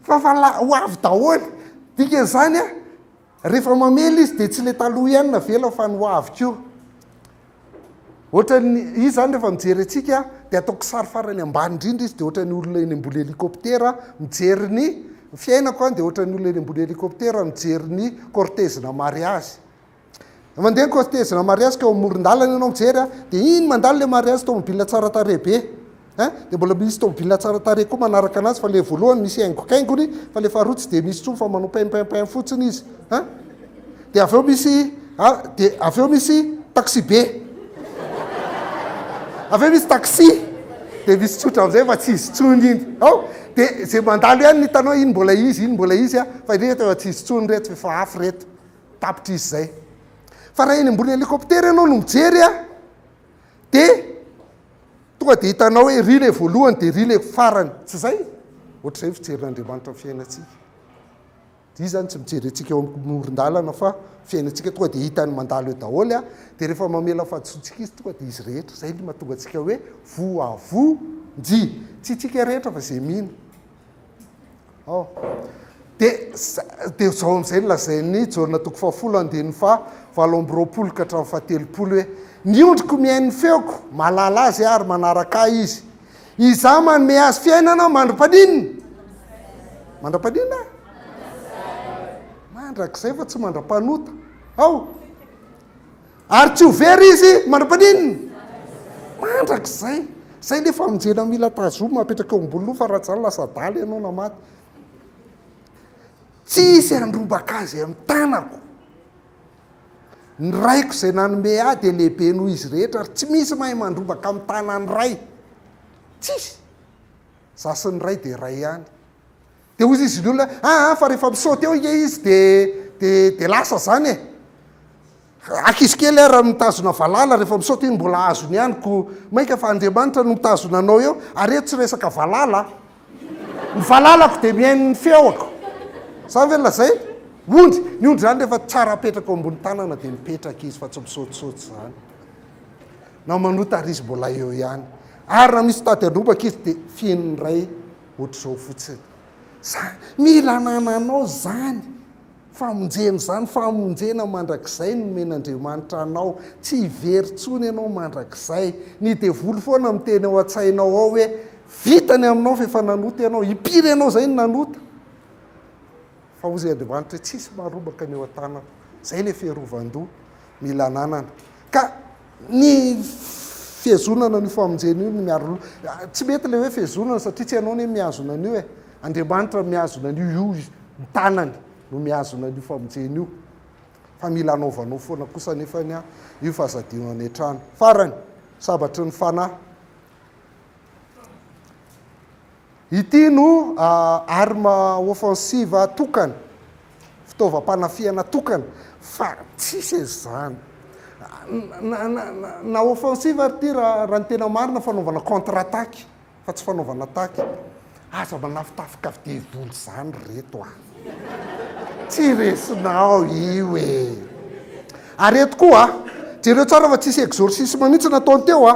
Speaker 1: Fa fa la, ho avy daholo. Dikan'izany a, rehefa mamela izy dia tsy le taloha ihany navela fa ny ho avy koa. Ohatran'ny, izy izany rehefa mijery antsika dia atao kisary farany ambany indrindra izy dia ohatran'ny olona eny ambony hélicoptère mijery ny fiainako an, dia ohatran'ny olona eny ambony hélicoptère mijery ny cortège-na mariage. Mandeha ny cortège-na mariage ka eo amoron-dalana ianao mijery an, dia iny mandalo ilay mariage tomobile tsara tarehy be. Hein? Dia mbola misy tomobile tsara tarehy koa manaraka anazy fa ilay voalohany misy haingokaingony fa ilay faharoa tsy dia misy intsony fa manao pain pain pain fotsiny izy. Hein? Dia avy eo misy ah, dia avy eo misy taxi be. Avy eo misy taxi. Dia misy tsotra amin'izay fa tsy izy intsony iny. Ao? Dia izay mandalo ihany ny hitanao iny mbola izy, iny mbola izy fa ireto efa tsy izy intsony ireto fa efa hafa ireto. Tapitra izy izay. Fa raha eny ambony hélicoptère ianao no mijery a, dia Tonga dia hitanao hoe ry ilay voalohany dia ry ilay farany. Tsy izay? Ohatr'izay ny fijerin'Andriamanitra ny fiainantsika. Izy izany tsy mijery antsika eo amin'ny moron-dalana fa fiainantsika tonga dia hitany mandalo eo daholo a. Dia rehefa mamela fahadisoantsika izy tonga dia izy rehetra. Izay no mahatonga antsika hoe voavonjy. Tsy isika rehetra fa izay mino. Ao. Dia dia izao amin'izay no lazain'i Jaona toko fahafolo andininy faha 28 ka hatramin'ny faha-30 hoe, Ny ondriko mihaino ny feoko, mahalala azy aho ary manaraka ahy izy. Izaho manome azy fiainana mandra-paninona? Mandra-paninona? Mandrakizay fa tsy mandra-panota. Ao. Ary tsy ho very izy mandra-paninona? Mandrakizay. Izay ilay famonjena mila tazomina apetraka eo ambony loha fa raha tsy izany lasa adala ianao na maty. Tsy hisy handrombaka azy amin'ny tanako. Ny Raiko izay nanome ahy dia lehibe noho izy rehetra ary tsy misy mahay mandrombaka amin'ny tanan'ny Ray. Tsisy. Za sy ny Ray dia iray ihany. Dia hoy izy ny olona, aa fa rehefa mi-saute eo ange izy dia dia dia lasa zany e. Ankizy kely ary mitazona valala rehefa mi-saute iny mbola azony ihany ko mainka fa Andriamanitra no mitazona anao eo ary eto tsy resaka valala a. Ny valalako dia mihaino ny feoko. Zany ve no lazainy? Ondry, ny ondry zany rehefa tsara apetraka eo ambony tanana dia mipetraka izy fa tsy misaotisaoty zany. Na manota ary izy mbola eo ihany. Ary raha misy tady handrobaka izy dia fihin'ny ray ohatr'izao fotsiny. Zany, mila anananao zany famonjena izany, famonjena mandrakizay no nomen'Andriamanitra anao. Tsy hivery intsony ianao mandrakizay. Ny devoly foana miteny ao an-tsainao ao hoe vita ny aminao fa efa nanota ianao. Impiry ianao izay no nanota? Fa hozy Andriamanitra hoe tsisy maharombaka ny eo an-tanako. Izay ilay fiarovan-doha mila ananana. Ka ny fihazonana an'io famonjena io no miaro loha. Tsy mety ilay hoe fihazonana satria tsy ianao anie mihazona an'io e. Andriamanitra mihazona an'io, io ny tanany no mihazona an'io famonjena io. Fa mila anaovanao foana kosa anefany io fa aza adino any an-trano. Farany, sabatry ny fanahy. Ity no arme offensive tokana, fitaovam-panafihana tokana, fa tsisy an'izany. Na offensive ary ity raha ny tena marina fanaovana contre attaque fa tsy fanaovana attaque. Aza manafitafika devoly izany ry reto a! Tsy resinao io e! Ary eto koa, jereo tsara fa tsisy exorcisme mihitsy nataony teo a!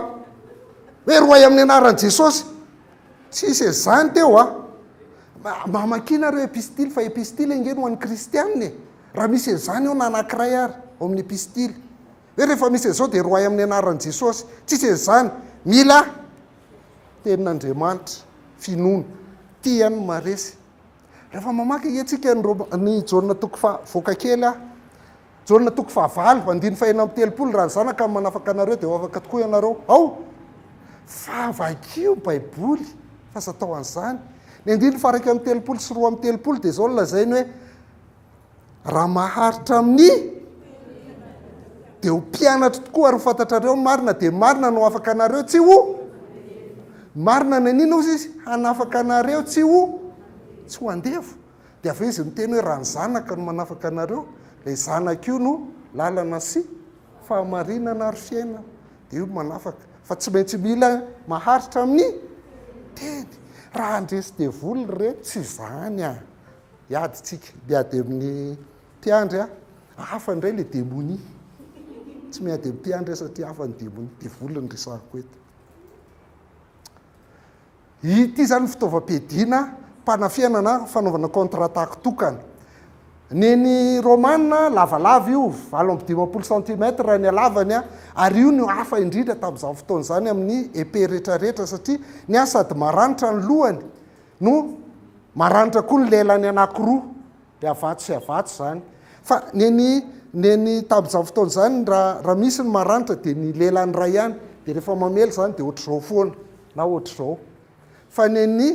Speaker 1: Hoe roahy amin'ny anaran'i Jesosy. Tsisy an'izany teo a! Mamakia nareo epistily fa epistily ange no an'ny kristianina e! Raha misy an'izany eo na anankiray ary ao amin'ny epistily. Hoe rehefa misy an'izao dia roahy amin'ny anaran'i Jesosy. Tsisy an'izany. Mila tenin'Andriamanitra, finoana. Tia ny maharesy. Rehefa mamaky ange tsika ny Roma, ny Jaona toko faha, voaka kely aho. Jaona toko fahavalo, andininy fahenina amby telopolo, Raha ny Zanaka no manafaka anareo, dia ho afaka tokoa ianareo. Ao! Fa vakio ny Baiboly, fa aza atao an'izany. Ny andininy faha 31 sy 32 dia izao no lazainy hoe, Raha maharitra amin'ny, dia ho mpianatro tokoa, ary ho fantatrareo ny marina, dia ny marina no hahafaka anareo tsy ho, ny marina naninona hozy izy? Hanafaka anareo tsy ho, tsy ho andevo. Dia avy eo izy miteny hoe raha ny zanaka no manafaka anareo, ilay zanaka io no lalana sy fahamarinana ary fiainana. Dia io no manafaka. Fa tsy maintsy mila maharitra amin'ny teny. Raha handresy devoly ry reto, tsy izany an. Hiady tsika. Miady amin'ny mpiandry an. Hafa indray ilay demonia. Tsy miady amin'ny mpiandry aho satria hafa ny demonia. Devoly no resahako eto. Ity izany fitaovam-piadiana mpanafihana na fanaovana contre-attaque tokana. Ny an'ny Romana, lavalava io, 58 centimètres ny halavany, ary io no hafa indrindra tamin'izany fotoana izany amin'ny épée rehetrarehetra satria ny azy sady maranitra ny lohany no maranitra koa ny lelany anankiroa. Dia avatsy sy avatsy izany. Fa ny an'i, ny an'i tamin'izany fotoana izany raha, raha misy ny maranitra dia ny lelany iray ihany. Dia rehefa mamely izany dia ohatr'izao foana na ohatr'izao. Fa ny an'ny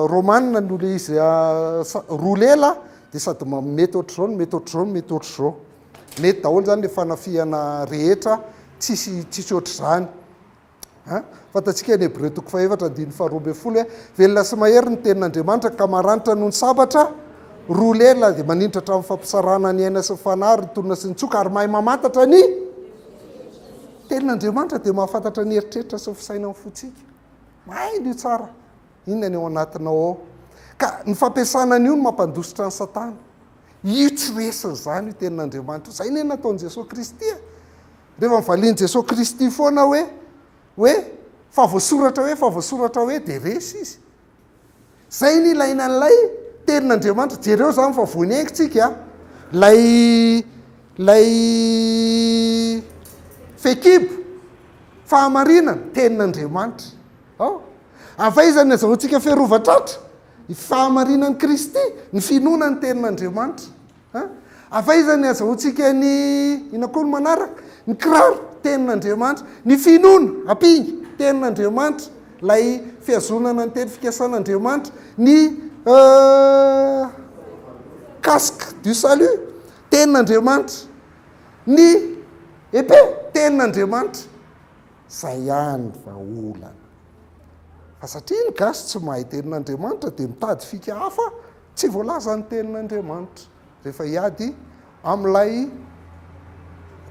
Speaker 1: Romana no ilay izy roa lela dia sady mety ohatr'izao no mety ohatr'izao no mety ohatr'izao. Mety daholo izany ilay fanafihana rehetra, tsisy, tsisy ohatr'izany. A Fantatsika ny Hebreo toko fahefatra andininy faharoa ambin'ny folo hoe, Velona sy mahery ny tenin'Andriamanitra ka maranitra noho ny sabatra roa lela, dia maninitra hatramin'ny fampisarahana ny aina sy ny fanahy ary ny tolona sy ny tsoka, ary mahay mamantatra ny tenin'Andriamanitra, dia mahafantatra ny eritreritra sy ny fisainan'ny fontsika. Mahay an'io tsara. Inona ny ao anatinao ao? Ka ny fampiasana an'io no mampandositra an'i Satana. Io tsy resiny izany io tenin'Andriamanitra io. Izay anie nataon'i Jesoa Kristy e. Rehefa nivalian'i Jesoa Kristy foana hoe, hoe, fa voasoratra hoe, fa voasoratra hoe, dia resy izy. Izay ny ilaina an'ilay tenin'Andriamanitra. Jereo izany fa vao niainga tsika, ilay, ilay fehikibo, fahamarinana, tenin'Andriamanitra. Ao. Avy aiza ny azahoantsika fiarovan-tratra? Ny fahamarinan'i Kristy, ny finoana ny tenin'Andriamanitra. A! Avy aiza ny azahoantsika ny, inona koa no manaraka? Ny kiraro, tenin'Andriamanitra. Ny finoana, ampinga, tenin'Andriamanitra. Ilay fihazonana ny teny fikasan'Andriamanitra. Ny casque du salut, tenin'Andriamanitra. Ny épée, tenin'Andriamanitra. Zay ihany vahaolana. Fa satria ny gasy tsy mahay tenin'Andriamanitra dia mitady fika hafa tsy voalazan'ny tenin'Andriamanitra rehefa hiady amin'ilay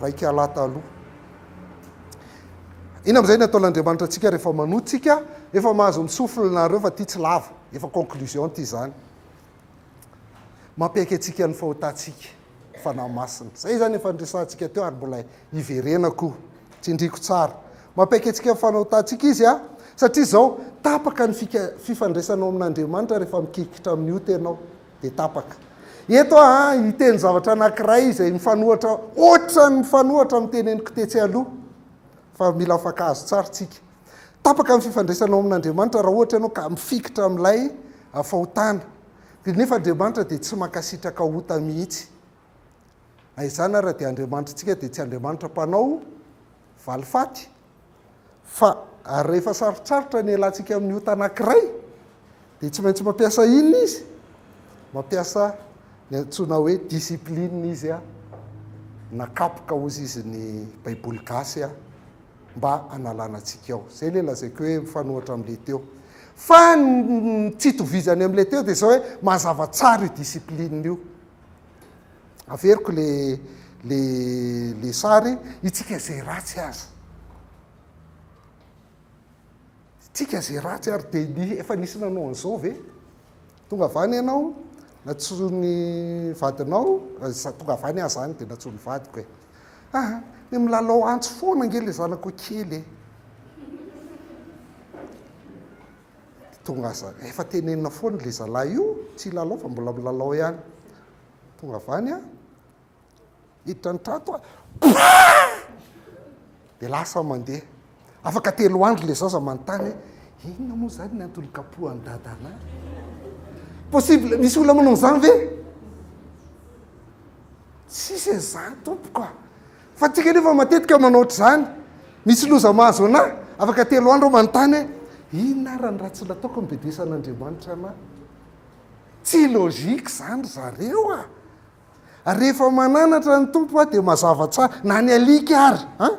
Speaker 1: raikalahy taloha. Inona amin'izay ny ataon'Andriamanitra antsika rehefa manoa tsika? Efa mahazo mi-souffle nareo fa ty tsy lava. Efa conclusion ity izany. Mampiaiky antsika ny fahotantsika ny Fanahy Masina. Izay izany efa niresahantsika teo ary mbola hiverenako. Tsindriko tsara. Mampiaiky antsika ny fahotantsika Izy a, satria izao, tapaka ny fika, fifandraisanao amin'Andriamanitra rehefa mikikitra amin'ny ota ianao, dia tapaka. Eto aho a, hiteny zavatra anankiray izay mifanohatra, ohatran'ny mifanohatra amin'ny teneniko tetsy aloha, fa mila mifankahazo tsara tsika. Tapaka ny fifandraisanao amin'Andriamanitra raha ohatra ianao ka mifikitra amin'ilay fahotana. Dia nefa Andriamanitra dia tsy mankasitraka ota mihitsy. Na izany ara dia Andriamanitritsika dia tsy Andriamanitra mpanao valifaty. Fa ary rehefa sarotsarotra ny ialantsika amin'ny ota anankiray dia tsy maintsy mampiasa inona izy? Mampiasa ny antsoina hoe discipline izy, na kapoka hozy izy ny baiboly gasy. mba hanalana antsika ao. Izay ilay lazaiko hoe mifanohitra amin'ilay teo. Fa ny tsy itovizany amin'ilay teo dia izao hoe mazava tsara io discipline io. Averiko le le le sary, itsika izay ratsy aza. Tsika izay ratsy ary dia ny efa nisy nanao an'izao ve? Tonga avy any ianao, nantsoin'ny vadinao, tonga avy any aho izany dia nantsoin'ny vadiko e. Aa, dia milalao antsy foana ange ilay zanako kely e. Tonga aza, efa tenenina foana ilay zalahy io, tsy hilalao fa mbola milalao ihany. Tonga avy any aho, Hiditra ny trato aho. Dia lasa mandeha. Afaka telo andro ilay zaza manontany hoe inona moa izany ny antony kapohan'i dada anah? Possible, misy olona manao an'izany ve? Tsisy an'izany tompoko a. Fa tsika nefa matetika manao ohatr'izany. Misy loza mahazo anah, afaka telo andro aho manontany hoe inona ary ny ratsy nataoko nibedesan'Andriamanitra anah? Tsy logique izany ry zareo a. Rehefa mananatra ny Tompo dia mazava tsara, na ny alika ary an!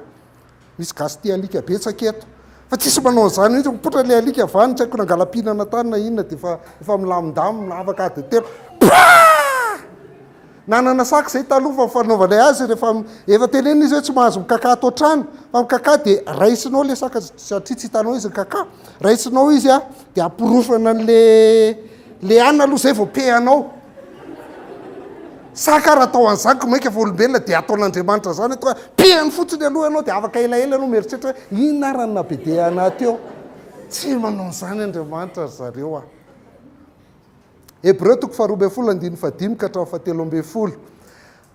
Speaker 1: Misy gasy tia alika betsaka eto, fa tsisy manao an'izany mihitsy, mipoitra ilay alika avy any, tsy haiko nangala-pihinana tany na inona dia efa efa milamindamina, afaka adiny telo, pah! Nanana saka izay taloha fa ny fanaovanay azy rehefa efa tenenina izy hoe tsy mahazo mikakà ato an-trano, fa mikakà dia raisinao ilay saka satria tsy hitanao izy mikakà, raisinao izy an, dia aporofana an'le le anona aloha izay vao pehanao. Saka raha atao an'izany ko mainka fa olombelona dia ataon'Andriamanitra zany hoe tonga pihany fotsiny aloha ianao dia afaka elaela ianao mieritreritra hoe inona ary ny naha-bede anah teo. Tsy manao an'izany Andriamanitra ry zareo a. Hebreo toko faharoa ambin'ny folo andininy fahadimy ka hatramin'ny fahatelo ambin'ny folo.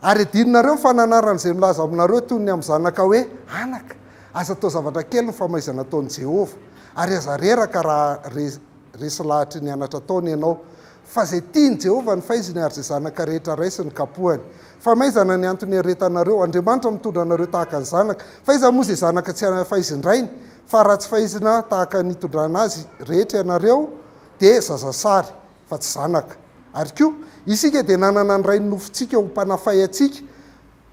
Speaker 1: Ary adinonareo ny fananaran'izay milaza aminareo toy ny amin'ny zanaka hoe, Anaka, aza atao zavatra kely ny famaizana ataon'i Jehovah, ary aza reraka raha resy lahatry ny anatra ataony ianao. Fa izay tian'i Jehovah no faiziny, ary izay zanaka rehetra raisiny kapohany. Famaizana ny antony iaretanareo. Andriamanitra mitondra anareo tahaka ny zanaka. Fa iza moa izay zanaka tsy faizin-drainy? Fa raha tsy faizina tahaka ny itondrana azy rehetra ianareo, dia zazasary, fa tsy zanaka. Ary koa, isika dia nanana ny rain'ny nofontsika ho mpanafay antsika,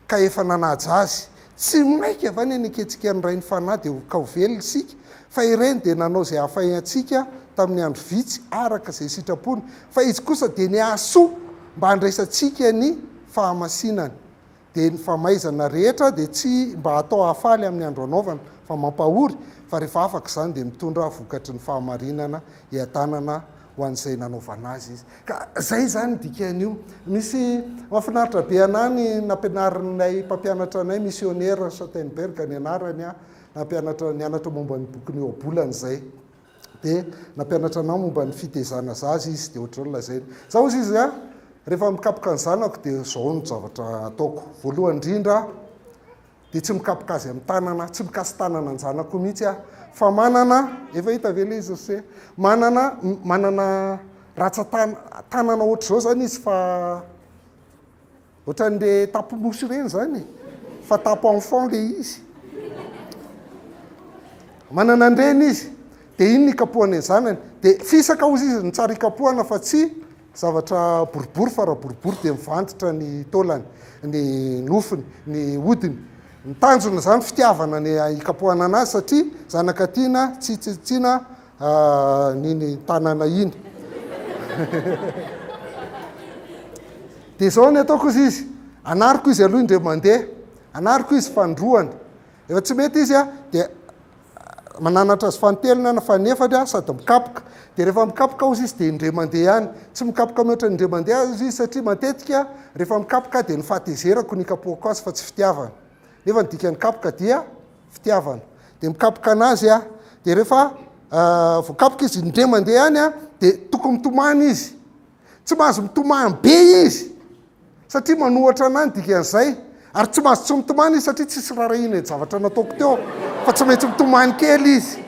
Speaker 1: ka efa nanaja azy. Tsy maika va ny hanekentsika ny Rain'ny Fanahy dia ho ka ho velona isika? Fa ireny dia nanao izay hahafay antsika tamin'ny andro vitsy araka izay sitrapony, fa Izy kosa dia ny hahasoa mba handraisantsika ny fahamasinany. Dia ny famaizana rehetra dia tsy mba atao hahafaly amin'ny andro anaovana, fa mampahory, fa rehefa afaka izany dia mitondra vokatry ny fahamarinana hiadanana ho an'izay nanaovana azy izy. Ka zay zany dikan'io. Misy mahafinaritra be anah ny nampianarinay mpampianatra anay missionnaire Schattenberg ny anarany a, nampianatra nianatra momba ny bokin'ny ohabolana izay. Dia nampianatra anah momba ny fitezana zaza izy dia ohatr'izao no lazainy. Za hozy izy a, rehefa mikapoka ny zanako dia zao no zavatra ataoko. Voalohany indrindra Dia tsy mikapoka azy amin'ny tanana, tsy mikasi-tanana an-janako mihitsy aho, fa manana, efa hita ve ilay izy ry se? Manana, manana ratsan-tanana ohatr'izao izany izy fa ohatran'ilay tapo-mosy ireny izany e, fa tapo-enfant ilay izy. Manana an'ireny izy, dia iny no ikapohany ny zanany, dia fisaka hozy izy no tsara ikapohana fa tsy Zavatra boribory fa raha boribory dia mivantitra ny taolany, ny nofony, ny hodiny. Ny tanjona izany fitiavana ny hikapohana anazy satria zanaka tiana tsy tsitsiana n'iny tanana iny. Dia izao ny ataoko hozy izy, anariko izy aloha indray mandeha, anariko izy fandroany. Rehefa tsy mety izy dia. Mananatra azy fanintelony aho na faninefany aho sady mikapoka. Dia rehefa mikapoka hozy izy dia indray mandeha ihany. Tsy mikapoka mihoatra ny indray mandeha hozy izy satria matetika rehefa mikapoka aho dia ny fahatezerako no ikapohako azy fa tsy fitiavana. Nefa ny dikan'ny kapoka dia fitiavana. Dia mikapoka anazy aho. Dia rehefa voakapoka izy indray mandeha ihany aho dia tokony mitomany izy. Tsy mahazo mitomany be izy satria manohatra anah ny dikan'izay. Ary tsy mahazo tsy mitomany izy satria tsisy rarahina ny zavatra nataoko teo fa tsy maintsy mitomany kely izy.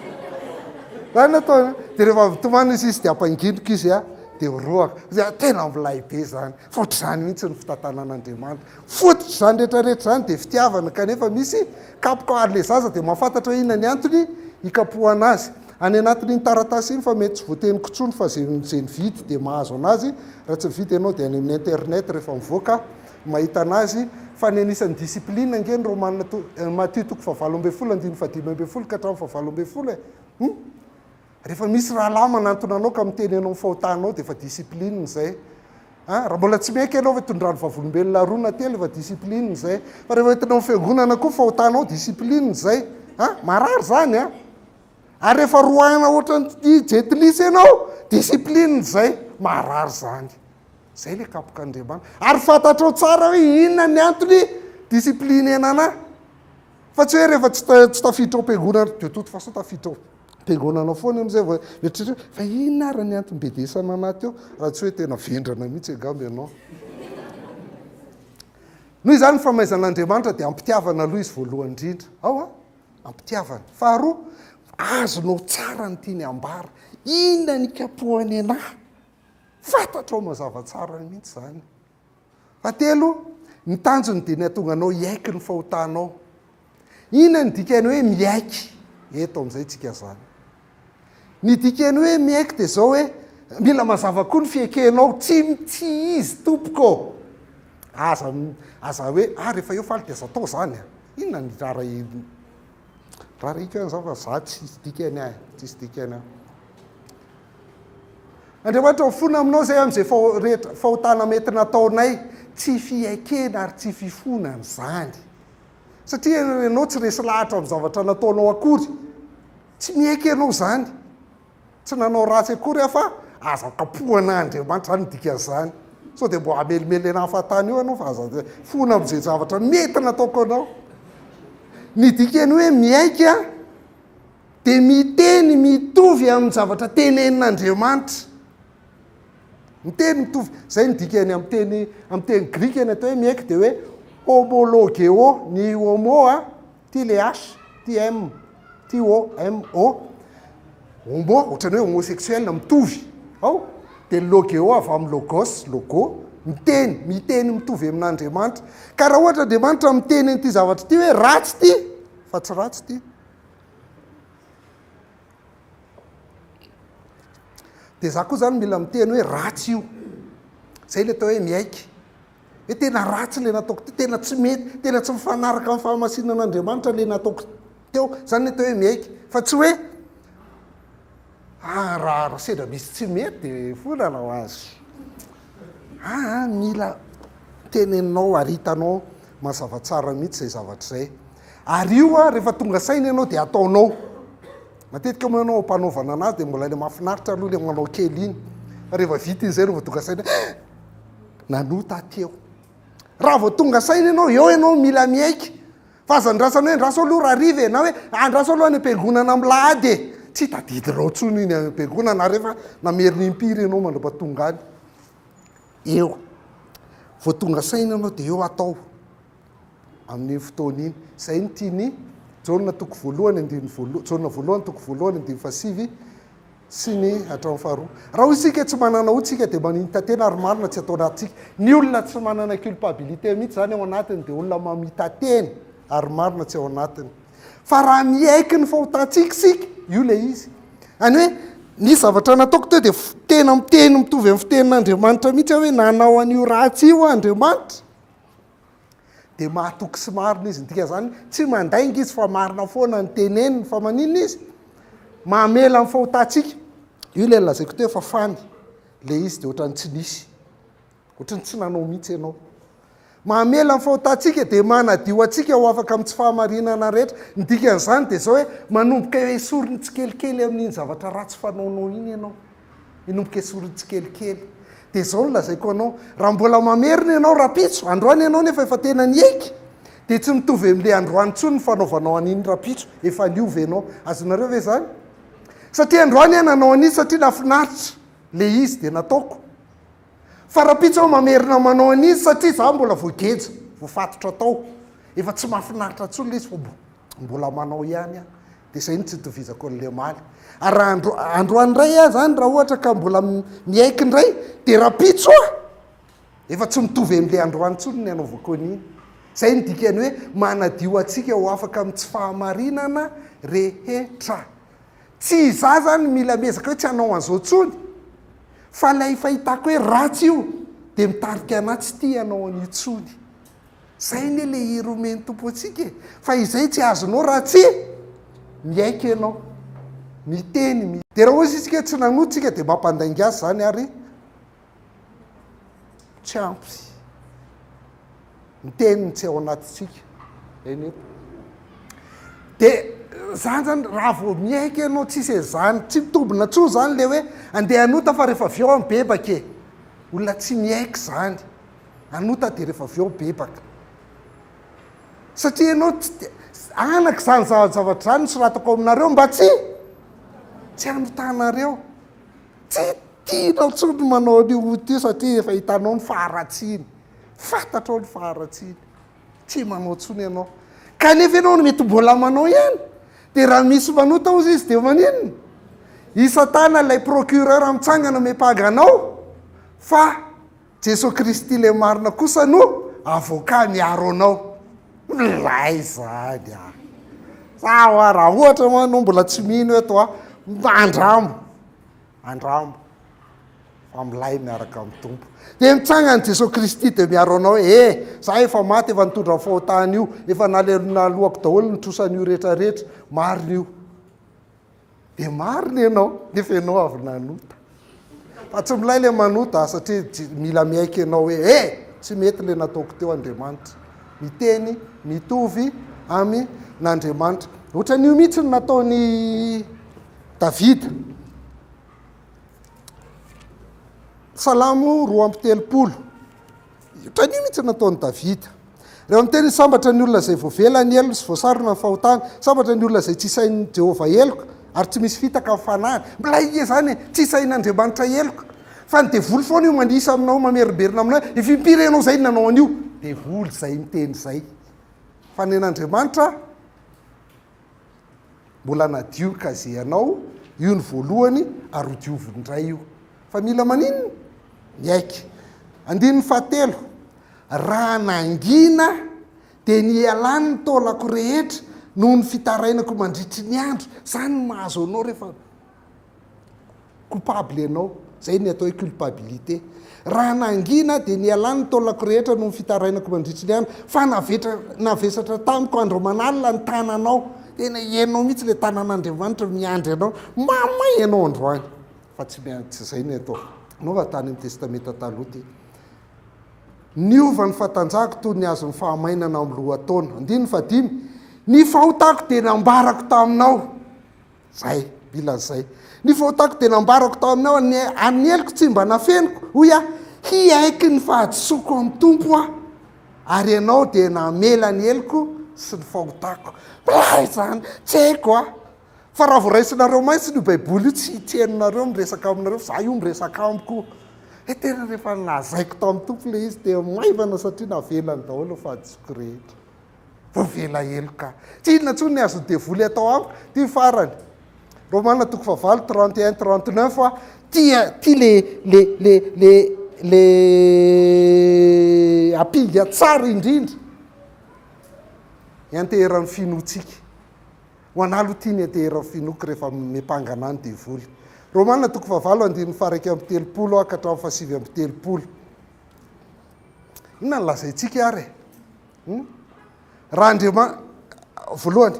Speaker 1: Zany no ataony. Dia rehefa avy mitomany izy izy dia ampanginiko izy a, dia mirohaka. Dia tena milay be zany. Fa ohatr'izany mihitsy ny fitantanan'Andriamanitra. Fototr'izany rehetra rehetra izany dia fitiavana kanefa misy kapoka ary ilay zaza dia mahafantatra hoe inona ny antony hikapohana azy. Any anatin'iny taratasy iny fa mety tsy voateniko intsony fa izay izay nividy dia mahazo anazy, raha tsy nividy ianao dia any amin'ny internet rehefa mivoaka mahita anazy fa ny anisan'ny discipline ange ny Romana to Matio toko fahavalo ambinifolo andininy fahadimy ambinifolo ka hatramin'ny fahavalo ambinifolo e. Hum? Rehefa misy rahalahy manantona anao ka miteny anao ny fahotanao dia efa discipline izay. An, raha mbola tsy miaiky ianao fa tondrano vavolombelona roa na telo efa discipline izay. Fa rehefa entinao amin'ny fiangonana koa fahotanao discipline izay. An, marary izany an. Ary rehefa roahina ohatran'ny jetlisy ianao, discipline izay. Marary izany. Izay ilay kapok'Andriamanitra. Ary fantatrao tsara hoe inona ny antony discipline-na anà. Fa tsy hoe rehefa tsy tsy tafiditra ao am-piangonana, de toute façon tafiditra ao am-piangonana ao foana amin'izay vao mieritreritra hoe fa inona ary ny antony bedesana anà teo, raha tsy hoe tena vendrana mihitsy angamba ianao. Noho izany ny famaizan'Andriamanitra dia am-pitiavana aloha izy voalohany indrindra. Ao an? Am-pitiavana. Faharoa, azonao tsara ny tiany ambara. Inona ny ikapohany anà? Fantatrao mazava tsara mihitsy izany. Fahatelo, ny tanjony dia ny hahatonga anao hiaiky ny fahotanao. Inona ny dikan'ny hoe miaiky? Eto amin'izay tsika izany. Ny dikan'ny hoe miaiky dia izao hoe, mila mazava koa ny fiekenao, tsy tsy izy tompoko ô! Aza aza hoe ah rehefa eo faly dia aza atao izany a! Inona ny raharahian'ny raharahiko ihany izany fa za tsisy dikany ahy, tsisy dikany ahy. Andriamanitra mifona aminao izay amin'izay rehetra fahotana mety nataonay, tsy fiaikena ary tsy fifonana izany. Satria ianao tsy resy lahatra amin'ny zavatra nataonao akory. Tsy miaiky ianao izany. Tsy nanao ratsy akory aho fa aza kapohana Andriamanitra, izany no dikan'izany. Sao dia mbo hamelimely anà fahatany eo ianao fa aza fona amin'izay zavatra mety nataoko anao. Ny dikan'ny hoe miaiky an, dia miteny mitovy amin'ny zavatra tenenin'Andriamanitra. Miteny mitovy, izay ny dikany amin'ny teny amin'ny teny grika ny atao hoe miaiky dia hoe homologeo, ny homo a, ty le h, ty m, ty o, m, o, homo, ohatran'ny hoe homosexuel, mitovy, ao, dia ny logeo avy amin'ny logos, logo, miteny, miteny mitovy amin'Andriamanitra. Ka raha ohatra Andriamanitra miteny an'ity zavatra ity hoe ratsy ity, fa tsy ratsy ity. Dia za koa zany mila miteny hoe ratsy io. Zay le atao hoe miaiky. Hoe tena ratsy le nataoko teo, tena tsy mety, tena tsy mifanaraka amin'ny fahamasinan'Andriamanitra le nataoko teo. Zany le atao hoe miaiky. Fa tsy hoe ah raha raha sendra misy tsy mety dia volana ho azy. Ah, mila teneninao ary hitanao mazava tsara mihitsy izay zavatra izay. Ary io a, rehefa tonga saina ianao dia ataonao. Matetika moa ianao am-panaovana anazy dia mbola ilay mahafinaritra aloha ilay manao kely iny. Fa rehefa vita iny izay no vao tonga saina hoe nanota aho teo. Raha vao tonga saina ianao, eo ianao mila miaiky. Fa aza andrasana hoe andraso aloha rahariva e, na hoe andraso aloha any am-piangonana amin'ny lahady e. Tsy tadidinao intsony iny any am-piangonana rehefa namerina impiry ianao mandra-pahatonga any. Eo. Vao tonga saina ianao dia eo atao. Amin'iny fotoana iny. Izay no tian'i Jaona toko voalohany andininy voalohany, Jaona voalohany toko voalohany andininy fahasivy sy ny hatramin'ny faharoa. Raha hoy isika tsy manana ota isika dia mamita-tena ary marina tsy atao anatintsika. Ny olona tsy manana culpabilité mihitsy izany ao anatiny dia olona mamita-tena ary marina tsy ao anatiny. Fa raha miaiky ny fahotantsika isika, io ilay izy. Any hoe ny zavatra nataoko teo dia tena miteny mitovy amin'ny fitenin'Andriamanitra mihitsy aho hoe nanao an'io ratsy io Andriamanitra. Dia mahatoky sy marina izy. Ny dikan'izany, tsy mandainga izy fa marina foana ny teneniny. Fa maninona izy? Mamela ny fahotantsika. Io ilay nolazaiko teo fa fany ilay izy dia ohatran'ny tsy nisy. Ohatran'ny tsy nanao mihitsy ianao. Mamela ny fahotantsika dia manadio antsika ho afaka amin'ny tsy fahamarinana rehetra. Ny dikan'izany dia izao hoe manomboka esoriny tsikelikely amin'iny zavatra ratsy fanaonao iny ianao. Manomboka esoriny tsikelikely. Dia izao no lazaiko anao, raha mbola mamerina ianao rahampitso, androany ianao nefa efa tena niaiky, dia tsy mitovy amin'ilay androany intsony ny fanaovanao an'iny rahampitso, efa niova ianao. Azonareo ve izany? Satria androany aho nanao an'iny satria nahafinaritra ilay izy dia nataoko. Fa rahampitso aho mamerina manao an'izy satria za mbola voageja, voafatotra tao. Efa tsy mahafinaritra intsony ilay izy fa mbola manao ihany aho. Dia izay no tsy itovizako an'ilay omaly. Ary raha andro, androany indray aho izany raha ohatra ka mbola miaiky indray dia rahampitso aho efa tsy mitovy amin'ilay androany intsony ny anaovako an'iny. Izay no dikany hoe manadio antsika ho afaka amin'ny tsy fahamarinana rehetra. Tsy izaho izany mila miezaka hoe tsy hanao an'izao intsony fa ilay fahitako hoe ratsy io dia mitarika anah tsy tia hanao an'io intsony. Izay anie ilay hery omen'ny Tompo antsika e! Fa izay tsy azonao raha tsy miaiky ianao, miteny, mi. Dia raha hozy isika tsy nanota isika dia mampandainga azy izany ary tsy ampy. Ny teny tsy ao anatintsika. Eny eto. Dia zany zany raha vao miaiky ianao tsisy an'izany, tsy mitombina intsony zany le hoe andeha hanota fa rehefa avy eo aho mibebaka e. Olona tsy miaiky zany. Hanota dia rehefa avy eo mibebaka. Satria ianao tsy dia, anaka izany zavatra izany no soratako aminareo mba tsy tsy hanotanareo. Tsy tianao intsony ny manao an'io ota io satria efa hitanao ny faharatsiany. Fantatrao ny faharatsiany. Tsy manao intsony ianao. Kanefa ianao no mety mbola manao ihany. Dia raha misy manota hozy izy dia maninona? I Satana ilay procureur mitsangana miampanga anao fa Jesoa Kristy ilay marina kosa no avocat miaro anao. Milay izany ah. Za hoa raha ohatra moa ianao mbola tsy mino eto ah, andramo. Andramo. Fa milay miaraka amin'ny Tompo. Dia mitsangana Jesoa Kristy dia miaro anao hoe eh, za efa maty, efa nitondra ny fahotana io, efa naloako daholo ny trosan'io rehetra rehetra, marina io. Dia marina ianao, nefa ianao avy nanota. Fa tsy milay ilay manota satria mila miaiky ianao hoe eh, tsy mety ilay nataoko teo Andriamanitra. Miteny mitovy amin'Andriamanitra. Ohatran'io mihitsy no nataon'i Davida. Salamo 32. Ohatran'io mihitsy no nataon'i Davida. Rehefa miteny izy, sambatra ny olona izay voavela ny helony sy voasarona ny fahotany, sambatra ny olona izay tsy isain'i Jehovah heloka, ary tsy misy fitaka ny fanahiny. Milay nge izany e! Tsy isain'Andriamanitra heloka. Fa ny devoly foana io manisa aminao, mamerimberina aminao hoe, efa impiry ianao izay no nanao an'io? Devoly izay miteny izay. Fa ny an'Andriamanitra, Mbola nadio ny casier anao, io ny voalohany ary ho dioviny indray io. Fa mila maninona? Miaiky. Andininy fahatelo, Raha nangina dia nialany ny taolako rehetra noho ny fitarainako mandritry ny andro. Izany no mahazo anao rehefa. Coupable ianao, zay ny atao hoe culpabilité. Raha nangina dia nialany ny taolako rehetra noho ny fitarainako mandritry ny andro, fa navetra navesatra tamiko andro aman'alina ny tananao. Tena ianao mihitsy ilay tanan'Andriamanitra miandry anao. Mamay ianao androany. Fa tsy tsy izay ny atao. Anao fa tany amin'ny Testamenta Taloha ity. Niova ny fatanjahako toy ny azon'ny fahamainana amin'ny lohataona. Andininy fahadimy, Ny fahotako dia nambarako taminao. Zay, mila an'izay. Ny fahotako dia nambarako tao aminao, ny an'ny heloko tsy mba nafeniko. Hoy aho, Hiaiky ny fahadisoako amin'ny Tompo aho, ary Ianao dia namela ny heloko sy ny fahotako. Milay izany! Tsy haiko aho. Fa raha vao raisinareo maitsiny io Baiboly io, tsy tsy henonareo miresaka aminareo, fa za io miresaka amiko. He tena rehefa lazaiko tamin'ny Tompo ilay izy dia maivana satria navelany daholo ny fahadisoako rehetra. Voavela heloka. Tsy inona intsony ny azon'ny devoly atao amiko. Ty farany. Romana toko fahavalo, 31, 39 a. Ty ty le le le le le ampinga tsara indrindra ianteheran'ny finoantsika. Ho anà aloha ty ny ianteheran'ny finoako rehefa miampanga anà ny devoly. Romana toko fahavalo andininy faha 31 ka hatramin'ny faha 39. Inona no lazaintsika ary e? Hum? Raha Andriamanitra, voalohany,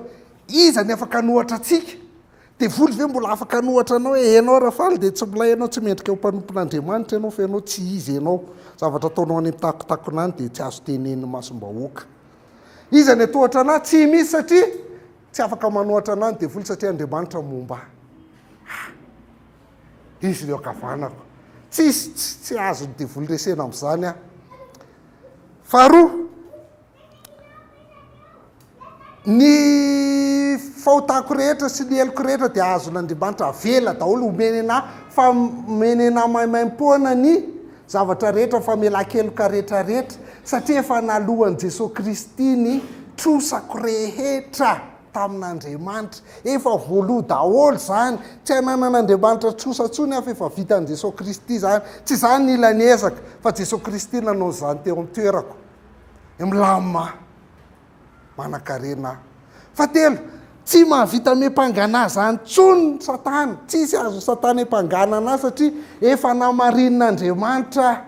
Speaker 1: iza ny afaka hanohatra antsika? Devoly ve mbola afaka hanohatra anao hoe ianao Rafaly dia tsy milay ianao, tsy mendrika ho mpanompon'Andriamanitra ianao fa ianao tsy izy ianao. Zavatra ataonao any amin'ny takotakona any dia tsy azo tenenin'ny masom-bahoaka. Iza ny hatohatra anah? Tsy misy satria tsy afaka manohatra anah ny devoly satria Andriamanitra momba ahy. Izy no eo ankavanako. Tsisy tsy tsy azon'ny devoly resena amin'izany aho. Faharoa, ny fahotako rehetra sy ny heloko rehetra dia azon'Andriamanitra avela daholo, omeny anah fa omeny anah maimaimpoana ny zavatra rehetra, famelan-keloka rehetra rehetra, satria efa naloan'i Jesoa Kristy ny trosako rehetra tamin'Andriamanitra. Efa voaloa daholo izany. Tsy ananan'Andriamanitra trosa intsony aho fa efa vitan'i Jesoa Kristy izany. Tsy izaho nila niezaka fa Jesoa Kristy nanao izany teo amin'ny toerako. Milamina aho. Manankarena aho. Fahatelo, tsy mahavita miampangana ahy izany intsony Satana. Tsisy azon'i Satana iampangana an'ahy satria efa namarinin'Andriamanitra aho.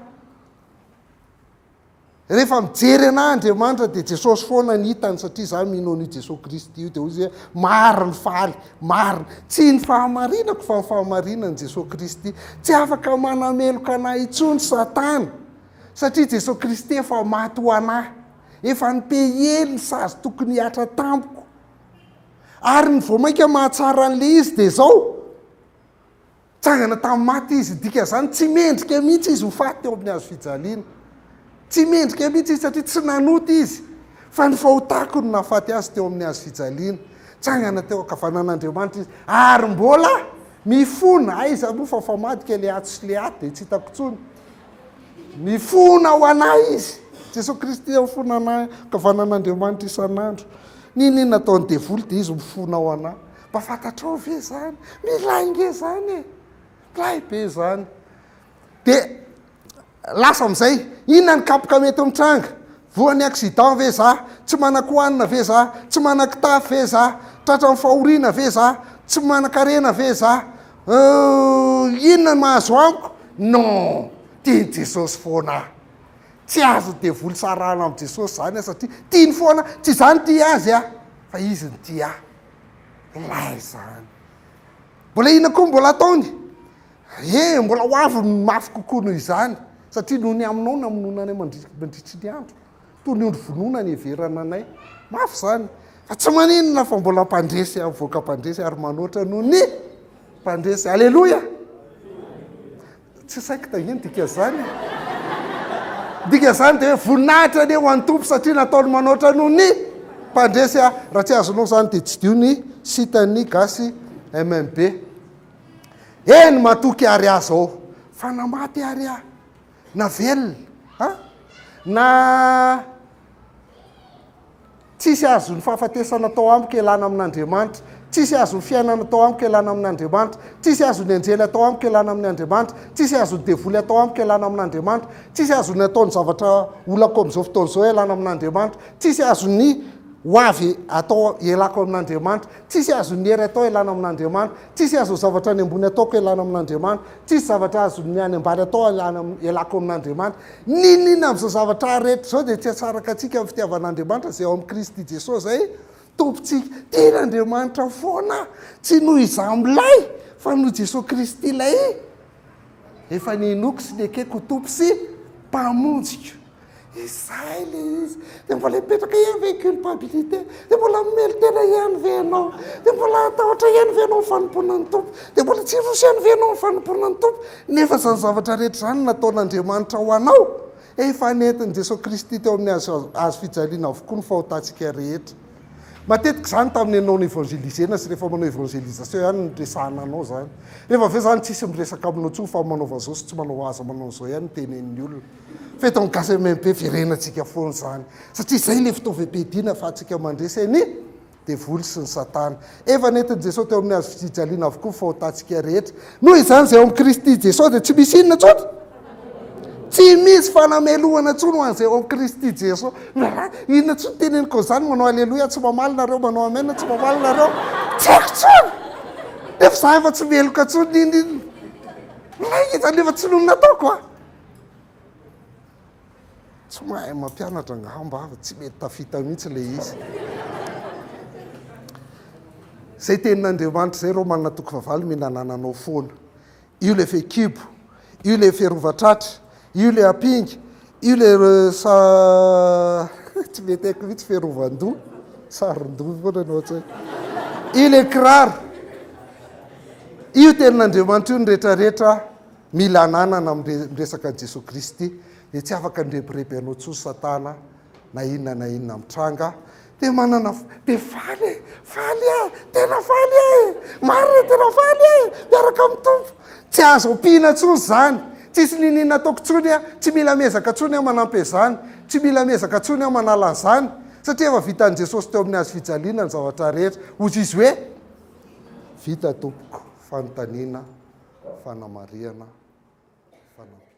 Speaker 1: Rehefa mijery anah Andriamanitra dia Jesosy foana ny hitany satria za mino an'io Jesosy Kristy io dia hoy izy hoe mariny faly, marina. Tsy ny fahamarinako fa ny fahamarinan'i Jesosy Kristy. Tsy afaka manameloka anah intsony Satana satria Jesosy Kristy efa maty ho anah. Efa ni-payer ny sazy tokony hihatra tamiko. Ary ny vao mainka mahatsara an'ilay izy dia izao, Nitsangana tamin'ny maty izy, dikan'izany tsy mendrika mihitsy izy ho faty teo amin'ny hazo fijaliana. Tsy mendrika mihitsy izy satria tsy nanota izy, fa ny fahotako no nahafaty azy teo amin'ny hazo fijaliana. Nitsangana teo ankavanan'Andriamanitra izy, ary mbola mifona, aiza moa fa mifamadika ilay atsy sy ilay ato dia tsy hitako intsony. Mifona ho anay izy. Jesoa Kristy mifona anay ankavanan'Andriamanitra isan'andro. N'inon'inona ataon'ny devoly dia izy mifona ho anay. Mba fantatrao ve izany? Milay nge izany e! Milay be izany. Dia lasa amin'izay, inona ny kapoka mety mitranga? Voan'ny accident ve za? Tsy manan-kohanina ve za? Tsy manan-kitafy ve za? Tratran'ny fahoriana ve za? Tsy manan-karena ve za? Inona no mahazo amiko? Non! Tian'i Jesosy foana aho. Tsy azon'ny devoly sarahana amin'i Jesosy izany aho satria tiany foana aho. Tsy izaho no tia azy aho, fa izy no tia ahy. Milay izany. Mbola inona koa mbola ataony? He, mbola ho avy ny mafy kokoa noho izany, satria noho ny aminao namonoana anay mandritry ny andro. Toy ny ondry vonoina ny heverana anay. Mafy izany. Fa tsy maninona fa mbola mpandresy aho, mivoaka mpandresy ary manoatra noho ny mpandresy. Aleloia! Tsy secte ange ny dikan'izany e. Ny dikan'izany dia hoe voninahitra anie ho an'ny Tompo satria nataony manoatra noho ny mpandresy aho. Raha tsy azonao izany dia tsidiho ny site-n'ny Gasy MMB. Eny matoky ary aho izao fa na maty ary aho na velona a na Tsisy azon'ny fahafatesana atao amiko ialana amin'Andriamanitra. Tsisy azon'ny fiainana atao amiko ialana amin'Andriamanitra. Tsisy azon'ny anjely atao amiko ialana amin'ny Andriamanitra. Tsisy azon'ny devoly atao amiko ialana amin'Andriamanitra. Tsisy azon'ny ataon'ny zavatra olako amin'izao fotoana izao ialana amin'Andriamanitra. Tsisy azon'ny ho avy atao ialako amin'Andriamanitra. Tsisy azon'ny hery atao ialana amin'Andriamanitra. Tsisy azon'ny zavatra any ambony ataoko ialana amin'Andriamanitra. Tsisy zavatra azon'ny any ambany atao ialako amin'Andriamanitra. N'inon'inona amin'izao zavatra rehetra izao dia tsy hahasaraka antsika amin'ny fitiavan'Andriamanitra izay ao amin'i Kristy Jesosy izay Tompontsika. Tian'Andriamanitra foana, tsy noho izaho milay, fa noho Jesosy Kristy ilay efa ninoako sy nekeko ho Tompo sy Mpamonjiko. Izay ilay izy. Dia mbola hipetraka ihany ve culpabilité? Dia mbola mamelo-tena ihany ve ianao? Dia mbola hatahotra ihany ve ianao amin'ny fanompoana ny Tompo? Dia mbola tsy hiroso ihany ve ianao amin'ny fanompoana ny Tompo? Nefa izany zavatra rehetra izany no nataon'Andriamanitra ho anao. Efa nentin'i Jesoa Kristy teo amin'ny hazo hazo fijaliana avokoa ny fahotantsika rehetra. Matetika izany tamin'ny ianao ni-evangelisena sy rehefa manao evangelisation ihany no niresahana anao izany. Rehefa avy eo izany tsisy miresaka aminao intsony fa manaova an'izao sy tsy manao aza manao an'izao ihany no tenenin'ny olona. Fa eto amin'ny Gasy MMP verenantsika foana izany. Satria izay ilay fitaovam-piadiana ahafahantsika mandresy an'i devoly sy ny satana. Efa nentin'i Jesoa teo amin'ny hazo fijaliana avokoa ny fahotantsika rehetra. Noho izany izay ao amin'i Kristy Jesoa dia tsy misy inona intsony? Tsy misy fanamelohana intsony ho an'izay ao amin'i Kristy Jesoa. Rahalahy, inona intsony teneniko an'izany? Manao aleloia tsy mamaly nareo, manao amen tsy mamaly nareo. Tsy haiko intsony! Nefa izaho efa tsy meloka intsony n'inon'inona. Milay izany efa tsy noho ny nataoko a! Tsy mahay mampianatra angamba aho fa tsy mety tafita mihitsy ilay izy. Izay tenin'Andriamanitra izay, Romana toko fahavalo, mila anananao foana. Io ilay fehikibo, io ilay fiarovan-tratra, io ilay ampinga, io ilay sa tsy mety haiko mihitsy fiarovan-doha, saron-doha foana no an-tsaiko. Io ilay kiraro. Io tenin'Andriamanitra io ny rehetrarehetra mila ananana amin'ny miresaka an'i Jesoa Kristy. Dia tsy afaka nirebireby anao intsony Satana na inona na inona mitranga. Dia manana, dia faly e, faly e, tena faly e, marina tena faly e, miaraka amin'ny Tompo. Tsy azo ampiana intsony izany, tsisy niniana ataoko intsony aho, tsy mila miezaka intsony aho manampy an'izany, tsy mila miezaka intsony aho manala an'izany, satria efa vitan'i Jesosy teo amin'ny hazo fijaliana ny zavatra rehetra. Hozy izy hoe, vita tompoko, fanontaniana, fanamarihana, fanampiana.